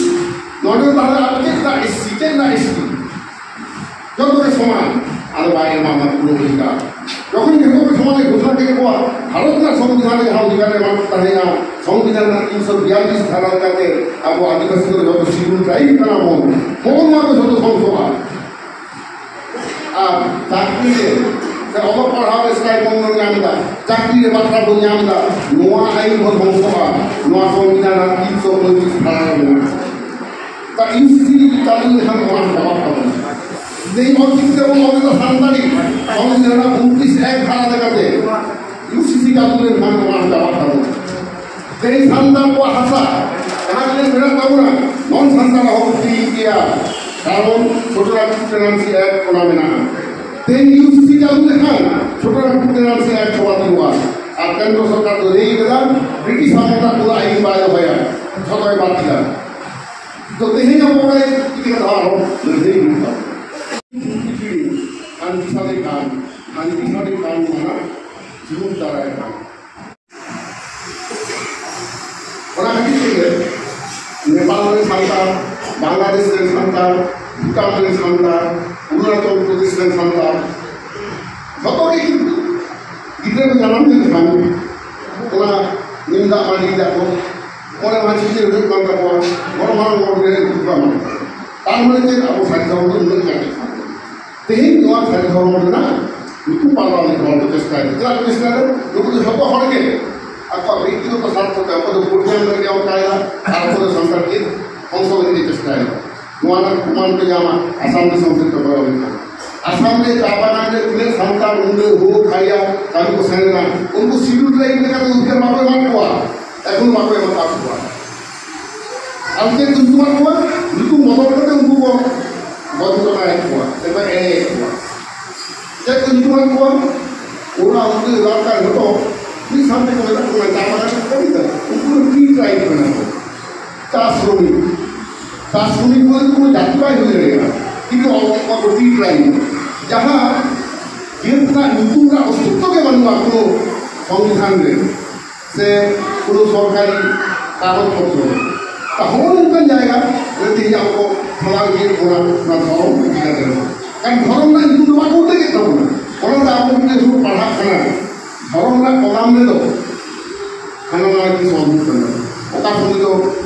ᱱᱚᱰᱮ ᱫᱚ ᱛᱟᱦᱚᱞᱮ ᱟᱨ ᱪᱮᱫ ᱨᱮᱱᱟᱜ ᱮᱥ ᱥᱤ, ᱪᱮᱫ ᱨᱮᱱᱟᱜ ᱮᱥ ᱴᱤ? ᱡᱷᱚᱛᱚ ᱜᱮ ᱥᱚᱢᱟᱱ᱾ ᱟᱫᱚ ᱵᱟᱭ ᱮᱢᱟ ᱚᱱᱟ ᱯᱩᱨᱟᱹ ᱚᱫᱷᱤᱠᱟᱨ᱾ ᱡᱚᱠᱷᱚᱱ ᱡᱚᱛᱚ ᱠᱚ ᱥᱚᱢᱟᱱ ᱮ ᱜᱷᱳᱥᱚᱱᱟ ᱠᱮᱫ ᱠᱚᱣᱟ, ᱵᱷᱟᱨᱚᱛ ᱨᱮᱱᱟᱜ ᱥᱚᱝᱵᱤᱫᱷᱟᱱ ᱨᱮ ᱡᱟᱦᱟᱸ ᱚᱫᱷᱤᱠᱟᱨ ᱮᱢᱟ ᱠᱚ ᱛᱟᱦᱮᱸᱱᱟ, ᱥᱚᱝᱵᱤᱫᱷᱟᱱ ᱨᱮᱱᱟᱜ ᱛᱤᱱᱥᱚ ᱵᱤᱭᱟᱞᱞᱤᱥ ᱫᱷᱟᱨᱟ ᱞᱮᱠᱟᱛᱮ ᱟᱵᱚ ᱟᱹᱫᱤᱵᱟᱹᱥᱤ ᱠᱚᱫᱚ ᱡᱚᱛᱚ ᱥᱤᱰᱩᱞ ᱴᱨᱟᱭᱤᱵᱽ ᱠᱟᱱᱟ ᱵᱚᱱ, ᱱᱚᱜᱼᱚ ᱱᱚᱣᱟ ᱠᱚ ᱡᱚᱛᱚ ᱫᱷᱚᱝᱥᱚᱜᱼᱟ᱾ ᱟᱨ ᱪᱟᱹᱠᱨᱤ ᱨᱮ ᱥᱮ ᱚᱞᱚᱜ ᱯᱟᱲᱦᱟᱣ ᱨᱮ ᱥᱴᱟᱭᱯᱮᱱᱰ ᱵᱚᱱ ᱧᱟᱢ ᱮᱫᱟ, ᱪᱟᱹᱠᱨᱤ ᱨᱮ ᱵᱟᱠᱷᱨᱟ ᱵᱚᱱ ᱧᱟᱢ ᱮᱫᱟ, ᱱᱚᱣᱟ ᱟᱭᱤᱱ ᱦᱚᱸ ᱫᱷᱚᱝᱥᱚᱜᱼᱟ᱾ ᱱᱚᱣᱟ ᱥᱚᱝᱵᱤᱫᱷᱟᱱ ᱨᱮᱱᱟᱜ ᱛᱤᱱᱥᱚ ᱯᱚᱸᱭᱛᱨᱤᱥ ᱫᱷᱟᱨᱟ ᱨᱮ ᱢᱮᱱᱟᱜᱼᱟ᱾ ᱛᱟ ᱤᱭᱩ ᱥᱤ ᱥᱤ ᱪᱟᱹᱞᱩ ᱞᱮᱠᱷᱟᱱ ᱚᱱᱟ ᱪᱟᱵᱟᱜ ᱛᱟᱵᱚᱱᱟ᱾ ᱡᱮ ᱚᱞ ᱪᱤᱠᱤ ᱛᱮᱵᱚᱱ ᱚᱞ ᱮᱫᱟ ᱥᱟᱱᱛᱟᱲᱤ, ᱥᱚᱝᱵᱤᱫᱷᱟᱱ ᱨᱮᱱᱟᱜ ᱩᱱᱛᱨᱤᱥ ᱮᱠ ᱫᱷᱟᱨᱟ ᱞᱮᱠᱟᱛᱮ ᱤᱭᱩ ᱥᱤ ᱥᱤ ᱪᱟᱹᱞᱩ ᱞᱮᱱᱠᱷᱟᱱ ᱚᱱᱟ ᱪᱟᱵᱟᱜ ᱛᱟᱵᱚᱱᱟ᱾ ᱛᱮᱦᱮᱧ ᱥᱟᱱᱛᱟᱲ ᱠᱚᱣᱟᱜ ᱦᱟᱥᱟ ᱡᱟᱦᱟᱸ ᱛᱤᱱᱟᱹᱜ ᱢᱮᱱᱟᱜ ᱛᱟᱵᱚᱱᱟ, ᱱᱚᱱ ᱥᱟᱱᱛᱟᱲ ᱦᱚᱸ ᱯᱷᱨᱤ ᱜᱮᱭᱟ, ᱠᱟᱨᱚᱱ ᱪᱷᱳᱴᱳ ᱱᱟᱜᱽᱯᱩᱨ ᱴᱮᱱᱟᱱᱥᱤ ᱮᱠᱴ ᱚᱱᱟ ᱢᱮᱱᱟᱜᱼᱟ᱾ ᱛᱮᱦᱮᱧ ᱤᱭᱩ ᱥᱤ ᱥᱤ ᱪᱟᱹᱞᱩ ᱞᱮᱠᱷᱟᱱ ᱪᱷᱳᱴᱳ ᱱᱟᱜᱽᱯᱩᱨ ᱴᱮᱱᱟᱱᱥᱤ ᱮᱠᱴ ᱦᱚᱸ ᱵᱟᱹᱛᱤᱞᱚᱜᱼᱟ᱾ ᱟᱨ ᱠᱮᱱᱫᱨᱚ ᱥᱚᱨᱠᱟᱨ ᱫᱚ ᱞᱟᱹᱭ ᱠᱟᱫᱟ, ᱵᱨᱤᱴᱤᱥ ᱟᱢᱚᱞ ᱨᱮᱱᱟᱜ ᱯᱩᱨᱟᱹ ᱟᱭᱤᱱ ᱵᱟᱭ ᱫᱚᱦᱚᱭᱟ, ᱡᱷᱚᱛᱚᱭ ᱵᱟᱹᱛᱤᱞᱟ᱾ ᱛᱚ ᱛᱮᱦᱮᱧ ᱟᱵᱚ ᱚᱱᱟ ᱤᱫᱤ ᱠᱟᱛᱮ ᱟᱨᱦᱚᱸ ᱞᱟᱹᱲᱦᱟᱹᱭ ᱦᱩᱭᱩᱜ ᱛᱟᱵᱚᱱᱟ᱾ ᱥᱟᱱᱛᱤ ᱥᱟᱹᱫᱷᱤ ᱠᱟᱱ, ᱥᱟᱱᱛᱤ ᱥᱟᱹᱫᱷᱤ ᱠᱟᱱ ᱢᱟᱱᱟ ᱡᱤᱵᱚᱱ ᱫᱟᱨᱟᱭ ᱠᱟᱱ᱾ ᱚᱱᱟ ᱠᱷᱟᱹᱛᱤᱨ ᱛᱮᱜᱮ ᱱᱮᱯᱟᱞ ᱨᱮᱱ ᱥᱟᱱᱛᱟᱲ, ᱵᱟᱝᱞᱟᱫᱮᱥ ᱨᱮᱱ ᱥᱟᱱᱛᱟᱲ, ᱵᱷᱩᱴᱟᱱ ᱨᱮᱱ ᱥᱟᱱᱛᱟᱲ, ᱚᱨᱩᱱᱟᱪᱚᱞ ᱯᱨᱚᱫᱮᱥ ᱨᱮᱱ ᱥᱟᱱᱛᱟᱲ, ᱡᱷᱚᱛᱚ ᱜᱮ ᱠᱤᱱᱛᱩ ᱜᱤᱫᱽᱨᱟᱹ ᱠᱚ ᱡᱟᱱᱟᱢ ᱞᱮᱱᱠᱷᱟᱱ ᱚᱱᱟ ᱱᱤᱢ ᱫᱟᱜ ᱢᱟᱹᱰᱤ ᱫᱟᱜ ᱠᱚ, ᱢᱚᱬᱮ ᱢᱟᱦᱟ ᱪᱷᱩᱴᱤ ᱦᱩᱭᱩᱜ ᱠᱟᱱ ᱛᱟᱠᱚᱣᱟ, ᱵᱚᱲᱚ ᱢᱟᱨᱟᱝ ᱦᱚᱲ ᱜᱮ ᱩᱱᱠᱩ ᱠᱚ ᱮᱢᱟ ᱠᱚ ᱠᱟᱱᱟ᱾ ᱛᱟᱨ ᱢᱟᱱᱮ ᱪᱮᱫ? ᱟᱵᱚ ᱥᱟᱹᱨᱤ ᱫᱷᱚᱨᱚᱢ ᱫᱚ ᱩᱱᱟᱹᱜ ᱜᱟᱱ ᱜᱮ ᱠᱟᱱᱟ᱾ ᱛᱮᱦᱮᱧ ᱱᱚᱣᱟ ᱥᱟᱹᱨᱤ ᱫᱷᱚᱨᱚᱢ ᱨᱮᱱᱟᱜ ᱧᱩᱛᱩᱢ ᱯᱟᱞᱴᱟᱣ ᱞᱟᱹᱜᱤᱫ ᱦᱚᱲ ᱠᱚ ᱪᱮᱥᱴᱟᱭᱮᱫᱟ᱾ ᱪᱮᱫᱟᱜ ᱠᱚ ᱪᱮᱥᱴᱟᱭᱮᱫᱟ? ᱱᱩᱠᱩ ᱫᱚ ᱡᱷᱚᱛᱚ ᱦᱚᱲ ᱜᱮ ᱟᱠᱚᱣᱟᱜ ᱵᱮᱠᱛᱤᱜᱚᱛᱚ ᱥᱟᱨᱛᱷᱚ ᱛᱮ ᱚᱠᱚᱭ ᱫᱚ ᱵᱷᱳᱴ ᱧᱟᱢ ᱞᱟᱹᱜᱤᱫ ᱚᱱᱠᱟᱭᱮᱫᱟ, ᱟᱨ ᱚᱠᱚᱭ ᱫᱚ ᱥᱟᱱᱛᱟᱲ ᱡᱟᱹᱛ ᱫᱷᱚᱝᱥᱚ ᱞᱟᱹᱜᱤᱫ ᱮ ᱪᱮᱥᱴᱟᱭᱮᱫᱟ᱾ ᱱᱚᱣᱟ ᱨᱮᱱᱟᱜ ᱯᱨᱚᱢᱟᱱ ᱯᱮ ᱧᱟᱢᱟ ᱟᱥᱟᱢ ᱫᱤᱥᱚᱢ ᱥᱮᱫ ᱯᱮ ᱠᱚᱭᱚᱜ ᱞᱮᱠᱷᱟᱱ᱾ ᱟᱥᱟᱢ ᱨᱮ ᱪᱟ ᱵᱟᱜᱟᱱ ᱨᱮ ᱛᱤᱱᱟᱹᱜ ᱥᱟᱱᱛᱟᱲ ᱢᱩᱱᱰᱟᱹ ᱦᱳ ᱠᱷᱟᱭᱟ ᱠᱟᱹᱢᱤ ᱠᱚ ᱥᱮᱱ ᱞᱮᱱᱟ, ᱩᱱᱠᱩ ᱥᱤᱰᱩᱞ ᱴᱨᱟᱭᱤᱵᱽ ᱞᱮᱠᱟᱛᱮ ᱚᱫᱷᱤᱠᱟᱨ ᱵᱟᱠᱚ ᱮᱢᱟ ᱠᱚᱣᱟ, ᱮᱠᱷᱚᱱ ᱵᱟᱠᱚ ᱮᱢ ᱟᱠᱟᱫ ᱠᱚᱣᱟ᱾ ᱟᱨ ᱪᱮᱫ ᱠᱚ ᱧᱩᱛᱩᱢᱟᱫ ᱠᱚᱣᱟ? ᱧᱩᱛᱩᱢ ᱵᱚᱫᱚᱞ ᱠᱟᱛᱮ ᱩᱱᱠᱩ ᱠᱚ ᱵᱚᱫ ᱦᱚᱴᱚ ᱠᱟᱭᱮᱫ ᱠᱚᱣᱟ, ᱥᱮ ᱠᱚ ᱮᱲᱮᱭᱮᱫ ᱠᱚᱣᱟ᱾ ᱪᱮᱫ ᱠᱚ ᱧᱩᱛᱩᱢᱟᱫ ᱠᱚᱣᱟ? ᱚᱱᱟ ᱩᱱᱠᱩ ᱮᱞᱟᱠᱟ ᱡᱷᱚᱛᱚ ᱢᱤᱫ ᱥᱟᱶᱛᱮ ᱠᱚ ᱢᱮᱛᱟ ᱠᱚ ᱠᱟᱱᱟ, ᱪᱟ ᱵᱟᱜᱟᱱ ᱨᱮ ᱠᱟᱹᱢᱤ ᱠᱟᱱᱟ, ᱩᱱᱠᱩ ᱫᱚ ᱴᱤ ᱴᱨᱟᱭᱤᱵᱽ ᱠᱟᱱᱟ ᱠᱚ, ᱪᱟ ᱥᱨᱚᱢᱤᱠ᱾ ᱪᱟ ᱥᱨᱚᱢᱤᱠ ᱵᱚᱞᱮ ᱫᱚ ᱠᱳᱱᱳ ᱡᱟᱹᱛᱤ ᱵᱟᱭ ᱦᱩᱭ ᱫᱟᱲᱮᱭᱟᱜᱼᱟ, ᱠᱤᱱᱛᱩ ᱟᱵᱚ ᱠᱚ ᱴᱤ ᱴᱨᱟᱭᱤᱵᱽ, ᱡᱟᱦᱟᱸ ᱡᱟᱹᱛ ᱨᱮᱱᱟᱜ ᱧᱩᱛᱩᱢ ᱨᱮᱱᱟᱜ ᱚᱥᱛᱤᱛᱛᱚ ᱜᱮ ᱵᱟᱹᱱᱩᱜᱼᱟ ᱠᱳᱱᱳ ᱥᱚᱝᱵᱤᱫᱷᱟᱱ ᱨᱮ ᱥᱮ ᱠᱳᱱᱳ ᱥᱚᱨᱠᱟᱨᱤ ᱠᱟᱜᱚᱡᱽ ᱯᱚᱛᱨᱚ ᱨᱮ᱾ ᱛᱟᱦᱚᱞᱮ ᱱᱚᱝᱠᱟᱱ ᱡᱟᱭᱜᱟ ᱨᱮ ᱛᱮᱦᱮᱧ ᱟᱵᱚ ᱠᱚ ᱪᱷᱚᱲᱟᱣ ᱤᱫᱤᱭᱮᱫ ᱵᱚᱱᱟ ᱱᱚᱣᱟ ᱫᱷᱚᱨᱚᱢ ᱤᱫᱤ ᱠᱟᱛᱮ᱾ ᱠᱟᱨᱚᱱ ᱫᱷᱚᱨᱚᱢ ᱨᱮᱱᱟᱜ ᱧᱩᱛᱩᱢ ᱫᱚ ᱵᱟᱠᱚ ᱩᱞᱞᱮᱠᱷᱮᱫ ᱛᱟᱵᱚᱱᱟ᱾ ᱚᱱᱟ ᱫᱚ ᱟᱵᱚ ᱢᱤᱫᱴᱮᱱ ᱥᱚᱢᱚᱭ ᱯᱟᱲᱦᱟᱜ ᱠᱟᱱᱟ, ᱫᱷᱚᱨᱚᱢ ᱨᱮᱱᱟᱜ ᱯᱨᱳᱜᱨᱟᱢ ᱨᱮᱫᱚ ᱦᱟᱱᱟ ᱱᱟᱣᱟ ᱡᱤᱱᱤᱥ ᱚᱞ ᱦᱩᱭᱩᱜ ᱠᱟᱱᱟ᱾ ᱚᱠᱟ ᱥᱚᱢᱚᱭ ᱫᱚ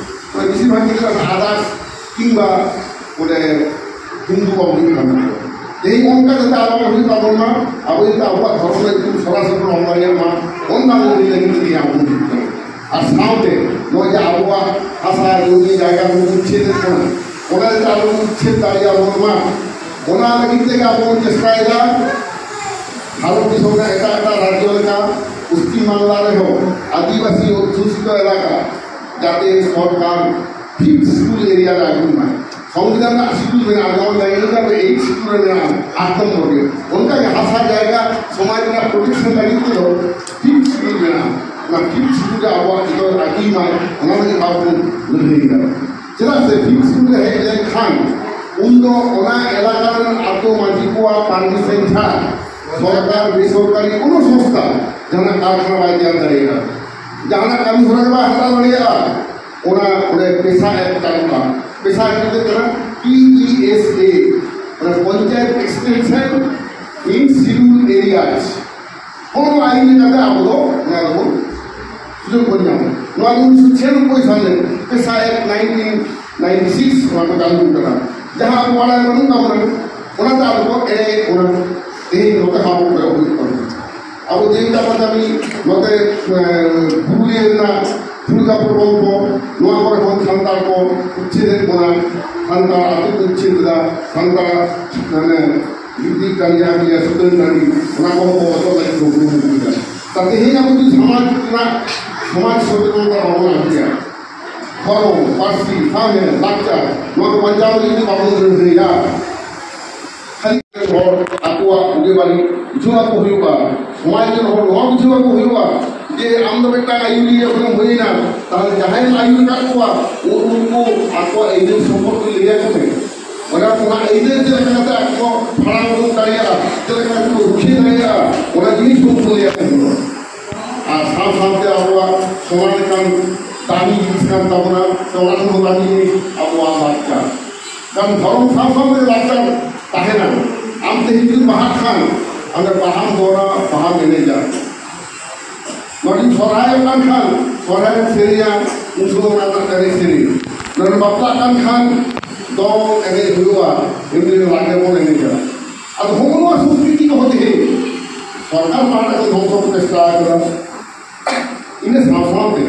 ᱢᱟᱱᱮ ᱵᱮᱥᱤᱨ ᱵᱷᱟᱜᱽ ᱜᱮ ᱪᱟᱞᱟᱜ ᱠᱟᱱᱟ ᱟᱫᱟᱨᱥ ᱠᱤᱝᱵᱟ ᱚᱸᱰᱮ ᱦᱤᱱᱫᱩ ᱵᱟᱵᱚᱱ ᱦᱩᱭᱩᱜ ᱠᱟᱱᱟ᱾ ᱛᱮᱦᱮᱧ ᱚᱱᱠᱟ ᱡᱟᱛᱮ ᱟᱞᱚ ᱦᱩᱭᱩᱜ ᱛᱟᱵᱚᱱ ᱢᱟ, ᱟᱵᱚ ᱡᱟᱛᱮ ᱟᱵᱚᱣᱟᱜ ᱫᱷᱚᱨᱚᱢ ᱨᱮ ᱮᱠᱴᱩ ᱥᱚᱨᱟᱥᱚᱨᱤ ᱵᱚᱱ ᱚᱞ ᱫᱟᱲᱮᱭᱟᱜ ᱢᱟ, ᱚᱱᱟ ᱠᱚ ᱞᱟᱹᱜᱤᱫ ᱛᱮᱜᱮ ᱟᱵᱚ ᱵᱚᱱ ᱦᱤᱡᱩᱜ ᱠᱟᱱᱟ᱾ ᱟᱨ ᱥᱟᱶᱛᱮ ᱱᱚᱜᱼᱚᱭ ᱡᱮ ᱟᱵᱚᱣᱟᱜ ᱦᱟᱥᱟ ᱡᱚᱢᱤ ᱡᱟᱭᱜᱟ ᱵᱚᱱ ᱩᱪᱪᱷᱮᱫ ᱮᱫ ᱠᱟᱱᱟ, ᱚᱱᱟ ᱡᱟᱛᱮ ᱟᱞᱚ ᱵᱚᱱ ᱩᱪᱪᱷᱮᱫ ᱫᱟᱲᱮᱭᱟᱜ ᱢᱟ, ᱚᱱᱟ ᱞᱟᱹᱜᱤᱫ ᱛᱮᱜᱮ ᱟᱵᱚ ᱵᱚᱱ ᱪᱮᱥᱴᱟᱭᱮᱫᱟ᱾ ᱵᱷᱟᱨᱚᱛ ᱫᱤᱥᱚᱢ ᱨᱮ ᱮᱴᱟᱜ ᱮᱴᱟᱜ ᱨᱟᱡᱽᱡᱚ ᱞᱮᱠᱟ ᱯᱚᱥᱪᱤᱢ ᱵᱟᱝᱞᱟ ᱨᱮᱦᱚᱸ ᱟᱹᱫᱤᱵᱟᱹᱥᱤ ᱚᱫᱽᱫᱷᱩᱥᱤᱛ ᱮᱞᱟᱠᱟ ᱡᱟᱛᱮ ᱥᱚᱨᱠᱟᱨ ᱯᱷᱤᱯᱛᱷ ᱥᱤᱰᱩᱞ ᱮᱨᱤᱭᱟ ᱨᱮ ᱟᱹᱜᱩᱭ ᱢᱟ᱾ ᱥᱚᱝᱵᱤᱫᱷᱟᱱ ᱨᱮᱱᱟᱜ ᱥᱤᱰᱩᱞ ᱢᱮᱱᱟᱜᱼᱟ, ᱡᱮᱢᱚᱱ ᱵᱮᱝᱜᱟᱞᱳᱨ ᱨᱮ ᱮᱭᱤᱴ ᱥᱤᱰᱩᱞ ᱨᱮ ᱢᱮᱱᱟᱜᱼᱟ, ᱟᱴ ᱱᱚᱢᱵᱚᱨ ᱨᱮ᱾ ᱚᱱᱠᱟᱜᱮ ᱦᱟᱥᱟ ᱡᱟᱭᱜᱟ ᱥᱚᱢᱟᱡᱽ ᱨᱮᱱᱟᱜ ᱯᱨᱚᱴᱮᱠᱥᱚᱱ ᱞᱟᱹᱜᱤᱫ ᱛᱮᱫᱚ ᱯᱷᱤᱯᱛᱷ ᱥᱤᱰᱩᱞ ᱢᱮᱱᱟᱜᱼᱟ᱾ ᱚᱱᱟ ᱯᱷᱤᱯᱛᱷ ᱥᱤᱰᱩᱞ ᱨᱮ ᱟᱵᱚᱣᱟᱜ ᱡᱚᱛᱚ ᱟᱹᱜᱩᱭ ᱢᱟᱭ, ᱚᱱᱟ ᱞᱟᱹᱜᱤᱫ ᱟᱵᱚ ᱵᱚᱱ ᱞᱟᱹᱲᱦᱟᱹᱭ ᱠᱟᱱᱟ᱾ ᱪᱮᱫᱟᱜ ᱥᱮ ᱯᱷᱤᱯᱛᱷ ᱥᱤᱰᱩᱞ ᱨᱮ ᱦᱮᱡ ᱞᱮᱱᱠᱷᱟᱱ ᱩᱱᱫᱚ ᱚᱱᱟ ᱮᱞᱟᱠᱟ ᱨᱮᱱ ᱟᱛᱳ ᱢᱟᱹᱡᱷᱤ ᱠᱚᱣᱟᱜ ᱯᱟᱨᱢᱤᱥᱚᱱ ᱪᱷᱟᱲᱟ ᱥᱚᱨᱠᱟᱨ ᱵᱮᱥᱚᱨᱠᱟᱨᱤ ᱠᱳᱱᱳ ᱥᱚᱝᱥᱛᱷᱟ ᱡᱟᱦᱟᱱᱟᱜ ᱠᱟᱨᱠᱷᱟᱱᱟ ᱵᱟᱭ ᱛᱮᱭᱟᱨ ᱫᱟᱲᱮᱭᱟᱜᱼᱟ, ᱡᱟᱦᱟᱱᱟᱜ ᱠᱟᱹᱢᱤ ᱦᱚᱨᱟ ᱜᱮ ᱵᱟᱭ ᱦᱟᱛᱟᱣ ᱫᱟᱲᱮᱭᱟᱜᱼᱟ᱾ ᱚᱱᱟ ᱚᱸᱰᱮ ᱯᱮᱥᱟ ᱮᱠᱴ ᱜᱟᱱᱚᱜᱼᱟ᱾ ᱯᱮᱥᱟ ᱮᱠᱴ ᱫᱚ ᱠᱟᱱᱟ ᱯᱤ ᱤ ᱮᱥ ᱮ, ᱚᱱᱟ ᱯᱚᱧᱪᱟᱭᱮᱛ ᱮᱠᱥᱴᱮᱱᱥᱚᱱ ᱤᱱ ᱥᱤᱰᱩᱞ ᱮᱨᱤᱭᱟᱡᱽ᱾ ᱦᱚᱸ ᱱᱚᱣᱟ ᱟᱹᱭᱤᱱ ᱞᱮᱠᱟᱛᱮ ᱟᱵᱚ ᱫᱚ ᱚᱱᱟ ᱫᱚᱵᱚᱱ ᱥᱩᱡᱳᱜᱽ ᱵᱚᱱ ᱧᱟᱢᱟ᱾ ᱱᱚᱣᱟ ᱫᱚ ᱩᱱᱤᱥᱥᱚ ᱪᱷᱤᱭᱟᱱᱚᱵᱵᱳᱭ ᱥᱟᱞ ᱨᱮ ᱯᱮᱥᱟ ᱮᱠᱴ ᱱᱟᱭᱤᱱᱴᱤᱱ ᱱᱟᱭᱤᱱᱴᱤ ᱥᱤᱠᱥ ᱚᱱᱟ ᱠᱚ ᱪᱟᱹᱞᱩ ᱠᱟᱱᱟ᱾ ᱡᱟᱦᱟᱸ ᱟᱵᱚ ᱵᱟᱲᱟᱭ ᱵᱟᱹᱱᱩᱜ ᱛᱟᱵᱚᱱᱟ, ᱚᱱᱟᱛᱮ ᱟᱵᱚ ᱠᱚ ᱮᱲᱮᱭᱮᱫ ᱵᱚᱱᱟ᱾ ᱛᱮᱦᱮᱧ ᱱᱚᱛᱮ ᱦᱚᱸ ᱟᱵᱚ ᱠᱚᱭᱚᱜ ᱦᱩᱭᱩᱜ ᱛᱟᱵᱚᱱᱟ᱾ ᱟᱵᱚ ᱡᱮᱞᱮᱠᱟ ᱯᱟᱛᱟᱢᱤ ᱱᱚᱛᱮ, ᱮ, ᱯᱩᱨᱩᱞᱤᱭᱟᱹ ᱨᱮᱱᱟᱜ ᱴᱷᱩᱲᱜᱟ ᱯᱨᱚᱠᱚᱞᱯᱚ, ᱱᱚᱣᱟ ᱠᱚᱨᱮ ᱠᱷᱚᱱ ᱥᱟᱱᱛᱟᱲ ᱠᱚ ᱩᱪᱪᱷᱮᱫᱮᱫ ᱵᱚᱱᱟ, ᱥᱟᱱᱛᱟᱲ ᱟᱹᱛᱩ ᱠᱚ ᱩᱪᱪᱷᱮᱫ ᱮᱫᱟ, ᱥᱟᱱᱛᱟᱲ ᱢᱟᱱᱮ ᱜᱤᱫᱤ ᱠᱟᱱ ᱜᱮᱭᱟ, ᱜᱮᱭᱟ ᱥᱩᱛᱟᱹᱱ ᱴᱟᱺᱰᱤ, ᱚᱱᱟ ᱠᱚᱦᱚᱸ ᱠᱚ ᱚᱪᱚᱜ ᱞᱟᱹᱜᱤᱫ ᱠᱚ ᱠᱩᱨᱩᱢᱩᱴᱩᱭᱮᱫᱟ᱾ ᱛᱟ ᱛᱮᱦᱮᱧ ᱟᱵᱚ ᱡᱩᱫᱤ ᱥᱚᱢᱟᱡᱽ ᱨᱮᱱᱟᱜ, ᱥᱚᱢᱟᱡᱽ ᱥᱚᱪᱮᱛᱚᱱᱚᱛᱟ ᱵᱟᱵᱚᱱ ᱟᱹᱜᱩᱭᱟ, ᱫᱷᱚᱨᱚᱢ, ᱯᱟᱹᱨᱥᱤ, ᱥᱟᱶᱦᱮᱫ, ᱞᱟᱠᱪᱟᱨ, ᱱᱚᱣᱟ ᱠᱚ ᱵᱟᱧᱪᱟᱣ ᱞᱟᱹᱜᱤᱫ ᱡᱩᱫᱤ ᱵᱟᱵᱚᱱ ᱞᱟᱹᱲᱦᱟᱹᱭᱟ, ᱠᱷᱟᱹᱞᱤ ᱦᱚᱲ ᱟᱠᱚᱣᱟᱜ ᱵᱩᱜᱤ ᱵᱟᱹᱲᱤᱡ ᱵᱩᱡᱷᱟᱹᱣ ᱟᱠᱚ ᱦᱩᱭᱩᱜᱼᱟ᱾ ᱥᱚᱢᱟᱡᱽ ᱨᱮᱱ ᱦᱚᱲ ᱱᱚᱣᱟ ᱵᱩᱡᱷᱟᱹᱣ ᱟᱠᱚ ᱦᱩᱭᱩᱜᱼᱟ ᱡᱮ ᱟᱢ ᱫᱚ ᱢᱤᱫᱴᱟᱝ ᱟᱹᱭᱩᱨᱤᱭᱟᱹ ᱠᱷᱚᱱᱮᱢ ᱦᱩᱭᱮᱱᱟ, ᱛᱟᱦᱞᱮ ᱡᱟᱦᱟᱸᱭᱮᱢ ᱟᱹᱭᱩᱨ ᱟᱠᱟᱫ ᱠᱚᱣᱟ ᱩᱱᱠᱩ ᱟᱠᱚᱣᱟᱜ ᱟᱹᱭᱫᱟᱹᱨ ᱥᱚᱢᱯᱚᱨᱠᱮ ᱞᱟᱹᱭ ᱟᱠᱚ ᱯᱮ᱾ ᱚᱱᱟ, ᱚᱱᱟ ᱟᱹᱭᱫᱟᱹᱨ ᱪᱮᱫ ᱞᱮᱠᱟ ᱠᱟᱛᱮ ᱟᱠᱚ ᱠᱚ ᱯᱷᱟᱲᱟᱣ ᱩᱰᱩᱠ ᱫᱟᱲᱮᱭᱟᱜᱼᱟ, ᱪᱮᱫ ᱞᱮᱠᱟ ᱠᱚ ᱨᱩᱠᱷᱤᱭᱟᱹ ᱫᱟᱲᱮᱭᱟᱜᱼᱟ, ᱚᱱᱟ ᱡᱤᱱᱤᱥ ᱩᱱᱠᱩ ᱞᱟᱹᱭ ᱟᱠᱚ ᱦᱩᱭᱩᱜᱼᱟ᱾ ᱟᱨ ᱥᱟᱶ ᱥᱟᱶᱛᱮ ᱟᱵᱚᱣᱟᱜ ᱥᱚᱢᱟᱡᱽ ᱨᱮᱱᱟᱜ ᱫᱟᱹᱢᱤ ᱡᱤᱱᱤᱥ ᱠᱟᱱ ᱛᱟᱵᱚᱱᱟ, ᱥᱮ ᱚᱱᱟ ᱠᱷᱚᱱ ᱦᱚᱸ ᱫᱟᱹᱢᱤ ᱡᱤᱱᱤᱥ ᱟᱵᱚᱣᱟᱜ ᱞᱟᱠᱪᱟᱨ᱾ ᱠᱟᱨᱚᱱ ᱫᱷᱚᱨᱚᱢ ᱥᱟᱶ ᱥᱟᱶᱛᱮ ᱞᱟᱠᱪᱟᱨ ᱛᱟᱦᱮᱱᱟ᱾ ᱟᱢ ᱛᱮᱦᱮᱧ ᱡᱩᱫᱤᱢ ᱵᱟᱦᱟᱜ ᱠᱷᱟᱱ, ᱚᱸᱰᱮ ᱵᱟᱦᱟᱢ ᱫᱚᱱᱟ, ᱵᱟᱦᱟᱢ ᱮᱱᱮᱡᱟ᱾ ᱱᱚᱰᱮᱧ ᱥᱚᱨᱦᱟᱭᱚᱜ ᱠᱟᱱ ᱠᱷᱟᱱ ᱥᱚᱨᱦᱟᱭ ᱮᱢ ᱥᱮᱨᱮᱧᱟ, ᱩᱱ ᱥᱚᱢᱚᱭ ᱚᱱᱟ ᱨᱮᱱᱟᱜ ᱮᱱᱮᱡ ᱥᱮᱨᱮᱧ᱾ ᱱᱚᱰᱮ ᱵᱟᱯᱞᱟᱜ ᱠᱟᱱ ᱠᱷᱟᱱ ᱫᱚᱝ ᱮᱱᱮᱡ ᱦᱩᱭᱩᱜᱼᱟ, ᱮᱢᱱᱤ ᱞᱟᱜᱽᱲᱮ ᱵᱚᱱ ᱮᱱᱮᱡᱟ᱾ ᱟᱫᱚ ᱦᱚᱸᱜᱼᱚ ᱱᱚᱣᱟ ᱥᱚᱝᱥᱠᱨᱤᱛᱤ ᱠᱚᱦᱚᱸ ᱛᱮᱦᱮᱧ ᱥᱚᱨᱠᱟᱨ ᱯᱟᱦᱴᱟ ᱠᱷᱚᱱ ᱫᱷᱚᱝᱥᱚ ᱠᱚ ᱪᱮᱥᱴᱟ ᱟᱠᱟᱫᱟ᱾ ᱤᱱᱟᱹ ᱥᱟᱶ ᱥᱟᱶᱛᱮ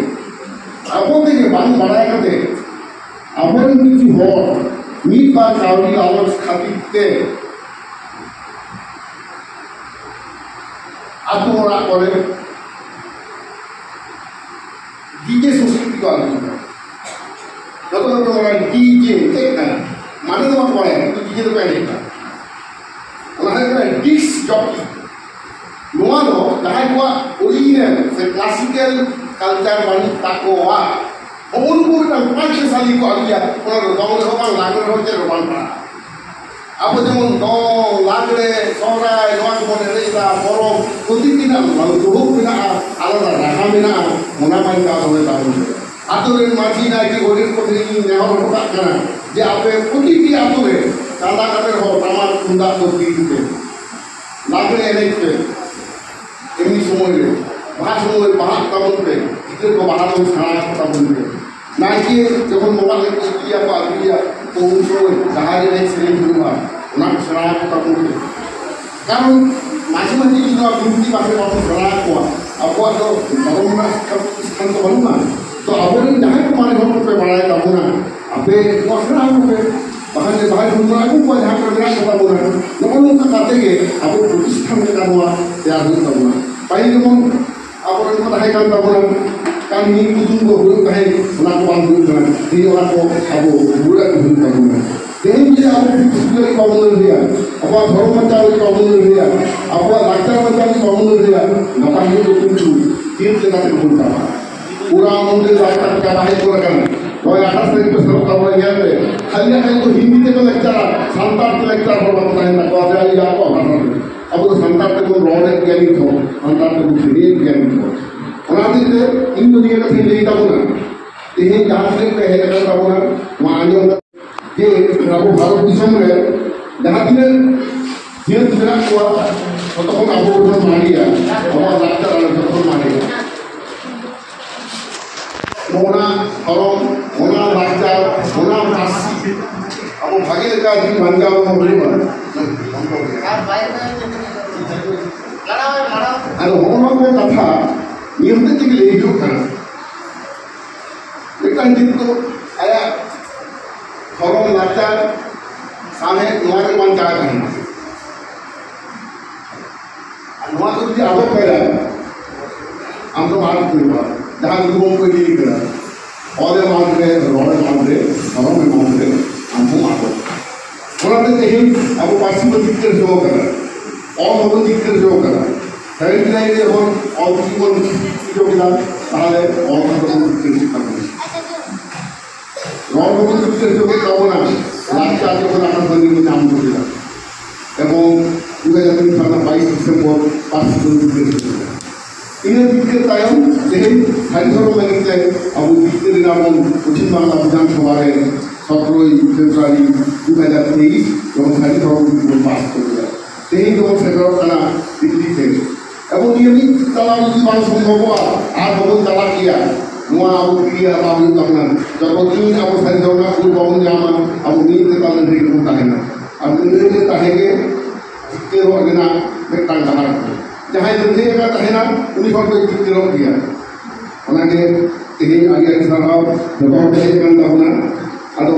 ᱟᱵᱚ ᱛᱮᱜᱮ ᱵᱟᱝ ᱵᱟᱲᱟᱭ ᱠᱟᱛᱮ ᱟᱵᱚᱨᱮᱱ ᱠᱤᱪᱷᱩ ᱦᱚᱲ ᱢᱤᱫ ᱵᱟᱨ ᱠᱟᱹᱣᱰᱤ ᱞᱟᱞᱚᱪ ᱠᱷᱟᱹᱛᱤᱨ ᱛᱮ ᱟᱛᱳ ᱚᱲᱟᱜ ᱠᱚᱨᱮ ᱰᱤᱡᱮ ᱥᱚᱝᱥᱠᱨᱤᱛᱤ ᱠᱚ ᱟᱹᱜᱩ ᱠᱟᱫᱟ᱾ ᱡᱚᱛᱚ ᱦᱚᱲ ᱠᱚ ᱢᱮᱱᱟ, "ᱰᱤᱡᱮ ᱪᱮᱫ ᱠᱟᱱᱟ?" ᱢᱟᱱᱮ ᱫᱚ ᱵᱟᱠᱚ ᱵᱟᱲᱟᱭᱟ, ᱠᱤᱱᱛᱩ ᱰᱤᱡᱮ ᱫᱚᱠᱚ ᱮᱱᱮᱡ ᱠᱟᱱᱟ᱾ ᱚᱱᱟ ᱦᱩᱭᱩᱜ ᱠᱟᱱᱟ ᱰᱤᱥᱠ ᱡᱚᱠᱤ᱾ ᱱᱚᱣᱟ ᱫᱚ ᱡᱟᱦᱟᱸᱭ ᱠᱚᱣᱟᱜ ᱚᱨᱤᱡᱤᱱᱟᱞ ᱥᱮ ᱠᱞᱟᱥᱤᱠᱟᱞ ᱠᱟᱞᱪᱟᱨ ᱵᱟᱹᱱᱩᱜ ᱛᱟᱠᱚᱣᱟ, ᱦᱚᱸᱜᱼᱚ ᱱᱩᱠᱩ ᱢᱤᱫᱴᱟᱝ ᱯᱟᱸᱪ ᱪᱷᱚ ᱥᱟᱞᱤ ᱠᱚ ᱟᱹᱜᱩᱭᱟ, ᱚᱱᱟ ᱫᱚ ᱫᱚᱝ ᱨᱮᱦᱚᱸ ᱵᱟᱝ, ᱞᱟᱜᱽᱲᱮ ᱨᱮᱦᱚᱸ ᱪᱮᱫ ᱨᱮᱦᱚᱸ ᱵᱟᱝ ᱯᱟᱲᱟᱜᱼᱟ᱾ ᱟᱵᱚ ᱡᱮᱢᱚᱱ ᱫᱚᱝ, ᱞᱟᱜᱽᱲᱮ, ᱥᱚᱦᱨᱟᱭ, ᱱᱚᱣᱟ ᱠᱚᱵᱚᱱ ᱮᱱᱮᱡ ᱮᱫᱟ, ᱯᱚᱨᱚᱵᱽ, ᱯᱨᱚᱛᱤᱴᱤ ᱨᱮᱱᱟᱜ ᱨᱩᱦᱩ ᱢᱮᱱᱟᱜᱼᱟ, ᱟᱞᱟᱫᱟ ᱨᱟᱦᱟ ᱢᱮᱱᱟᱜᱼᱟ, ᱚᱱᱟ ᱵᱟᱧᱪᱟᱣ ᱫᱚᱦᱚᱭ ᱛᱟᱵᱚᱱ ᱯᱮ᱾ ᱟᱛᱳ ᱨᱮᱱ ᱢᱟᱹᱡᱷᱤ, ᱱᱟᱭᱠᱮ, ᱜᱚᱰᱮᱛ ᱠᱚ ᱴᱷᱮᱱ ᱤᱧ ᱱᱮᱦᱚᱨ ᱦᱚᱴᱚ ᱠᱟᱜ ᱠᱟᱱᱟ ᱡᱮ ᱟᱯᱮ ᱯᱨᱚᱛᱤᱴᱤ ᱟᱛᱳ ᱨᱮ ᱪᱟᱸᱫᱟ ᱠᱟᱛᱮ ᱨᱮᱦᱚᱸ ᱴᱟᱢᱟᱠ ᱛᱩᱢᱫᱟᱜ ᱫᱚ ᱛᱤᱨ ᱯᱮ, ᱞᱟᱜᱽᱲᱮ ᱮᱱᱮᱡ ᱯᱮ᱾ ᱮᱢᱱᱤ ᱥᱚᱢᱚᱭ ᱨᱮ, ᱵᱟᱦᱟ ᱥᱚᱢᱚᱭ ᱵᱟᱦᱟᱜ ᱛᱟᱵᱚᱱ ᱯᱮ, ᱜᱤᱫᱽᱨᱟᱹ ᱠᱚ ᱵᱟᱦᱟ ᱵᱚᱱ ᱥᱮᱬᱟ ᱟᱠᱚ ᱛᱟᱵᱚᱱ ᱯᱮ᱾ ᱱᱟᱭᱠᱮ ᱡᱚᱠᱷᱚᱱ ᱵᱚᱸᱜᱟ ᱞᱟᱹᱜᱤᱫ ᱠᱚ ᱤᱫᱤᱭᱟ ᱠᱚ, ᱟᱹᱜᱩᱭᱟ, ᱛᱚ ᱩᱱ ᱥᱚᱢᱚᱭ ᱡᱟᱦᱟᱸ ᱮᱱᱮᱡ ᱥᱮᱨᱮᱧ ᱦᱩᱭᱩᱜᱼᱟ, ᱚᱱᱟ ᱠᱚ ᱥᱮᱬᱟ ᱟᱠᱚ ᱛᱟᱵᱚᱱ ᱯᱮ᱾ ᱠᱟᱨᱚᱱ ᱢᱟᱡᱷᱮ ᱢᱟᱡᱷᱮ ᱡᱩᱫᱤ ᱱᱚᱣᱟ ᱵᱤᱱᱛᱤ ᱵᱟᱠᱷᱮᱬ ᱵᱟᱵᱚᱱ ᱥᱮᱬᱟ ᱟᱠᱚᱣᱟ, ᱟᱵᱚᱣᱟᱜ ᱫᱚ ᱫᱷᱚᱨᱚᱢ ᱨᱮᱱᱟᱜ ᱥᱤᱠᱠᱷᱟ ᱯᱨᱚᱛᱤᱥᱴᱷᱟᱱ ᱫᱚ ᱵᱟᱹᱱᱩᱜᱼᱟ᱾ ᱛᱚ ᱟᱵᱚᱨᱮᱱ ᱡᱟᱦᱟᱸᱭ ᱠᱚ ᱢᱟᱨᱮ ᱦᱚᱲ ᱠᱚᱯᱮ ᱵᱟᱲᱟᱭ ᱛᱟᱵᱚᱱᱟ, ᱟᱯᱮ ᱱᱚᱣᱟ ᱥᱮᱬᱟ ᱟᱠᱚ ᱯᱮ᱾ ᱵᱟᱠᱷᱟᱱ ᱡᱮ ᱵᱟᱦᱟ ᱡᱩᱫᱤ ᱵᱚᱱ ᱟᱹᱜᱩ ᱠᱚᱣᱟ ᱡᱟᱦᱟᱸ ᱠᱚᱨᱮ ᱢᱮᱱᱟᱜ ᱠᱚ ᱛᱟᱵᱚᱱᱟ, ᱱᱚᱜᱼᱚ ᱱᱚᱝᱠᱟ ᱠᱟᱛᱮ ᱜᱮ ᱟᱵᱚ ᱯᱨᱚᱛᱤᱥᱴᱷᱟᱱ ᱞᱮᱠᱟ ᱱᱚᱣᱟ ᱛᱮᱭᱟᱨ ᱦᱩᱭᱩᱜ ᱛᱟᱵᱚᱱᱟ᱾ ᱯᱟᱹᱦᱤᱞ ᱡᱮᱢᱚᱱ ᱟᱵᱚᱨᱮᱱ ᱠᱚ ᱛᱟᱦᱮᱸ ᱠᱟᱱ ᱛᱟᱵᱚᱱᱟ, ᱠᱟᱹᱢᱤ ᱠᱩᱫᱩᱢ ᱠᱚ ᱦᱩᱭᱩᱜ ᱛᱟᱦᱮᱸᱫ, ᱚᱱᱟ ᱠᱚ ᱵᱟᱝ ᱦᱩᱭᱩᱜ ᱠᱟᱱᱟ᱾ ᱛᱮᱦᱮᱧ ᱚᱱᱟ ᱠᱚ ᱟᱵᱚ ᱨᱩᱣᱟᱹᱲ ᱟᱹᱜᱩ ᱦᱩᱭᱩᱜ ᱛᱟᱵᱚᱱᱟ᱾ ᱛᱮᱦᱮᱧ ᱡᱩᱫᱤ ᱟᱵᱚ ᱯᱩᱛᱷᱤ ᱞᱟᱹᱜᱤᱫ ᱵᱟᱵᱚᱱ ᱞᱟᱹᱲᱦᱟᱹᱭᱟ, ᱟᱵᱚᱣᱟᱜ ᱫᱷᱚᱨᱚᱢ ᱵᱟᱧᱪᱟᱣ ᱞᱟᱹᱜᱤᱫ ᱵᱟᱵᱚᱱ ᱞᱟᱹᱲᱦᱟᱹᱭᱟ, ᱟᱵᱚᱣᱟᱜ ᱞᱟᱠᱪᱟᱨ ᱵᱟᱧᱪᱟᱣ ᱞᱟᱹᱜᱤᱫ ᱵᱟᱵᱚᱱ ᱞᱟᱹᱲᱦᱟᱹᱭᱟ, ᱜᱟᱯᱟ ᱦᱤᱞᱳᱜ ᱫᱚ ᱠᱤᱱᱛᱩ ᱪᱮᱫ ᱞᱮᱠᱟ ᱛᱮ ᱵᱚᱱ ᱪᱟᱵᱟᱜᱼᱟ? ᱯᱩᱨᱟ ᱢᱚᱱᱫᱤᱨ ᱞᱟᱠᱪᱟᱨ ᱪᱟᱵᱟ ᱦᱮᱡ ᱜᱚᱫ ᱟᱠᱟᱱᱟ᱾ ᱱᱚᱜᱼᱚᱭ ᱟᱴᱷᱟᱥ ᱛᱟᱹᱨᱤᱠᱷ ᱯᱮ ᱥᱮᱱᱚᱜ ᱛᱟᱵᱚᱱᱟ ᱧᱮᱞ ᱯᱮ, ᱠᱷᱟᱹᱞᱤ ᱠᱷᱟᱹᱞᱤ ᱠᱚ ᱦᱤᱱᱫᱤ ᱛᱮᱠᱚ ᱞᱮᱠᱪᱟᱨᱟ, ᱥᱟᱱᱛᱟᱲ ᱛᱮ ᱞᱮᱠᱪᱟᱨ ᱦᱚᱲ ᱵᱟᱠᱚ ᱛᱟᱦᱮᱱ ᱛᱟᱠᱚᱣᱟ᱾ ᱡᱮ ᱟᱭᱳ ᱟᱠᱚ ᱵᱷᱟᱥᱟ ᱛᱮ᱾ ᱟᱵᱚ ᱫᱚ ᱥᱟᱱᱛᱟᱲ ᱛᱮᱵᱚᱱ ᱨᱚᱲᱮᱫ ᱜᱮᱭᱟ ᱱᱤᱛ ᱦᱚᱸ, ᱥᱟᱱᱛᱟᱲ ᱛᱮᱵᱚᱱ ᱥᱮᱨᱮᱧᱮᱫ ᱜᱮᱭᱟ ᱱᱤᱛ ᱦᱚᱸ᱾ ᱚᱱᱟ ᱦᱚᱛᱮᱡ ᱛᱮ ᱤᱧ ᱫᱚ ᱱᱤᱭᱟᱹ ᱠᱟᱛᱷᱟᱧ ᱞᱟᱹᱭ ᱛᱟᱵᱚᱱᱟ, ᱛᱮᱦᱮᱧ ᱡᱟᱦᱟᱸ ᱛᱤᱱᱟᱹᱜ ᱯᱮ ᱦᱮᱡ ᱟᱠᱟᱱ ᱛᱟᱵᱚᱱᱟ, ᱱᱚᱣᱟ ᱟᱸᱡᱚᱢ ᱠᱟᱛᱮ ᱡᱮ ᱟᱵᱚ ᱵᱷᱟᱨᱚᱛ ᱫᱤᱥᱚᱢ ᱨᱮ ᱡᱟᱦᱟᱸ ᱛᱤᱱᱟᱹᱜ ᱡᱟᱹᱛ ᱢᱮᱱᱟᱜ ᱠᱚᱣᱟ, ᱡᱚᱛᱚ ᱠᱷᱚᱱ ᱟᱵᱚ ᱵᱚᱱ ᱢᱟᱨᱮᱭᱟ, ᱟᱵᱚᱣᱟᱜ ᱞᱟᱠᱪᱟᱨ ᱟᱨ ᱡᱚᱛᱚ ᱠᱷᱚᱱ ᱢᱟᱨᱮᱭᱟ᱾ ᱚᱱᱟ ᱫᱷᱚᱨᱚᱢ, ᱚᱱᱟ ᱞᱟᱠᱪᱟᱨ, ᱚᱱᱟ ᱯᱟᱹᱨᱥᱤ ᱟᱵᱚ ᱵᱷᱟᱜᱮ ᱞᱮᱠᱟ ᱡᱩᱫᱤ ᱵᱟᱧᱪᱟᱣ ᱵᱚᱱ ᱦᱩᱭᱩᱜᱼᱟ᱾ ᱟᱫᱚ ᱦᱚᱸᱜᱼᱚ ᱱᱚᱣᱟ ᱠᱚ ᱠᱟᱛᱷᱟ ᱱᱤᱭᱟᱹ ᱦᱚᱛᱮᱡ ᱛᱮᱜᱮ ᱞᱟᱹᱭ ᱦᱩᱭᱩᱜ ᱠᱟᱱᱟ᱾ ᱢᱤᱫᱴᱟᱝ ᱡᱤᱱᱤᱥ ᱫᱚ ᱟᱭᱟᱜ ᱫᱷᱚᱨᱚᱢ, ᱞᱟᱠᱪᱟᱨ, ᱥᱟᱶᱦᱮᱫ, ᱱᱚᱣᱟ ᱨᱮ ᱵᱟᱧᱪᱟᱣ ᱛᱟᱦᱮᱱᱟ᱾ ᱟᱨ ᱱᱚᱣᱟ ᱠᱚ ᱡᱩᱫᱤ ᱟᱫᱚᱜ ᱠᱟᱱᱟ, ᱟᱢ ᱫᱚ ᱟᱫ ᱦᱩᱭᱩᱜᱼᱟ᱾ ᱡᱟᱦᱟᱸ ᱜᱩᱨᱩ ᱜᱚᱢᱠᱮ ᱞᱟᱹᱭ ᱠᱟᱫᱟ, ᱚᱞ ᱮᱢ ᱟᱫ ᱨᱮ, ᱨᱚᱲ ᱮᱢ ᱟᱫ ᱨᱮ, ᱫᱷᱚᱨᱚᱢ ᱮᱢ ᱟᱫ ᱨᱮ, ᱟᱢ ᱦᱚᱸᱢ ᱟᱫᱚᱜ᱾ ᱚᱱᱟᱛᱮ ᱛᱮᱦᱮᱧ ᱟᱵᱚ ᱯᱟᱹᱨᱥᱤ ᱵᱚᱱ ᱡᱤᱛᱠᱟᱹᱨ ᱦᱚᱪᱚ ᱠᱟᱱᱟ, ᱚᱞ ᱦᱚᱸᱵᱚᱱ ᱡᱤᱛᱠᱟᱹᱨ ᱦᱚᱪᱚ ᱠᱟᱱᱟ᱾ ᱥᱮᱨᱮᱧ ᱛᱮ ᱡᱩᱫᱤ ᱟᱵᱚ ᱚᱞ ᱪᱤᱠᱤ ᱵᱚᱱ ᱪᱤᱠᱟᱹ ᱠᱮᱫᱟ, ᱛᱟᱦᱚᱞᱮ ᱚᱞ ᱦᱚᱸ ᱵᱚᱱ ᱡᱤᱛᱠᱟᱹᱨ ᱦᱚᱪᱚ ᱠᱟᱱᱟ᱾ ᱨᱚᱲ ᱦᱚᱸᱵᱚᱱ ᱡᱤᱛᱠᱟᱹᱨ ᱦᱚᱪᱚ ᱠᱮᱫ ᱛᱟᱵᱚᱱᱟ, ᱞᱟᱠᱪᱟᱨ ᱡᱚᱠᱷᱚᱱ ᱟᱠᱟᱥᱵᱟᱱᱤ ᱵᱚᱱ ᱧᱟᱢ ᱦᱚᱪᱚ ᱠᱮᱫᱟ᱾ ᱮᱵᱚᱝ ᱫᱩ ᱦᱟᱡᱟᱨ ᱛᱤᱱ ᱥᱟᱞ ᱨᱮᱱᱟᱜ ᱵᱟᱭᱤᱥ ᱰᱤᱥᱮᱢᱵᱚᱨ ᱯᱟᱹᱨᱥᱤ ᱵᱚᱱ ᱡᱤᱛᱠᱟᱹᱨ ᱦᱚᱪᱚ ᱠᱮᱫᱟ᱾ ᱤᱱᱟᱹ ᱡᱤᱛᱠᱟᱹᱨ ᱛᱟᱭᱚᱢ ᱛᱮᱦᱮᱧ ᱥᱟᱹᱨᱤ ᱫᱷᱚᱨᱚᱢ ᱞᱟᱹᱜᱤᱫ ᱛᱮ ᱟᱵᱚ ᱡᱤᱛᱠᱟᱹᱨ ᱮᱱᱟ ᱵᱚᱱ ᱯᱚᱪᱷᱤᱢ ᱵᱟᱝᱞᱟ ᱵᱤᱫᱷᱟᱱ ᱥᱚᱵᱷᱟ ᱨᱮ ᱥᱚᱛᱨᱚᱭ ᱯᱷᱮᱵᱽᱨᱩᱣᱟᱨᱤ ᱫᱩ ᱦᱟᱡᱟᱨ ᱛᱮᱭᱤᱥ ᱡᱚᱠᱷᱚᱱ ᱥᱟᱹᱨᱤ ᱫᱷᱚᱨᱚᱢ ᱵᱤᱞ ᱵᱚᱱ ᱯᱟᱥ ᱠᱮᱫᱟ᱾ ᱛᱮᱦᱮᱧ ᱫᱚᱵᱚᱱ ᱥᱮᱴᱮᱨᱚᱜ ᱠᱟᱱᱟ ᱫᱤᱞᱞᱤ ᱛᱮ᱾ ᱮᱵᱚᱝ ᱱᱤᱭᱟᱹ ᱢᱤᱫ ᱛᱟᱞᱟ ᱡᱩᱫᱤ ᱵᱟᱝ ᱥᱚᱢᱵᱷᱚᱵᱚᱜᱼᱟ, ᱟᱨ ᱵᱟᱵᱚᱱ ᱪᱟᱞᱟᱜ ᱜᱮᱭᱟ᱾ ᱱᱚᱣᱟ ᱟᱵᱚ ᱠᱤᱨᱤᱭᱟᱹ ᱦᱟᱛᱟᱣ ᱦᱩᱭᱩᱜ ᱛᱟᱵᱚᱱᱟ᱾ ᱡᱚᱛᱚ ᱫᱤᱱ ᱟᱵᱚ ᱥᱟᱹᱨᱤ ᱫᱷᱚᱨᱚᱢ ᱨᱮᱱᱟᱜ ᱠᱩᱲ ᱵᱟᱵᱚᱱ ᱧᱟᱢᱟ, ᱟᱵᱚ ᱢᱤᱫ ᱞᱮᱠᱟ ᱞᱟᱹᱲᱦᱟᱹᱭ ᱨᱮᱵᱚᱱ ᱛᱟᱦᱮᱱᱟ᱾ ᱟᱨ ᱞᱟᱹᱲᱦᱟᱹᱭ ᱨᱮ ᱛᱟᱦᱮᱸ ᱜᱮ ᱡᱤᱛᱠᱟᱹᱨᱚᱜ ᱨᱮᱱᱟᱜ ᱢᱤᱫᱴᱟᱝ ᱰᱟᱦᱟᱨ ᱠᱟᱱᱟ᱾ ᱡᱟᱦᱟᱸᱭ ᱞᱟᱹᱲᱦᱟᱹᱭ ᱟᱠᱟᱫ ᱛᱟᱦᱮᱱᱟ, ᱩᱱᱤ ᱦᱚᱲ ᱫᱚᱭ ᱡᱤᱛᱠᱟᱹᱨᱚᱜ ᱜᱮᱭᱟ᱾ ᱚᱱᱟᱜᱮ ᱛᱮᱦᱮᱧ ᱟᱹᱰᱤ ᱟᱹᱰᱤ ᱥᱟᱨᱦᱟᱣ ᱡᱚᱛᱚ ᱦᱚᱲ ᱯᱮ ᱦᱮᱡ ᱟᱠᱟᱱ ᱛᱟᱵᱚᱱᱟ᱾ ᱟᱫᱚ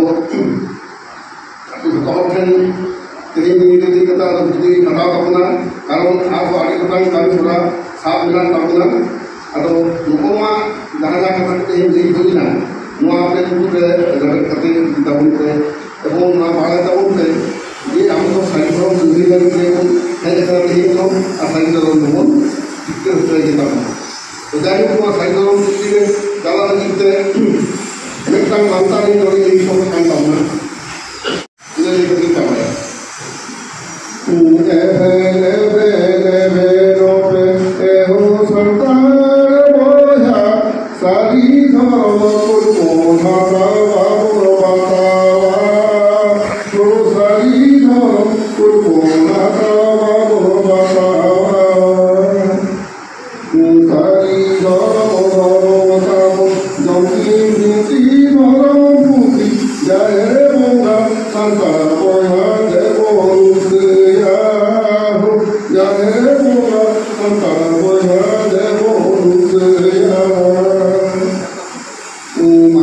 ᱟᱵᱚ ᱡᱚᱛᱚ ᱦᱚᱲ ᱴᱷᱮᱱ ᱛᱮᱦᱮᱧ ᱱᱤᱭᱟᱹ ᱠᱟᱛᱷᱟ ᱫᱚ ᱡᱩᱫᱤ ᱠᱷᱟᱴᱟᱣ ᱛᱟᱵᱚᱱᱟ, ᱠᱟᱨᱚᱱ ᱟᱨᱦᱚᱸ ᱟᱹᱰᱤ ᱜᱚᱴᱟᱝ ᱠᱟᱹᱢᱤ ᱦᱚᱨᱟ ᱥᱟᱵ ᱢᱮᱱᱟᱜ ᱛᱟᱵᱚᱱᱟ᱾ ᱟᱫᱚ ᱱᱚᱜᱼᱚ ᱱᱚᱣᱟ ᱡᱟᱦᱟᱸ ᱡᱟᱦᱟᱸ ᱠᱟᱛᱷᱟ ᱠᱚ ᱛᱮᱦᱮᱧ ᱞᱟᱹᱭ ᱦᱩᱭᱱᱟ, ᱱᱚᱣᱟ ᱟᱯᱮ ᱠᱚ ᱯᱮ ᱨᱮᱵᱮᱫ ᱠᱟᱛᱮ ᱤᱫᱤ ᱛᱟᱵᱚᱱ ᱯᱮ ᱮᱵᱚᱝ ᱱᱚᱣᱟ ᱵᱟᱲᱟᱭ ᱛᱟᱵᱚᱱ ᱯᱮ ᱡᱮ ᱟᱵᱚ ᱫᱚ ᱥᱟᱹᱨᱤ ᱫᱷᱚᱨᱚᱢ ᱞᱟᱹᱲᱦᱟᱹᱭ ᱞᱟᱹᱜᱤᱫ ᱛᱮᱵᱚᱱ ᱦᱮᱡ ᱟᱠᱟᱱᱟ ᱛᱮᱦᱮᱧ ᱫᱚ, ᱟᱨ ᱥᱟᱹᱨᱤ ᱫᱷᱚᱨᱚᱢ ᱫᱚᱵᱚᱱ ᱡᱤᱛᱠᱟᱹᱨ ᱦᱚᱪᱚᱭ ᱜᱮ ᱛᱟᱵᱚᱱᱟ᱾ ᱛᱚ ᱡᱟᱭᱦᱳᱠ, ᱱᱚᱣᱟ ᱥᱟᱹᱨᱤ ᱫᱷᱚᱨᱚᱢ ᱵᱷᱤᱛᱨᱤ ᱨᱮ ᱪᱟᱞᱟᱜ ᱞᱟᱹᱜᱤᱫ ᱛᱮ ᱢᱤᱫᱴᱟᱝ ᱥᱟᱱᱛᱟᱲᱤ ᱱᱚᱰᱮ ᱞᱟᱹᱭ ᱥᱚᱫᱚᱨ ᱠᱟᱱ ᱛᱟᱵᱚᱱᱟ᱾ ᱤᱱᱟᱹ ᱞᱟᱹᱭ ᱠᱟᱛᱮ ᱪᱟᱵᱟᱭᱟ᱾ ᱮᱵᱷᱮᱱ ᱮᱵᱷᱮᱱ ᱮᱵᱷᱮᱱᱚᱜ ᱯᱮ, ᱮ ᱦᱳ ᱥᱟᱱᱛᱟᱲ ᱵᱚᱭᱦᱟ, ᱥᱟᱹᱨᱤ ᱫᱷᱚᱨᱚᱢ ᱠᱩᱲ ᱵᱚᱱ ᱦᱟᱛᱟᱣᱟ, ᱵᱟᱵᱚᱱ ᱵᱟᱛᱟᱣᱟ᱾ ᱦᱳ ᱥᱟᱹᱨᱤ ᱫᱷᱚᱨᱚᱢ ᱠᱩᱲ ᱵᱚᱱ ᱦᱟᱛᱟᱣᱟ, ᱵᱟᱵᱚᱱ ᱵᱟᱛᱟᱣᱟ᱾ ᱵᱤᱱᱛᱤ ᱫᱷᱚᱨᱚᱢ ᱯᱩᱛᱷᱤ ᱡᱟᱦᱮᱨ ᱵᱚᱸᱜᱟ ᱥᱟᱱᱛᱟᱲ ᱵᱚᱭᱦᱟ ᱛᱮᱵᱚᱱ ᱨᱩᱠᱷᱟᱹᱭᱟ ᱦᱳ᱾ ᱡᱟᱦᱮᱨ ᱵᱚᱸᱜᱟ ᱥᱟᱱᱛᱟᱲ ᱵᱚᱭᱦᱟ ᱛᱮᱵᱚᱱ ᱨᱩᱠᱷᱟᱹᱭᱟ᱾ ᱩᱢ